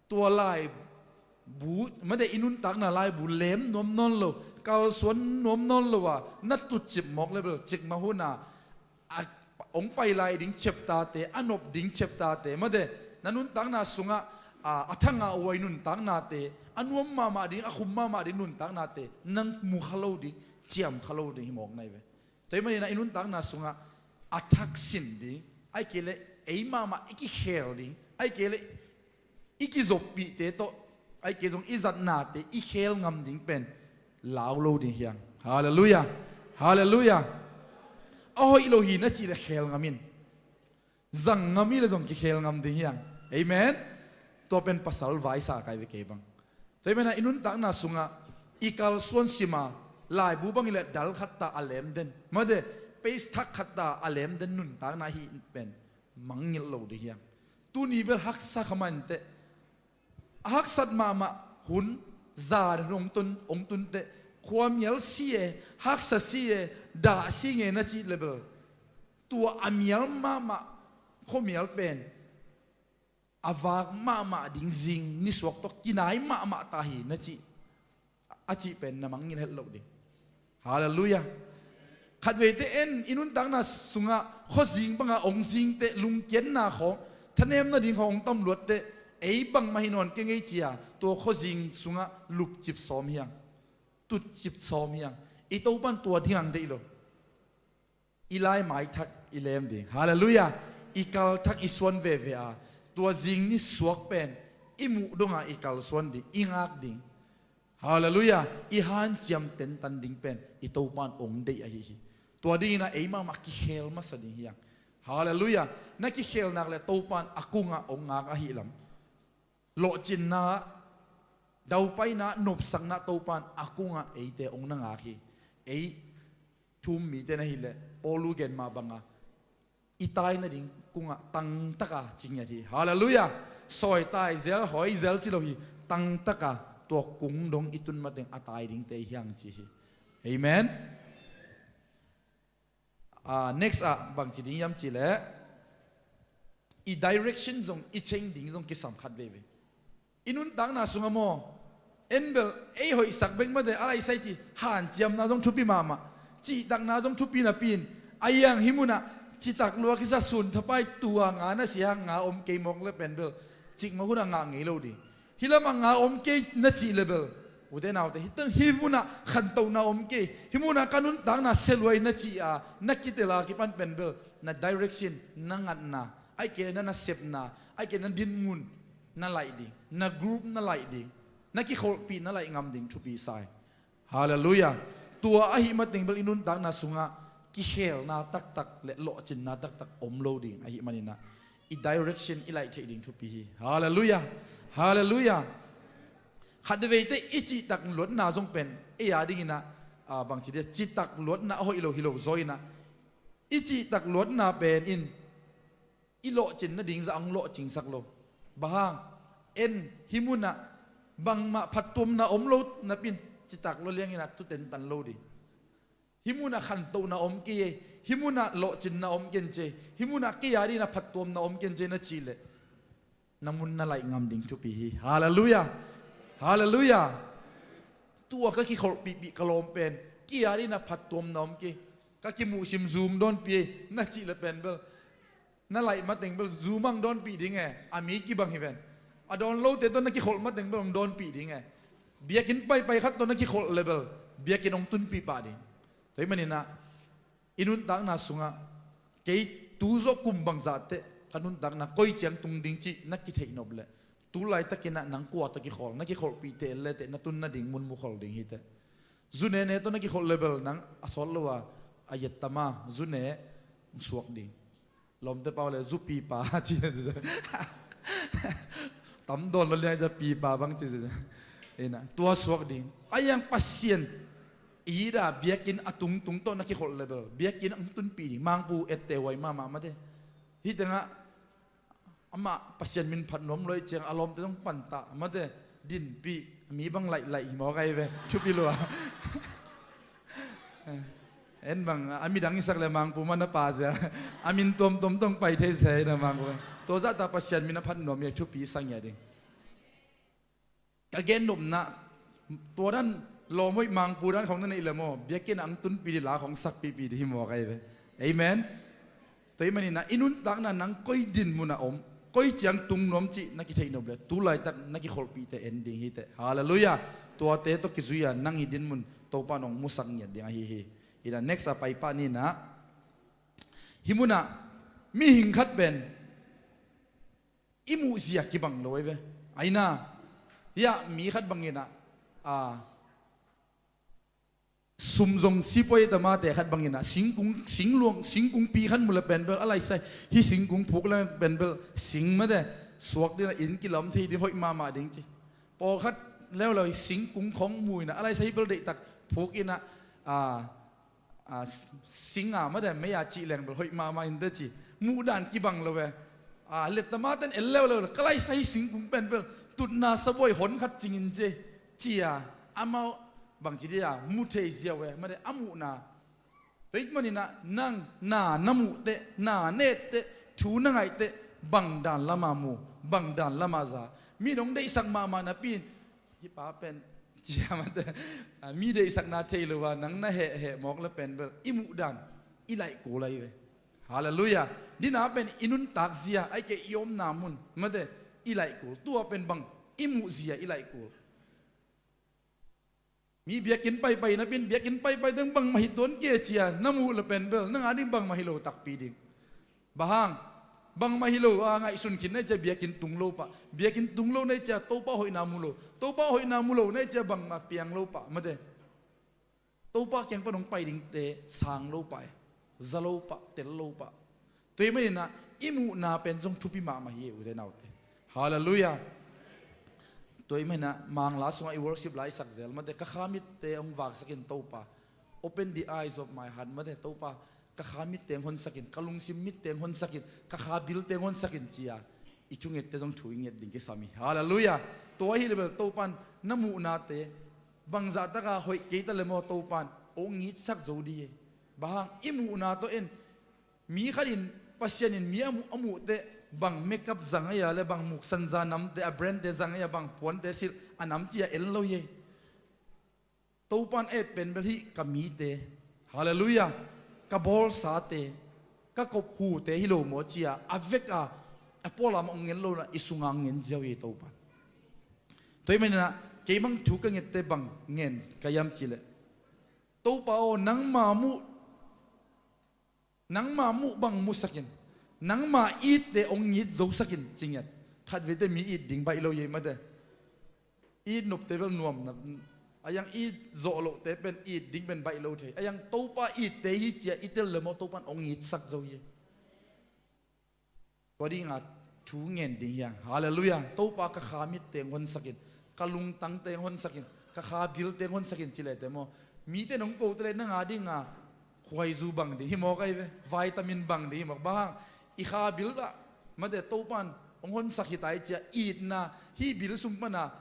tua laibu, mate, i nuntakna laibu lem nuam nawn lo, kalsuan nuam nawn lo a, na tutcip mawk leh bel, cikmah hun a, a, hong pai lai ding chapter te, a nop ding chapter te, mate, na nuntakna sungah, a, a thangah huai nuntaknate, a nuam mahmah ding, a khum mahmah ding nuntaknate, nang mu kha lo ding, ciam kha lo ding hi mawk na hi ve. Tua ahih manin ah i nuntakna sungah a thak sin ding, ahih kei leh ei mahmah i kikhel ding, ahih kei leh i kizoppihte tawh, ahih kei zong i zatnate i khel ngam ding pen lau lo ding hi hang. Halleluiah. Halleluiah. A hoih lo hi na cih leh khel ngam in. Zang ngam hi leh zong kikhel ngam ding hi hang. Amen. Tua pen pasal vaisa kai ve kei bang. Tua ahih manin ah i nuntakna sungah i kalsuan sim a, laibu bang hi leh dal khat ta a lem den, mate, pace thak khat ta a lem den nuntakna hi pen mangngilh lo ding hi hang. Tuni bel haksa kha mah inteh. A haksat mahmah hun, zan hun hong tun, hong tun teh, khuamial si e, haksa si e, dah si nge na cih leh bel, tua a mial mahmah khuamial pen a vak mahmah ding zing nisuak tawh kinai mahmah ta hi na cih, a cih pen na mangngilh het loh ding. Halleluiah. Khatveite en, i nuntakna sungah khuazing banga hong zingte, lungkiatna khawng, thanemna ding khawng hong tamluatte, ei bangmah hi nawn kei ngei cia, tua khuazing sungah lupcip sawm hi hang, tutcip sawm hi hang. I Topa'n tua ding hang deih lo. I laimai thak i lem ding. Halleluiah. I kal thak i suan veve a, tua zing nisuak pen i muh dongah i kalsuan ding, i ngak ding. Halleluiah. I hanciam tentan ding pen i Topa'n hong deih ahi hi. Tua dingin ah ei mahmah kikhel masa ding hi hang. Halleluiah. Na kikhel nak leh Topa'n a kungah hong ngak ahi lam. Lawhcinna, daupaina, nopsakna Topa'n a kungah eite hong na ngak hi. Ei thu-um mite na hi leh, Paul in gen mah banga, i tai nading kungah tangtaka ci ngiat hi. Halleluiah. Sawi tai zel, hawi zel ci lo hi. Tangtaka tua kung dong i tun mateng a tai dingte hi hang ci hi. Amen. Ah, next ah bangci ding hiam cih leh, i direction zong, i change ding zong kisam khat veve. I nuntakna sungah maw, en bel ei hoihsak bek mate, a laisai ci, hanciamna zong thupi mahmah, cihtakna zong thupi napi in, a yang hih munah citak lua kisa, sun thapai tua nga na sia, nga om kei mawk leh pen bel, cikmah hunah ngah ngei lo ding. Hih lamah nga om kei na cih leh bel, Ute naute, hih teng hih munah khantohna om kei, hih munah ka nuntakna sia luai na ci-a na kitel a kipan pen bel na direction, na ngatna, ahih kei leh na nasepna, ahih kei leh na dinmun na laih ding, na group na laih ding, na kikholhpih na laih ngam ding thupi sa hi. Halleluiah. Tua ahih mateng bel i nuntakna sungah kikhelna taktak le lawhcinna taktak om lo ding ahih maninah i direction i laih theih ding thupi hi. Halleluiah. Halleluiah. Khatveite i cihtak luatna zong pen ei a dinginah, ah, bangci dia, citak luatna a hoih lo hi lo zaw inah, i cihtak luatna pen in i lawhcin nading zah hong lawhcingsak lo. Bang hang? En hih munah bangmah phattuamna om lo napin citak lua lianginah tu tentan lo ding. Hih munah khantohna om kei ei, hih munah lawhcinna om ken cei, hih munah kei a dinah phattuamna om ken cei na cih leh na mun na laih ngam ding thupi hi. Halleluiah. Halleluiah. Tua ka kikholhpihpih ka lawm pen kei a dinah phattuamna om kei, ka kimuhsim zum dawnpi ei na cih leh pen bel na laih mateng bel zum ang dawnpih ding e, a mi kibang hi ven. A dawn lote tawh na kikholh mateng bel hong dawnpih ding e. Biakinn paipai khat tawh na kikholh leh bel biakinn hong tunpih pah ding. Tua ahih maninah i nuntakna sungah kei tu zawh kum bangzah teh ka nuntakna koi ciang tung ding cih na kitheih nop leh tu laitakinah nang kua tawh kikholh, na kikholhpihte leteh na tun nading mun mukhol ding hiteh. Zu nene tawh na kikholh leh bel nang a sawt lo a, a yet tama zu ne hong suak ding. Lawmte pau le zu pipa ci. Tam dawn lo liang za pipa bang ci. Ina tua suak ding. A iang Pasian i da biakinn a tungtung tawh na kikholh leh bel biakinn ang tunpih ding. Mangpu ette huai mahmah mate. Hih tengah amah Pasian min phat nuam lo ih ciang a lawmte zong pantah mate. Dinpih mi bang laih laih hi mawk ahi ve. Thupi lua. En bang a midang i sak le Mangpu man a pa zia a min tuamtuam tong pai thei se na Mangpu. Tua zahta Pasian min a phat nuam i a thupi sang i a ding. Ka gen nopna tua dan lawm hoih Mangpu dan khong na neih le maw biakinn ang tunpi di la khong sakpihpih di hi mawk ahi ve. Amen. Tua ahih maninah i nuntakna nang koi din munah om, koi ciang tung nuam cih na kitheih nop le tu laitak na kikholhpihte en ding hiteh. Halleluiah. Tuate tawh kizui-a nang i dinmun Topa nong musak ngiat ding ahi hi. Ina next a paipah ninah hih munah mihing khat pen i muhzia kibang lo ahi ve. Aina hiah mi khat banginah a sum zong sipuai tamate khat banginah singkung, singluang, singkungpi khat mu le pen bel a laisai hih singkung phuk le pen bel sing mate suak dinah inn kilam thei ding hoih mahmah ding ci. Pawlkhat leuleu singkung khong mu inah a laisai hih bel deihtak phuk inah a, a, singa mate mei a cih leng bel hoih mahmah inteh ci. Muhdan kibang lo ve. A, lettamaten el leuleu le ka laisai hih singkung pen bel tutna sabuai hon khat cingin ci. Cia amau bangci dia mu thei ziau e mate a muhna. Tua ahih maninah nang na na muhteh, na netteh, thu na ngaihteh bangdan lama mu, bangdan lama za. Mi nong deihsak mahmah napi in hih pa pen cia mate, a, mi deihsakna thei lo a nang na hehheh mawk le pen bel i muhdan i laih kul ahi ve. Halleluiah. Dina pen i nuntak zia ahih kei i omna mun mate i laih kul. Tua pen bang i muhzia i laih kul. Mi biakinn paipai napin biakinn paipai deng bangmah hi tuan kei cia na muh le pen bel nang a ding bangmah hi lo takpi ding. Bang hang? Bangmah hi lo a ngaihsun khin na cia biakinn tung lo pah. Biakinn tung lo na cia Topa hoihna mu lo. Topa hoihna mu lo na cia bangmah piang lo pah mate. Topa kiang pan hong pai dingte sang lo pah e. Za lo pah, tel lo pah. Tua ahih maninah i muhna pen zong thupi mahmah hi e ute naute. Halleluiah. Tua ahih maninah Mangla sungah i worship la i sak zel mate ka kha mitte hong vaksakin Topa. Open the eyes of my heart mate Topa ka kha mitte hong honsakin, ka lungsim mitte hong honsakin, ka kha bilte hong honsakin cia i thungette zong thu i nget ding kisam hi. Halleluiah. Tua ahih le bel Topan na muhnate bangzahtaka hoih kei ta le maw Topan hong ngitsak zo dih e. Bang hang i muhna tawh en mi khat in Pasian in mi a muh, a muhteh bang makeup zang ahi a le bang muksan za namte a brandte zang ahi a bang puante silh a nam cia en lo hi. Topan et pen bel hih ka mite. Halleluiah. Ka bawlsate, ka kop hute hi lo maw cia a vek a a pualam hong ngen lo na i sunga hong ngen ziau hi Topan. Tua ahih maninah Kei bang thu ka ngette bang ngen ka hiam cih leh, Topa aw, nangma muh, nangma muh bang musak in, nangma itte hong it zosak in ci ngiat. Khatveite mi it ding baih lo hi ei, mate. It nopte bel nuam na, a hiang it zawh lohte pen it ding pen baih lo thei. A hiang Topa itte hi ci-a i tel leh maw, Topa in hong itsak zo hi ei. Tua dinga thu ngen ding hi hang. Halleluiah. Topa, ka kha mitte hong honsak in, ka lungtangte hong honsak in, ka kha bilte hong honsak in ci leh te maw, mite in hong kote leh nang a dinga khuaizu bang ding hi mawk ahi ve. Vitamin bang ding hi mawk. Bang hang, i kha bil ah, mate, Topa in hong honsak hi ta hi ci-a itna, hih bil sung pana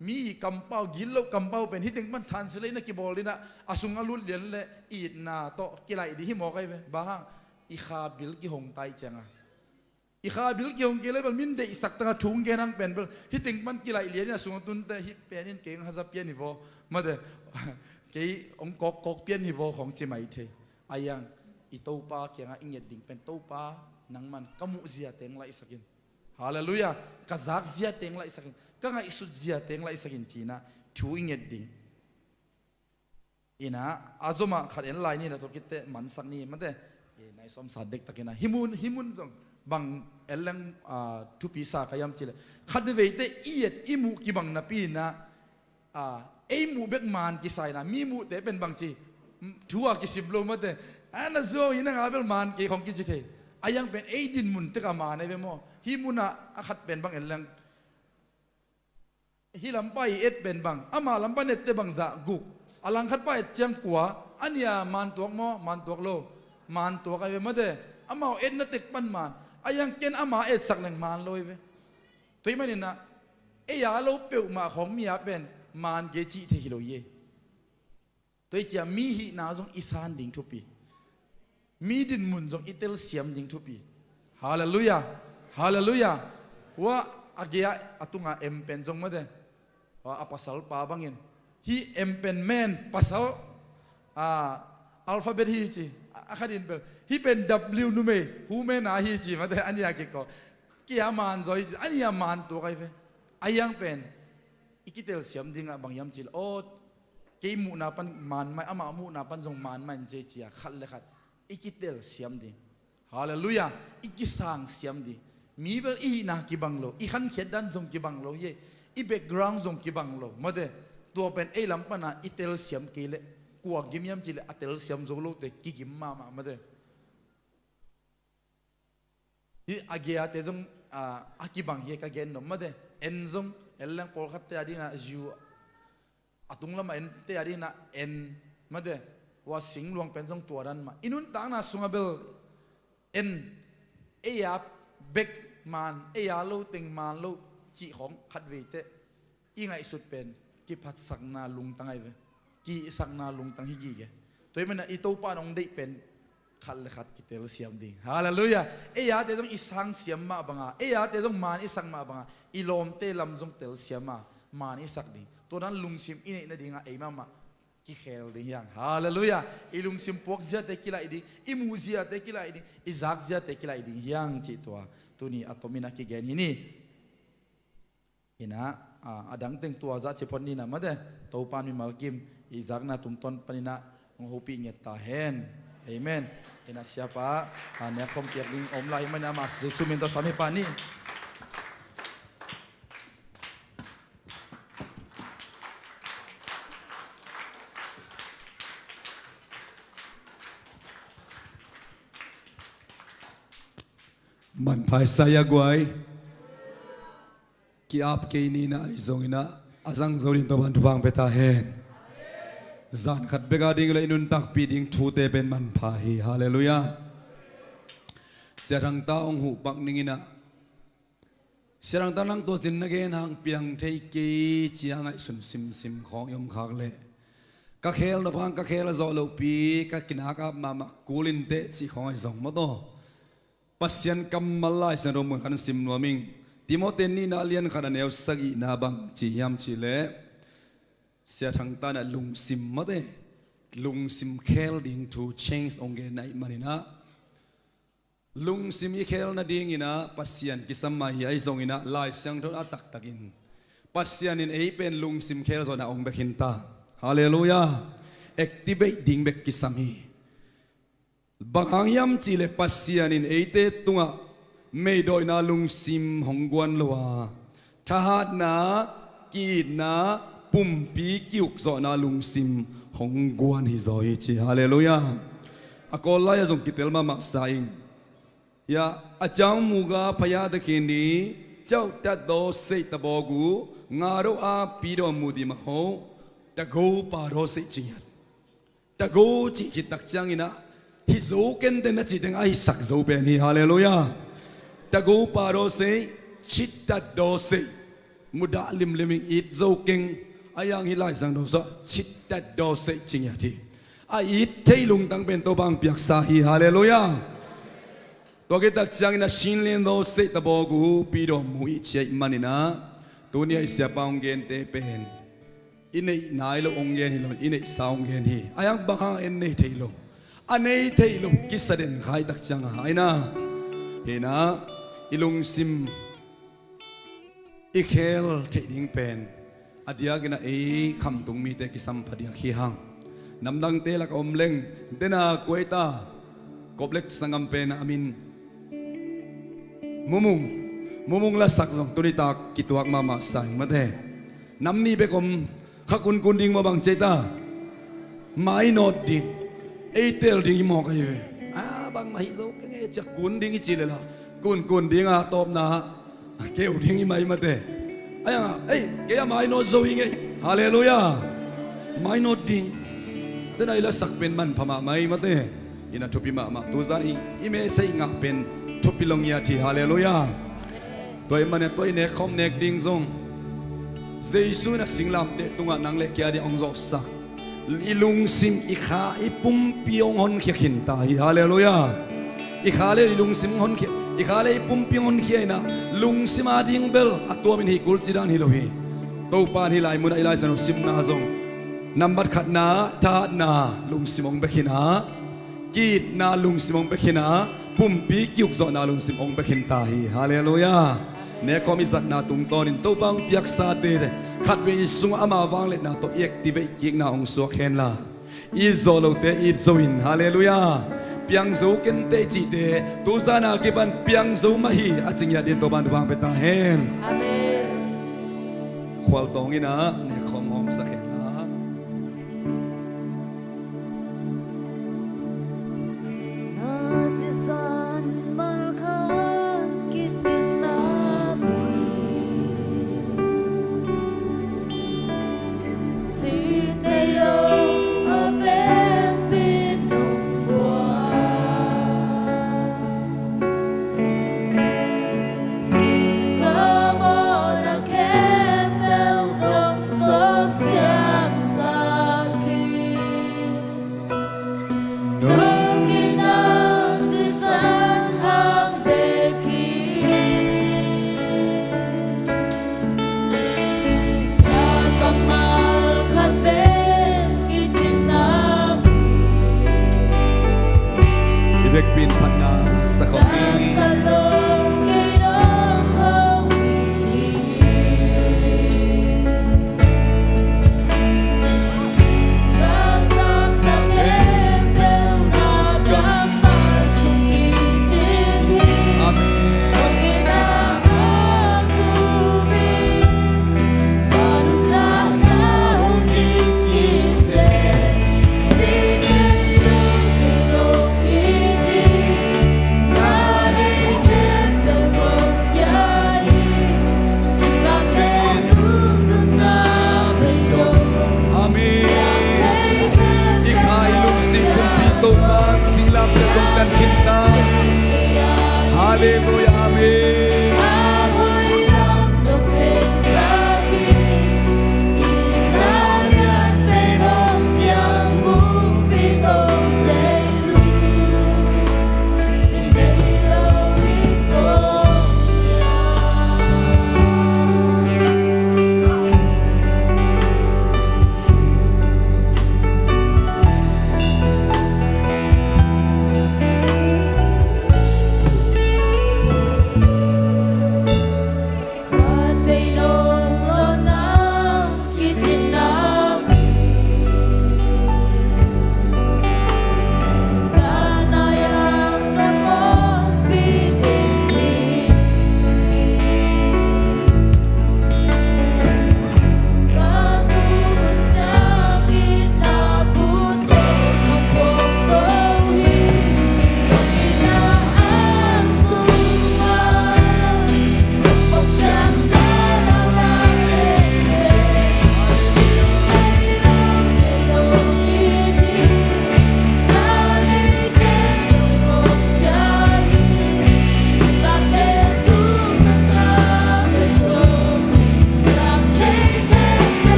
mi kampau, gitloh kampau pen hih teng pan thansilei na kibawl ding ah, a sung a lut lian leh itna tawh kilaih ding hi mawk ahi ve. Bang hang, i kha bil kihong ta hi cianga, i kha bil kihong kei leh bel min deihsak tangah thu hong gen hang pen bel hih teng pan kilaih lian in a sung a tunte hih pen in kei hong haza pian hi vaw, mate, kei hong kawkkawk pian hi vaw khawng ci mai thei. A hiang, i Topa kiangah i nget ding pen, Topa, nangman ka muhzia teng laihsak in. Halleluiah. Ka zakzia teng laihsak in, ka ngaihsutzia teng laihsak in ci-in ah thu i nget ding. Inah, a zomah khat en lai ni, na tua kitte mansak ni, mate. E, nai sawm sa dektak inah. Hih mun, hih mun zong bang en leng, ah, thupi sa ka hiam cih leh, khatveite i et i muh kibang napi inah, ah, ei muh bek maan kisa inah, mi muhte pen bangci, thu a kisim lo, mate. A, na zuau hi, nang a bel maan kei khawng kici thei. A hiang pen ei dinmun tek a maan ahi ve maw. Hih munah a khat pen bang en leng, hih lampa i et pen bang, amah lampa ette bang zah guk, a langkhatpa et ciang kua, a nih a maan tuak maw, maan tuak lo? Maan tuak ahi ve, mate. Amau etna tek pan maan. A hiang ken ama etsak leng maan lo ahi ve. Tua ahih manin ah, ei a lo peuhmah khawng mi a pen maan kei cih thei hi lo hi ei. Tua hi ciah mi hihna zong i san ding thupi, mi dinmun zong i telsiam ding thupi. Halleluiah. Halleluiah. Ua, a gei-ah a tunga M pen zong, mate, ua, a pasalpa bangin, hih M pen men, pasal, a, alphabet hi ci. A, a khat in bel, hih pen W, numei, women a hi ci, mate, a nih a kiko. Kia maan zaw hi ci, a nih a maan tuak ahi ve. A hiang pen i kitelsiam dingah bang hiam cih leh, aw, kei muhna pan maan mah in, amah muhna pan zong maan mah in ci, ci-a khat le khat i kitelsiam ding. Halleluiah. I kisangsiam ding. Mi bel i hihna kibang lo, i khankhiat dan zong kibang lo hi ei, i background zong kibang lo, mate. Tua pen ei lam pana i telsiam kei leh kua gim hiam cih leh a telsiam zo lote kigim mahmah, mate. Hih a gei-ate zong, ah, a kibang hi ei, ka gen nop, mate. N zong, en leng pawlkhatte a dingin ah U, a tung lamah ente a dingin ah N, mate. Ua singluang pen zong tua dan mah. I nuntakna sungah bel N, ei a bek maan, ei a lo teng maan lo cih khawng khatveite i ngaihsut pen kiphatsakna lungtang ahi ve. Kihihsakna lungtang hi gige. Tua ahih manin ah i Topa in hong deih pen khat le khat kitelsiam ding. Halleluiah. Ei ate zong i sangsiam mah banga, ei ate zong maan i sak mah banga, i lawmte lam zong telsiam a, maan i sak ding. Tua dan lungsim i neih nadingah ei mahmah kikhel ding hi hang. Halleluiah. I lungsim puakziate kilaih ding, i muhziate kilaih ding, i zakziate kilaih ding hi hang cih tua tuni a tomin a kigen hi ni. Inah, a, a dang teng tua zah ci phot ni nah, mate. Topa in mimal kim i zakna tungtawn panin ah hong hopih ngiat ta hen. Amen. Inah siapa, a, nek khawm piak ding om lai hi manin ah, mah Jesu min tawh sam hi pah ni. Manpha i sa hia guai. Ki-ap kei ni nah, ahi zongin ah a zang zo ding Topa'n thupha hong pia ta hen. Zan khat bek a ding leh i nuntakpih ding thute pen manpha hi. Halleluiah. Sia Thangta hong huh pak ning inah, Sia Thangta, nang tua cin na gen hang piang thei kei ci-a ngaihsun simsim khawng i om khak leh, ka khel nop hang ka khel a zawh lohpi, ka kinak ap mahmah kul inteh cih khawng ahi zong maw, tua Pasian kammal Lai Siangtho mun khat in sim nuam ing. Timoti nihna a lian khat a neu sagihna bang ci hiam cih leh, Sia Thangta in ah lungsim, mate, lungsim khel ding thu change hong gen ahih manin ah, lungsim i khel nadingin ah Pasian kisam mah hi, ahi zongin ah Lai Siangtho in a taktakin Pasian in ei pen lungsim khel zawhna hong bek hi ta. Halleluiah. Activate ding bek kisam hi. Bang hang hiam cihleh Pasian in eite tungah meidawina lungsim hong guan lo a, thahatna, ki-itna, pumpi ki-ukzawhna lungsim hong guan hi zaw hi ci. Halleluiah. A kawl lai-ah zong kitel mahmah sa ing. Ya, a cang muga phaya te khin ni, cau tat daw sei ta bawk uh, nga ro a pi daw mu di ma ho, ta go pa daw sei cingiat. Ta go cih khit tak ciangin ah, hi zo kente na cih teng a hisak zo pen hi. Halleluiah. Ta go pa daw sei, cit tat daw sei. Mudah limlim in it zo keng, a yang hi lai sang daw sa, cit tat daw sei cingiat hi. A it thei lungtang pen Topa hong piaksa hi. Halleluiah. Tua khit tak ciangin a sin lin daw sei ta bawk uh, pi daw mu i ciah manin ah, tuni a i siapa hong gente pen i neih nai lo hong gen hi lo, i neihsa hong gen hi. A yang bang hang en nei thei lo, a nei thei lo kisa den khai tak ciang a, ai na. Hi na, i lungsim i khel theih ding pen a diakin ah ei khamtung mite kisam pha diak hi hang. Namdangte lak a om leng, dena kuaita, koplek sangam pen a min Mumung, Mumung lasak zong tuni tak kituak mahmah sa ing mate. Nam nih bek om, kha kunkun ding maw bang ci ta? Mainawt ding. Ei tel ding i mawk ahi ve. A, bangmah hi zo keng e, ciah kun ding i ci leh la, kunkun ding a tawpna keu ding i mai mate. A yang a, ei, kei a mainawt zo hi ngei. Halleluiah. Mainawt ding. Tena i lasak pen manpha mahmah hi mate. Ina thupi mahmah, tuzan i, i mesa i ngah pen thupi lo ngiat hi. Halleluiah. Tua i mane, tua i nek khawm nek ding zong, Jesu in a singlamteh tungah nang le kei a ding hong zawhsak, i lungsim, i kha, i pumpi hong honkhia khin ta hi. Halleluiah. I kha le i lungsim hong honkhia, i kha le i pumpi hong honkhia in ah, lungsim a ding bel a tuamin hi kul ci dan hi lo hi. Topa in hih lai munah i Lai Siangtho simna zong, nambat khatna, thahatna lungsim hong bek hi na, ki-itna lungsim hong bek hi na, pumpi ki-ukzawhna lungsim hong bek hi ta hi. Halleluiah. Nek khawm i zatna tungtawnin Topa hong piaksate khatvei i sungah ama vangliatna tawh i activate kikna hong suak hen la, i it zo lote it zo in. Halleluiah. Piang zo kente i cihte tuzan a kipan piang zo mah hi a ci ngiat dingin Topa in thupha hong pia ta hen. Amen. Khualtawng in ah nek khawm hawmsak hen la. I vekpi in phatna sa khawm ni. Amen. I kha i lungsim pumpi Topa singlamteh tawh tan khin ta. Halleluiah. Amen.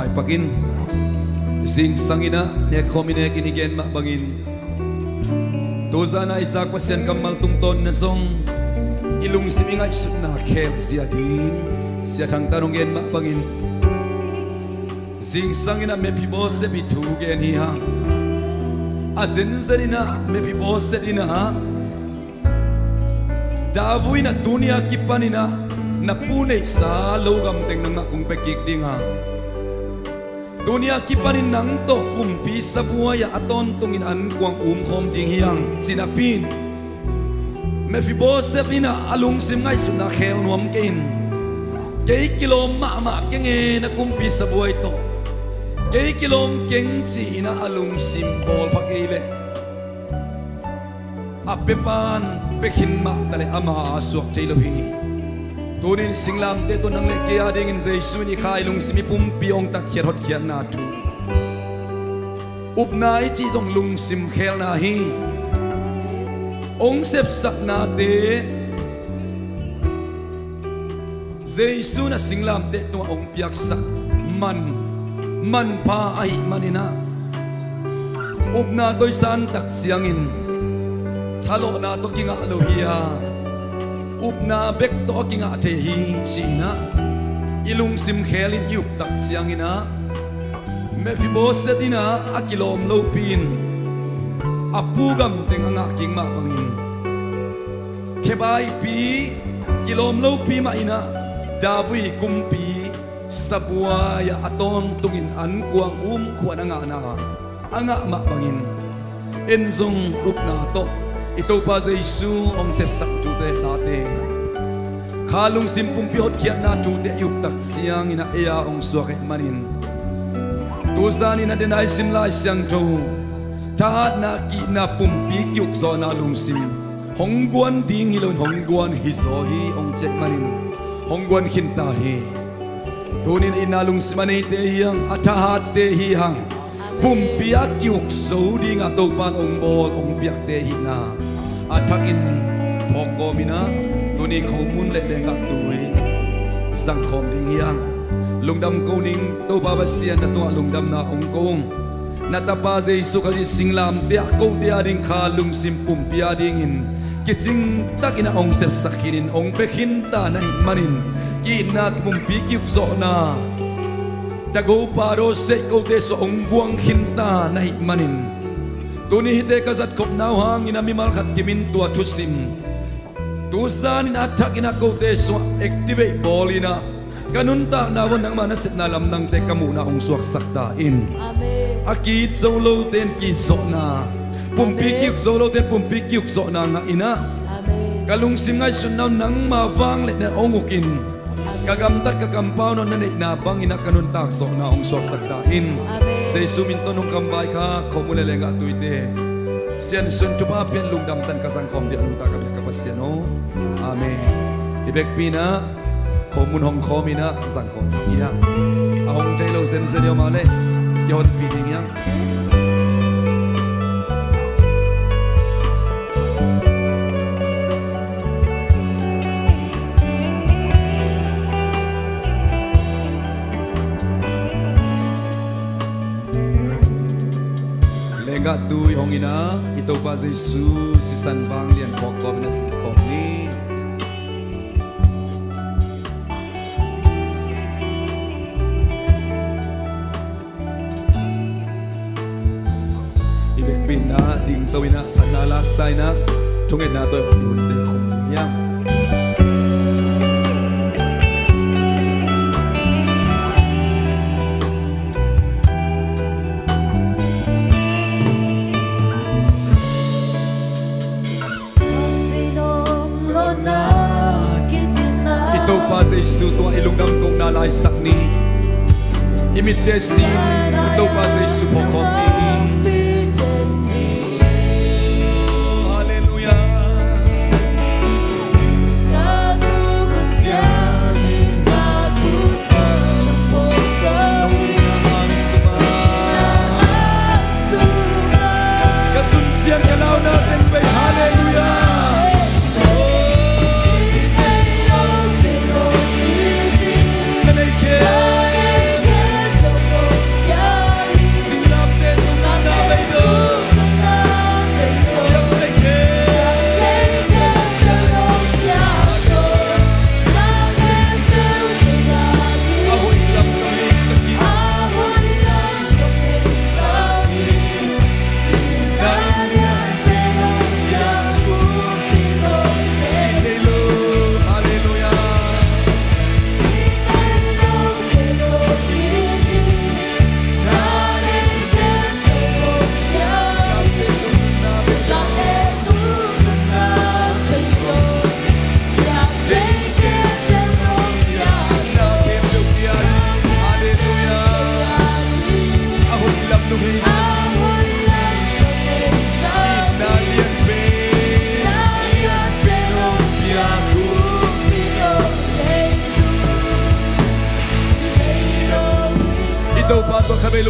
Ai pakin, zingsang in ah nekkhawm i nekin i gen mah bangin, tuzan a i zak Pasian kammal tungtawn in ah zong i lungsim i ngaihsutna khel zia ding, Sia Thang Tan hong gen mah bangin, zingsang in ah Mephiboset i thu gen hi hang. A zenzen in ah Mephiboset in ah, David in ah tuni a kipan in ah na pu neihsa lo gam teng nangmah kong pia kik ding a, tuni a kipan in nang tawh kumpi sabuai ah a tawntungin ankuang umkhawm ding hi hang, ci napi in, Mephiboset in ah a lungsim ngaihsutna khel nuam kei in, kei kilawm mahmah keng e na kumpi sabuai tawh, kei kilawm keng ci in ah a lungsim bawlpha kei leh, a pia pan pia khin mah ta leh ama a suak thei lo hi. Tuni in singlamteh tawh nang le kei a dingin Jesu in i kha i lungsim i pumpi hong tatkhiat hotkhiatna thu, upna i cih zong lungsim khelna hi. Hong sepsaknate Jesu in ah singlamteh tungah hong piaksak man, manpha ahih manin ah, upna tawh i san tak ciangin thalawhna tawh kingah lo hi a, upna bek tawh a kingah thei hi, ci in ah i lungsim khel in i up tak ciangin ah, Mephiboset in ah a kilawm lopi in a pu gam teng a ngah kik mah bangin, khebaipi kilawm lopi mah in ah David kumpi sabuai ah a tawntungin ankuang umkhuan a ngahna a ngah mah bangin, en zong upna tawh i Topa Jesu hong sepsak thute, tate, kha lungsim pumpi hotkhiatna thute i up tak ciangin ah ei a hong suak ahih manin, tuzan in ah den a i sim Lai Siangtho, thahatna, kihna, pumpi kiukzawhna lungsim hong guan ding hi loin hong guan hi zaw hi, hong ci ahih manin hong guan khinta hi. Tuni in ah itna lungsim a neite hi hang, a thahatte hi hang, pumpi a kiukzo ding a Topa in hong bawl hong piakte hihna a thakin phawk kawm in ah, tuni in khomun le leenggah tui zangkhawm ding hi hang. Lungdam ko ning, Topa Pasian, na tungah lungdamna hong ko ung. Na Tapa Jesu Khazih singlamteh ah kote a ding kha lungsim pumpi a dingin kicing takin ah hong sepsak khin in, hong pia khinta na hih manin, kihna, pumpi kiukzawhna, tago pado seih kote sungah hong guang khinta na hih manin, tuni hihte ka zatkhopna uh hangin ah mimal khat kimin tua thusim tuzan in a thakin ah kote sungah activate bawl in ah, ka nuntakna uah nangma nasepna lamdangte ka muhna hong suaksak ta in. Amen. A kiit zo lote in kiitzawhna, pumpi, amen, kiuk zo lote in pumpi kiukzawhna ngah in ah, amen, ka lungsim ngaihsutna uh nangma vangliatna in hong uk in, amen, ka gamtat ka kampau na neihna bangin ah ka nuntak zawhna hong suaksak ta in. Amen. Jesu min tawh nong kamvai kha khomun le leenggah tuite, Sian Sun thupha pian lungdam tan ka zangkhawm ding a nungta ka biak ka Pasian aw. Amen. I vekpi in ah khomun hong khawm in ah zangkhawm hi hang. A hong thei lo zenzen i om a leh kihonpih ding hi hang. Leenggah tui hong in ah, i Topa Jesu sisan vanglian phawk kawm in ah zangkhawm ni. I vekpi in ah dingto in ah, phatna la sa in ah, thungetna tawh i hunte khum hiam. I Topa Jesu tungah i lungdam kohna laisak ni. I mitte si, i Topa Jesu phawk khawm ni. Halleluiah. Ka tun ciang ka launa teng bei, halleluiah. Na nei khe.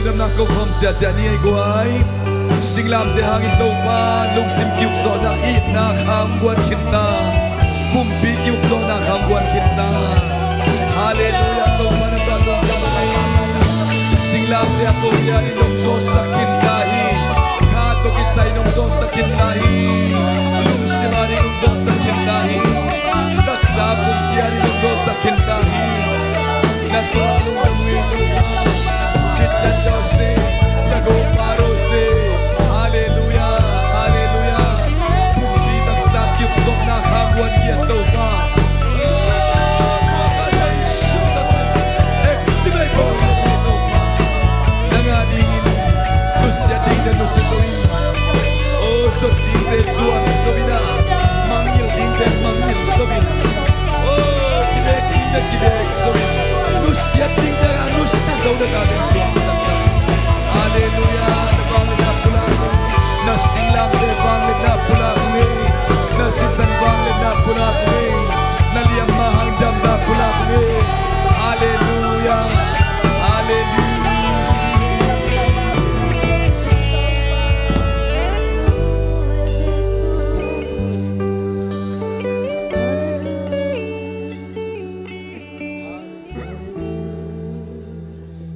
Damna ko khawm ziahziah ni ei guai. Singlamteh hangin Topa lungsim kiukzawhna, itna kha hong guan khin ta. Pumpi kiukzawhna kha hong guan khin ta. Halleluiah, Topa na tawh lungdam ei. Singlamteh a ko pianin nong zawhsak khin ta hi. Kha tawh kisai nong zawhsak khin ta hi. Lungsim a ding nong zawhsak khin ta hi. Taksa pumpi a ding nong zawhsak khin ta hi. Na tawh lungdam ei Topa. Citdan dawh se, na go pa dawh se. Halleluiah, halleluiah. Pumpi taksa kiukzawhna kha hong guan ngiat Topa. Activate bawl ngiat Topa. Nang a dingin nusia dingte nusia zo in. O, zot dingte zuan zo in a, mangngilh dingte mangngilh zo in. O, kibek dingte kibek zo in. Nusiat dingte a nusia zo in a, ka den suaksak. Halleluiah. Na vangliatna pulak ung ei. Na singlamteh vangliatna pulak ung ei. Na sisan vangliatna pulak ung ei. Na liamma hang damna pulak ung ei. Halleluiah. Halleluiah.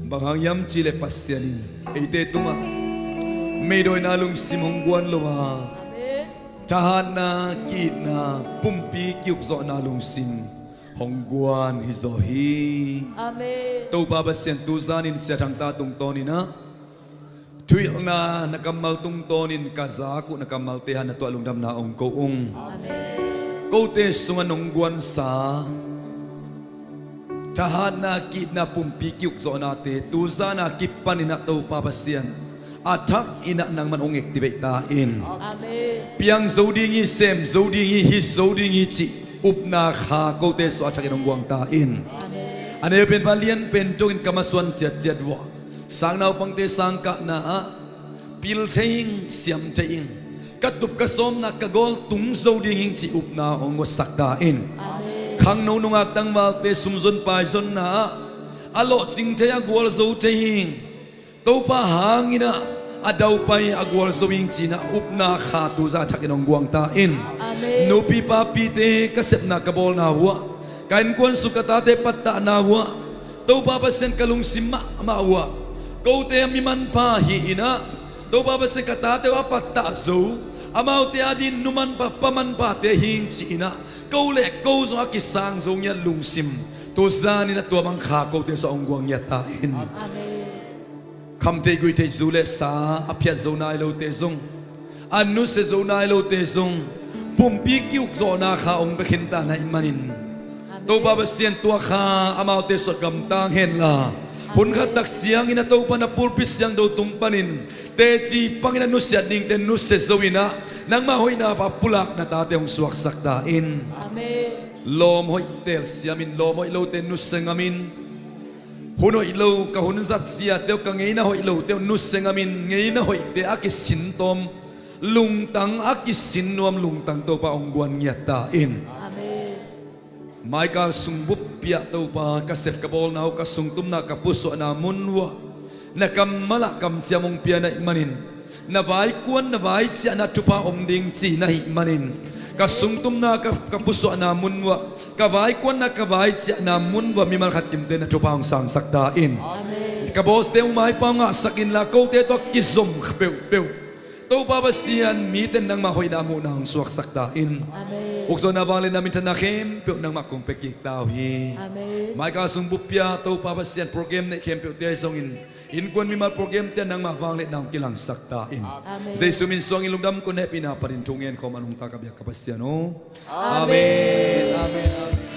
Bang hang hiam cih leh Pasian in eite tungah meidawina lungsim hong guan lo a, thahatna, ki-itna, pumpi kiukzawhna lungsim hong guan hi zaw hi. Amen. Topa Pasian, tu zanin Sia Thang ta tungtawnin ah thuhilhna na kammal tungtawnin ka zak uh na kammalte hang na tuah lungdamna hong ko ung. Amen. Kote sungah nong guansa thahatna, ki-itna, pumpi kiukzawhnate tu zan a kipanin ah Topa Pasian, a thakin ah nangman hong activate ta in. Amen. Piang zo ding hi, sem zo ding hi, hih zo ding hi cih upna kha kote sungah a thakin hong guang ta in. Amen. A neu pen pa lian pen dongin ka masuan ciatciat uh ah, sang naupangte sang kahna ah pil thei ing, siam thei ing, ka tup ka sawmna ka gawl tung zo ding ing cih upna hong guansak ta in. Amen. Khangno nungak tangvalte sumzon paizonna ah a lawhcing thei, a gualzo thei ing. Topa hangin ah a daupai, a gualzo ing ci-in ah upna kha tu zan a thakin hong guang ta in. Amen. Nupi papite ka sepna ka bawlna uh ah, ka innkuan sung ka tate pattahna uh ah, Topa Pasian, ka lungsim mahmah uh ah, kote mi manpha hi-in ah, Topa Pasian, ka tate uh a pattah zo, amaute adingin nu manpha pa manphate hi ing ci-in ah, ko le ko zong a kisang zo ngiat lungsim tu zanin ah tua bang kha kote sungah hong guang ngiat ta in. Amen. Kham theih guih theih, zu le sa a phiat zo nai lote zong, a nusia zo nai lote zong pumpi kiukzawhna kha hong bia khin ta na hih manin, amen, Topa Pasian, tua kha amaute sungah gamtang henla, amen, hun khat tak ciangin ah Topa na pulpit siangtho tung panin teci pangin ah nusiat dingte nusia zo in ah nangmah hoihna pa pulak na tate hong suaksak ta in. Amen. Lawm hoih teel siamin, lawm hoih lote nusia ngamin, hun hoih lo, ka hun zat ziate uh, ka ngeina hoih lote uh nusia ngamin, ngeina hoihte a kisin tawm lungtang, a kisin nuam lungtang Topa hong guan ngiat ta in. Amen. Maikal sung buppi ah Topa, ka sep ka bawlna uh, ka sungtumna ka pusuahna mun uh ah, na kammal ah kamciam hong pia na hih manin, na vaikuan na vaiciahna thupha om ding ci na hih manin, ka sungtumna ka, ka pusuahna mun uh ah, ka vaikuanna ka vaiciahna mun uh ah mimal khat kimte na thupha hong sangsak ta in. Amen. Ka bawlte uh maipa hong ngahsak inla, kote tawh kizom peuhpeuh Topa Pasian, mite in nangmah hoihna muhna hong suaksak ta in. Amen. Ukzawhna, vangliatna, minthanna khempeuh nangmah kong pia kik ta uh hi. Amen. Maikal sung buppi ah Topa Pasian, program neih khempeuhte zongin, innkuan mimal programte ah nangmah vangliatna hong kilangsak ta in. Amen. Jesu min suangin lungdam, kong hehpihna panin thu ngen khawm a nungta ka biak ka Pasian aw. Amen. Amen. Amen.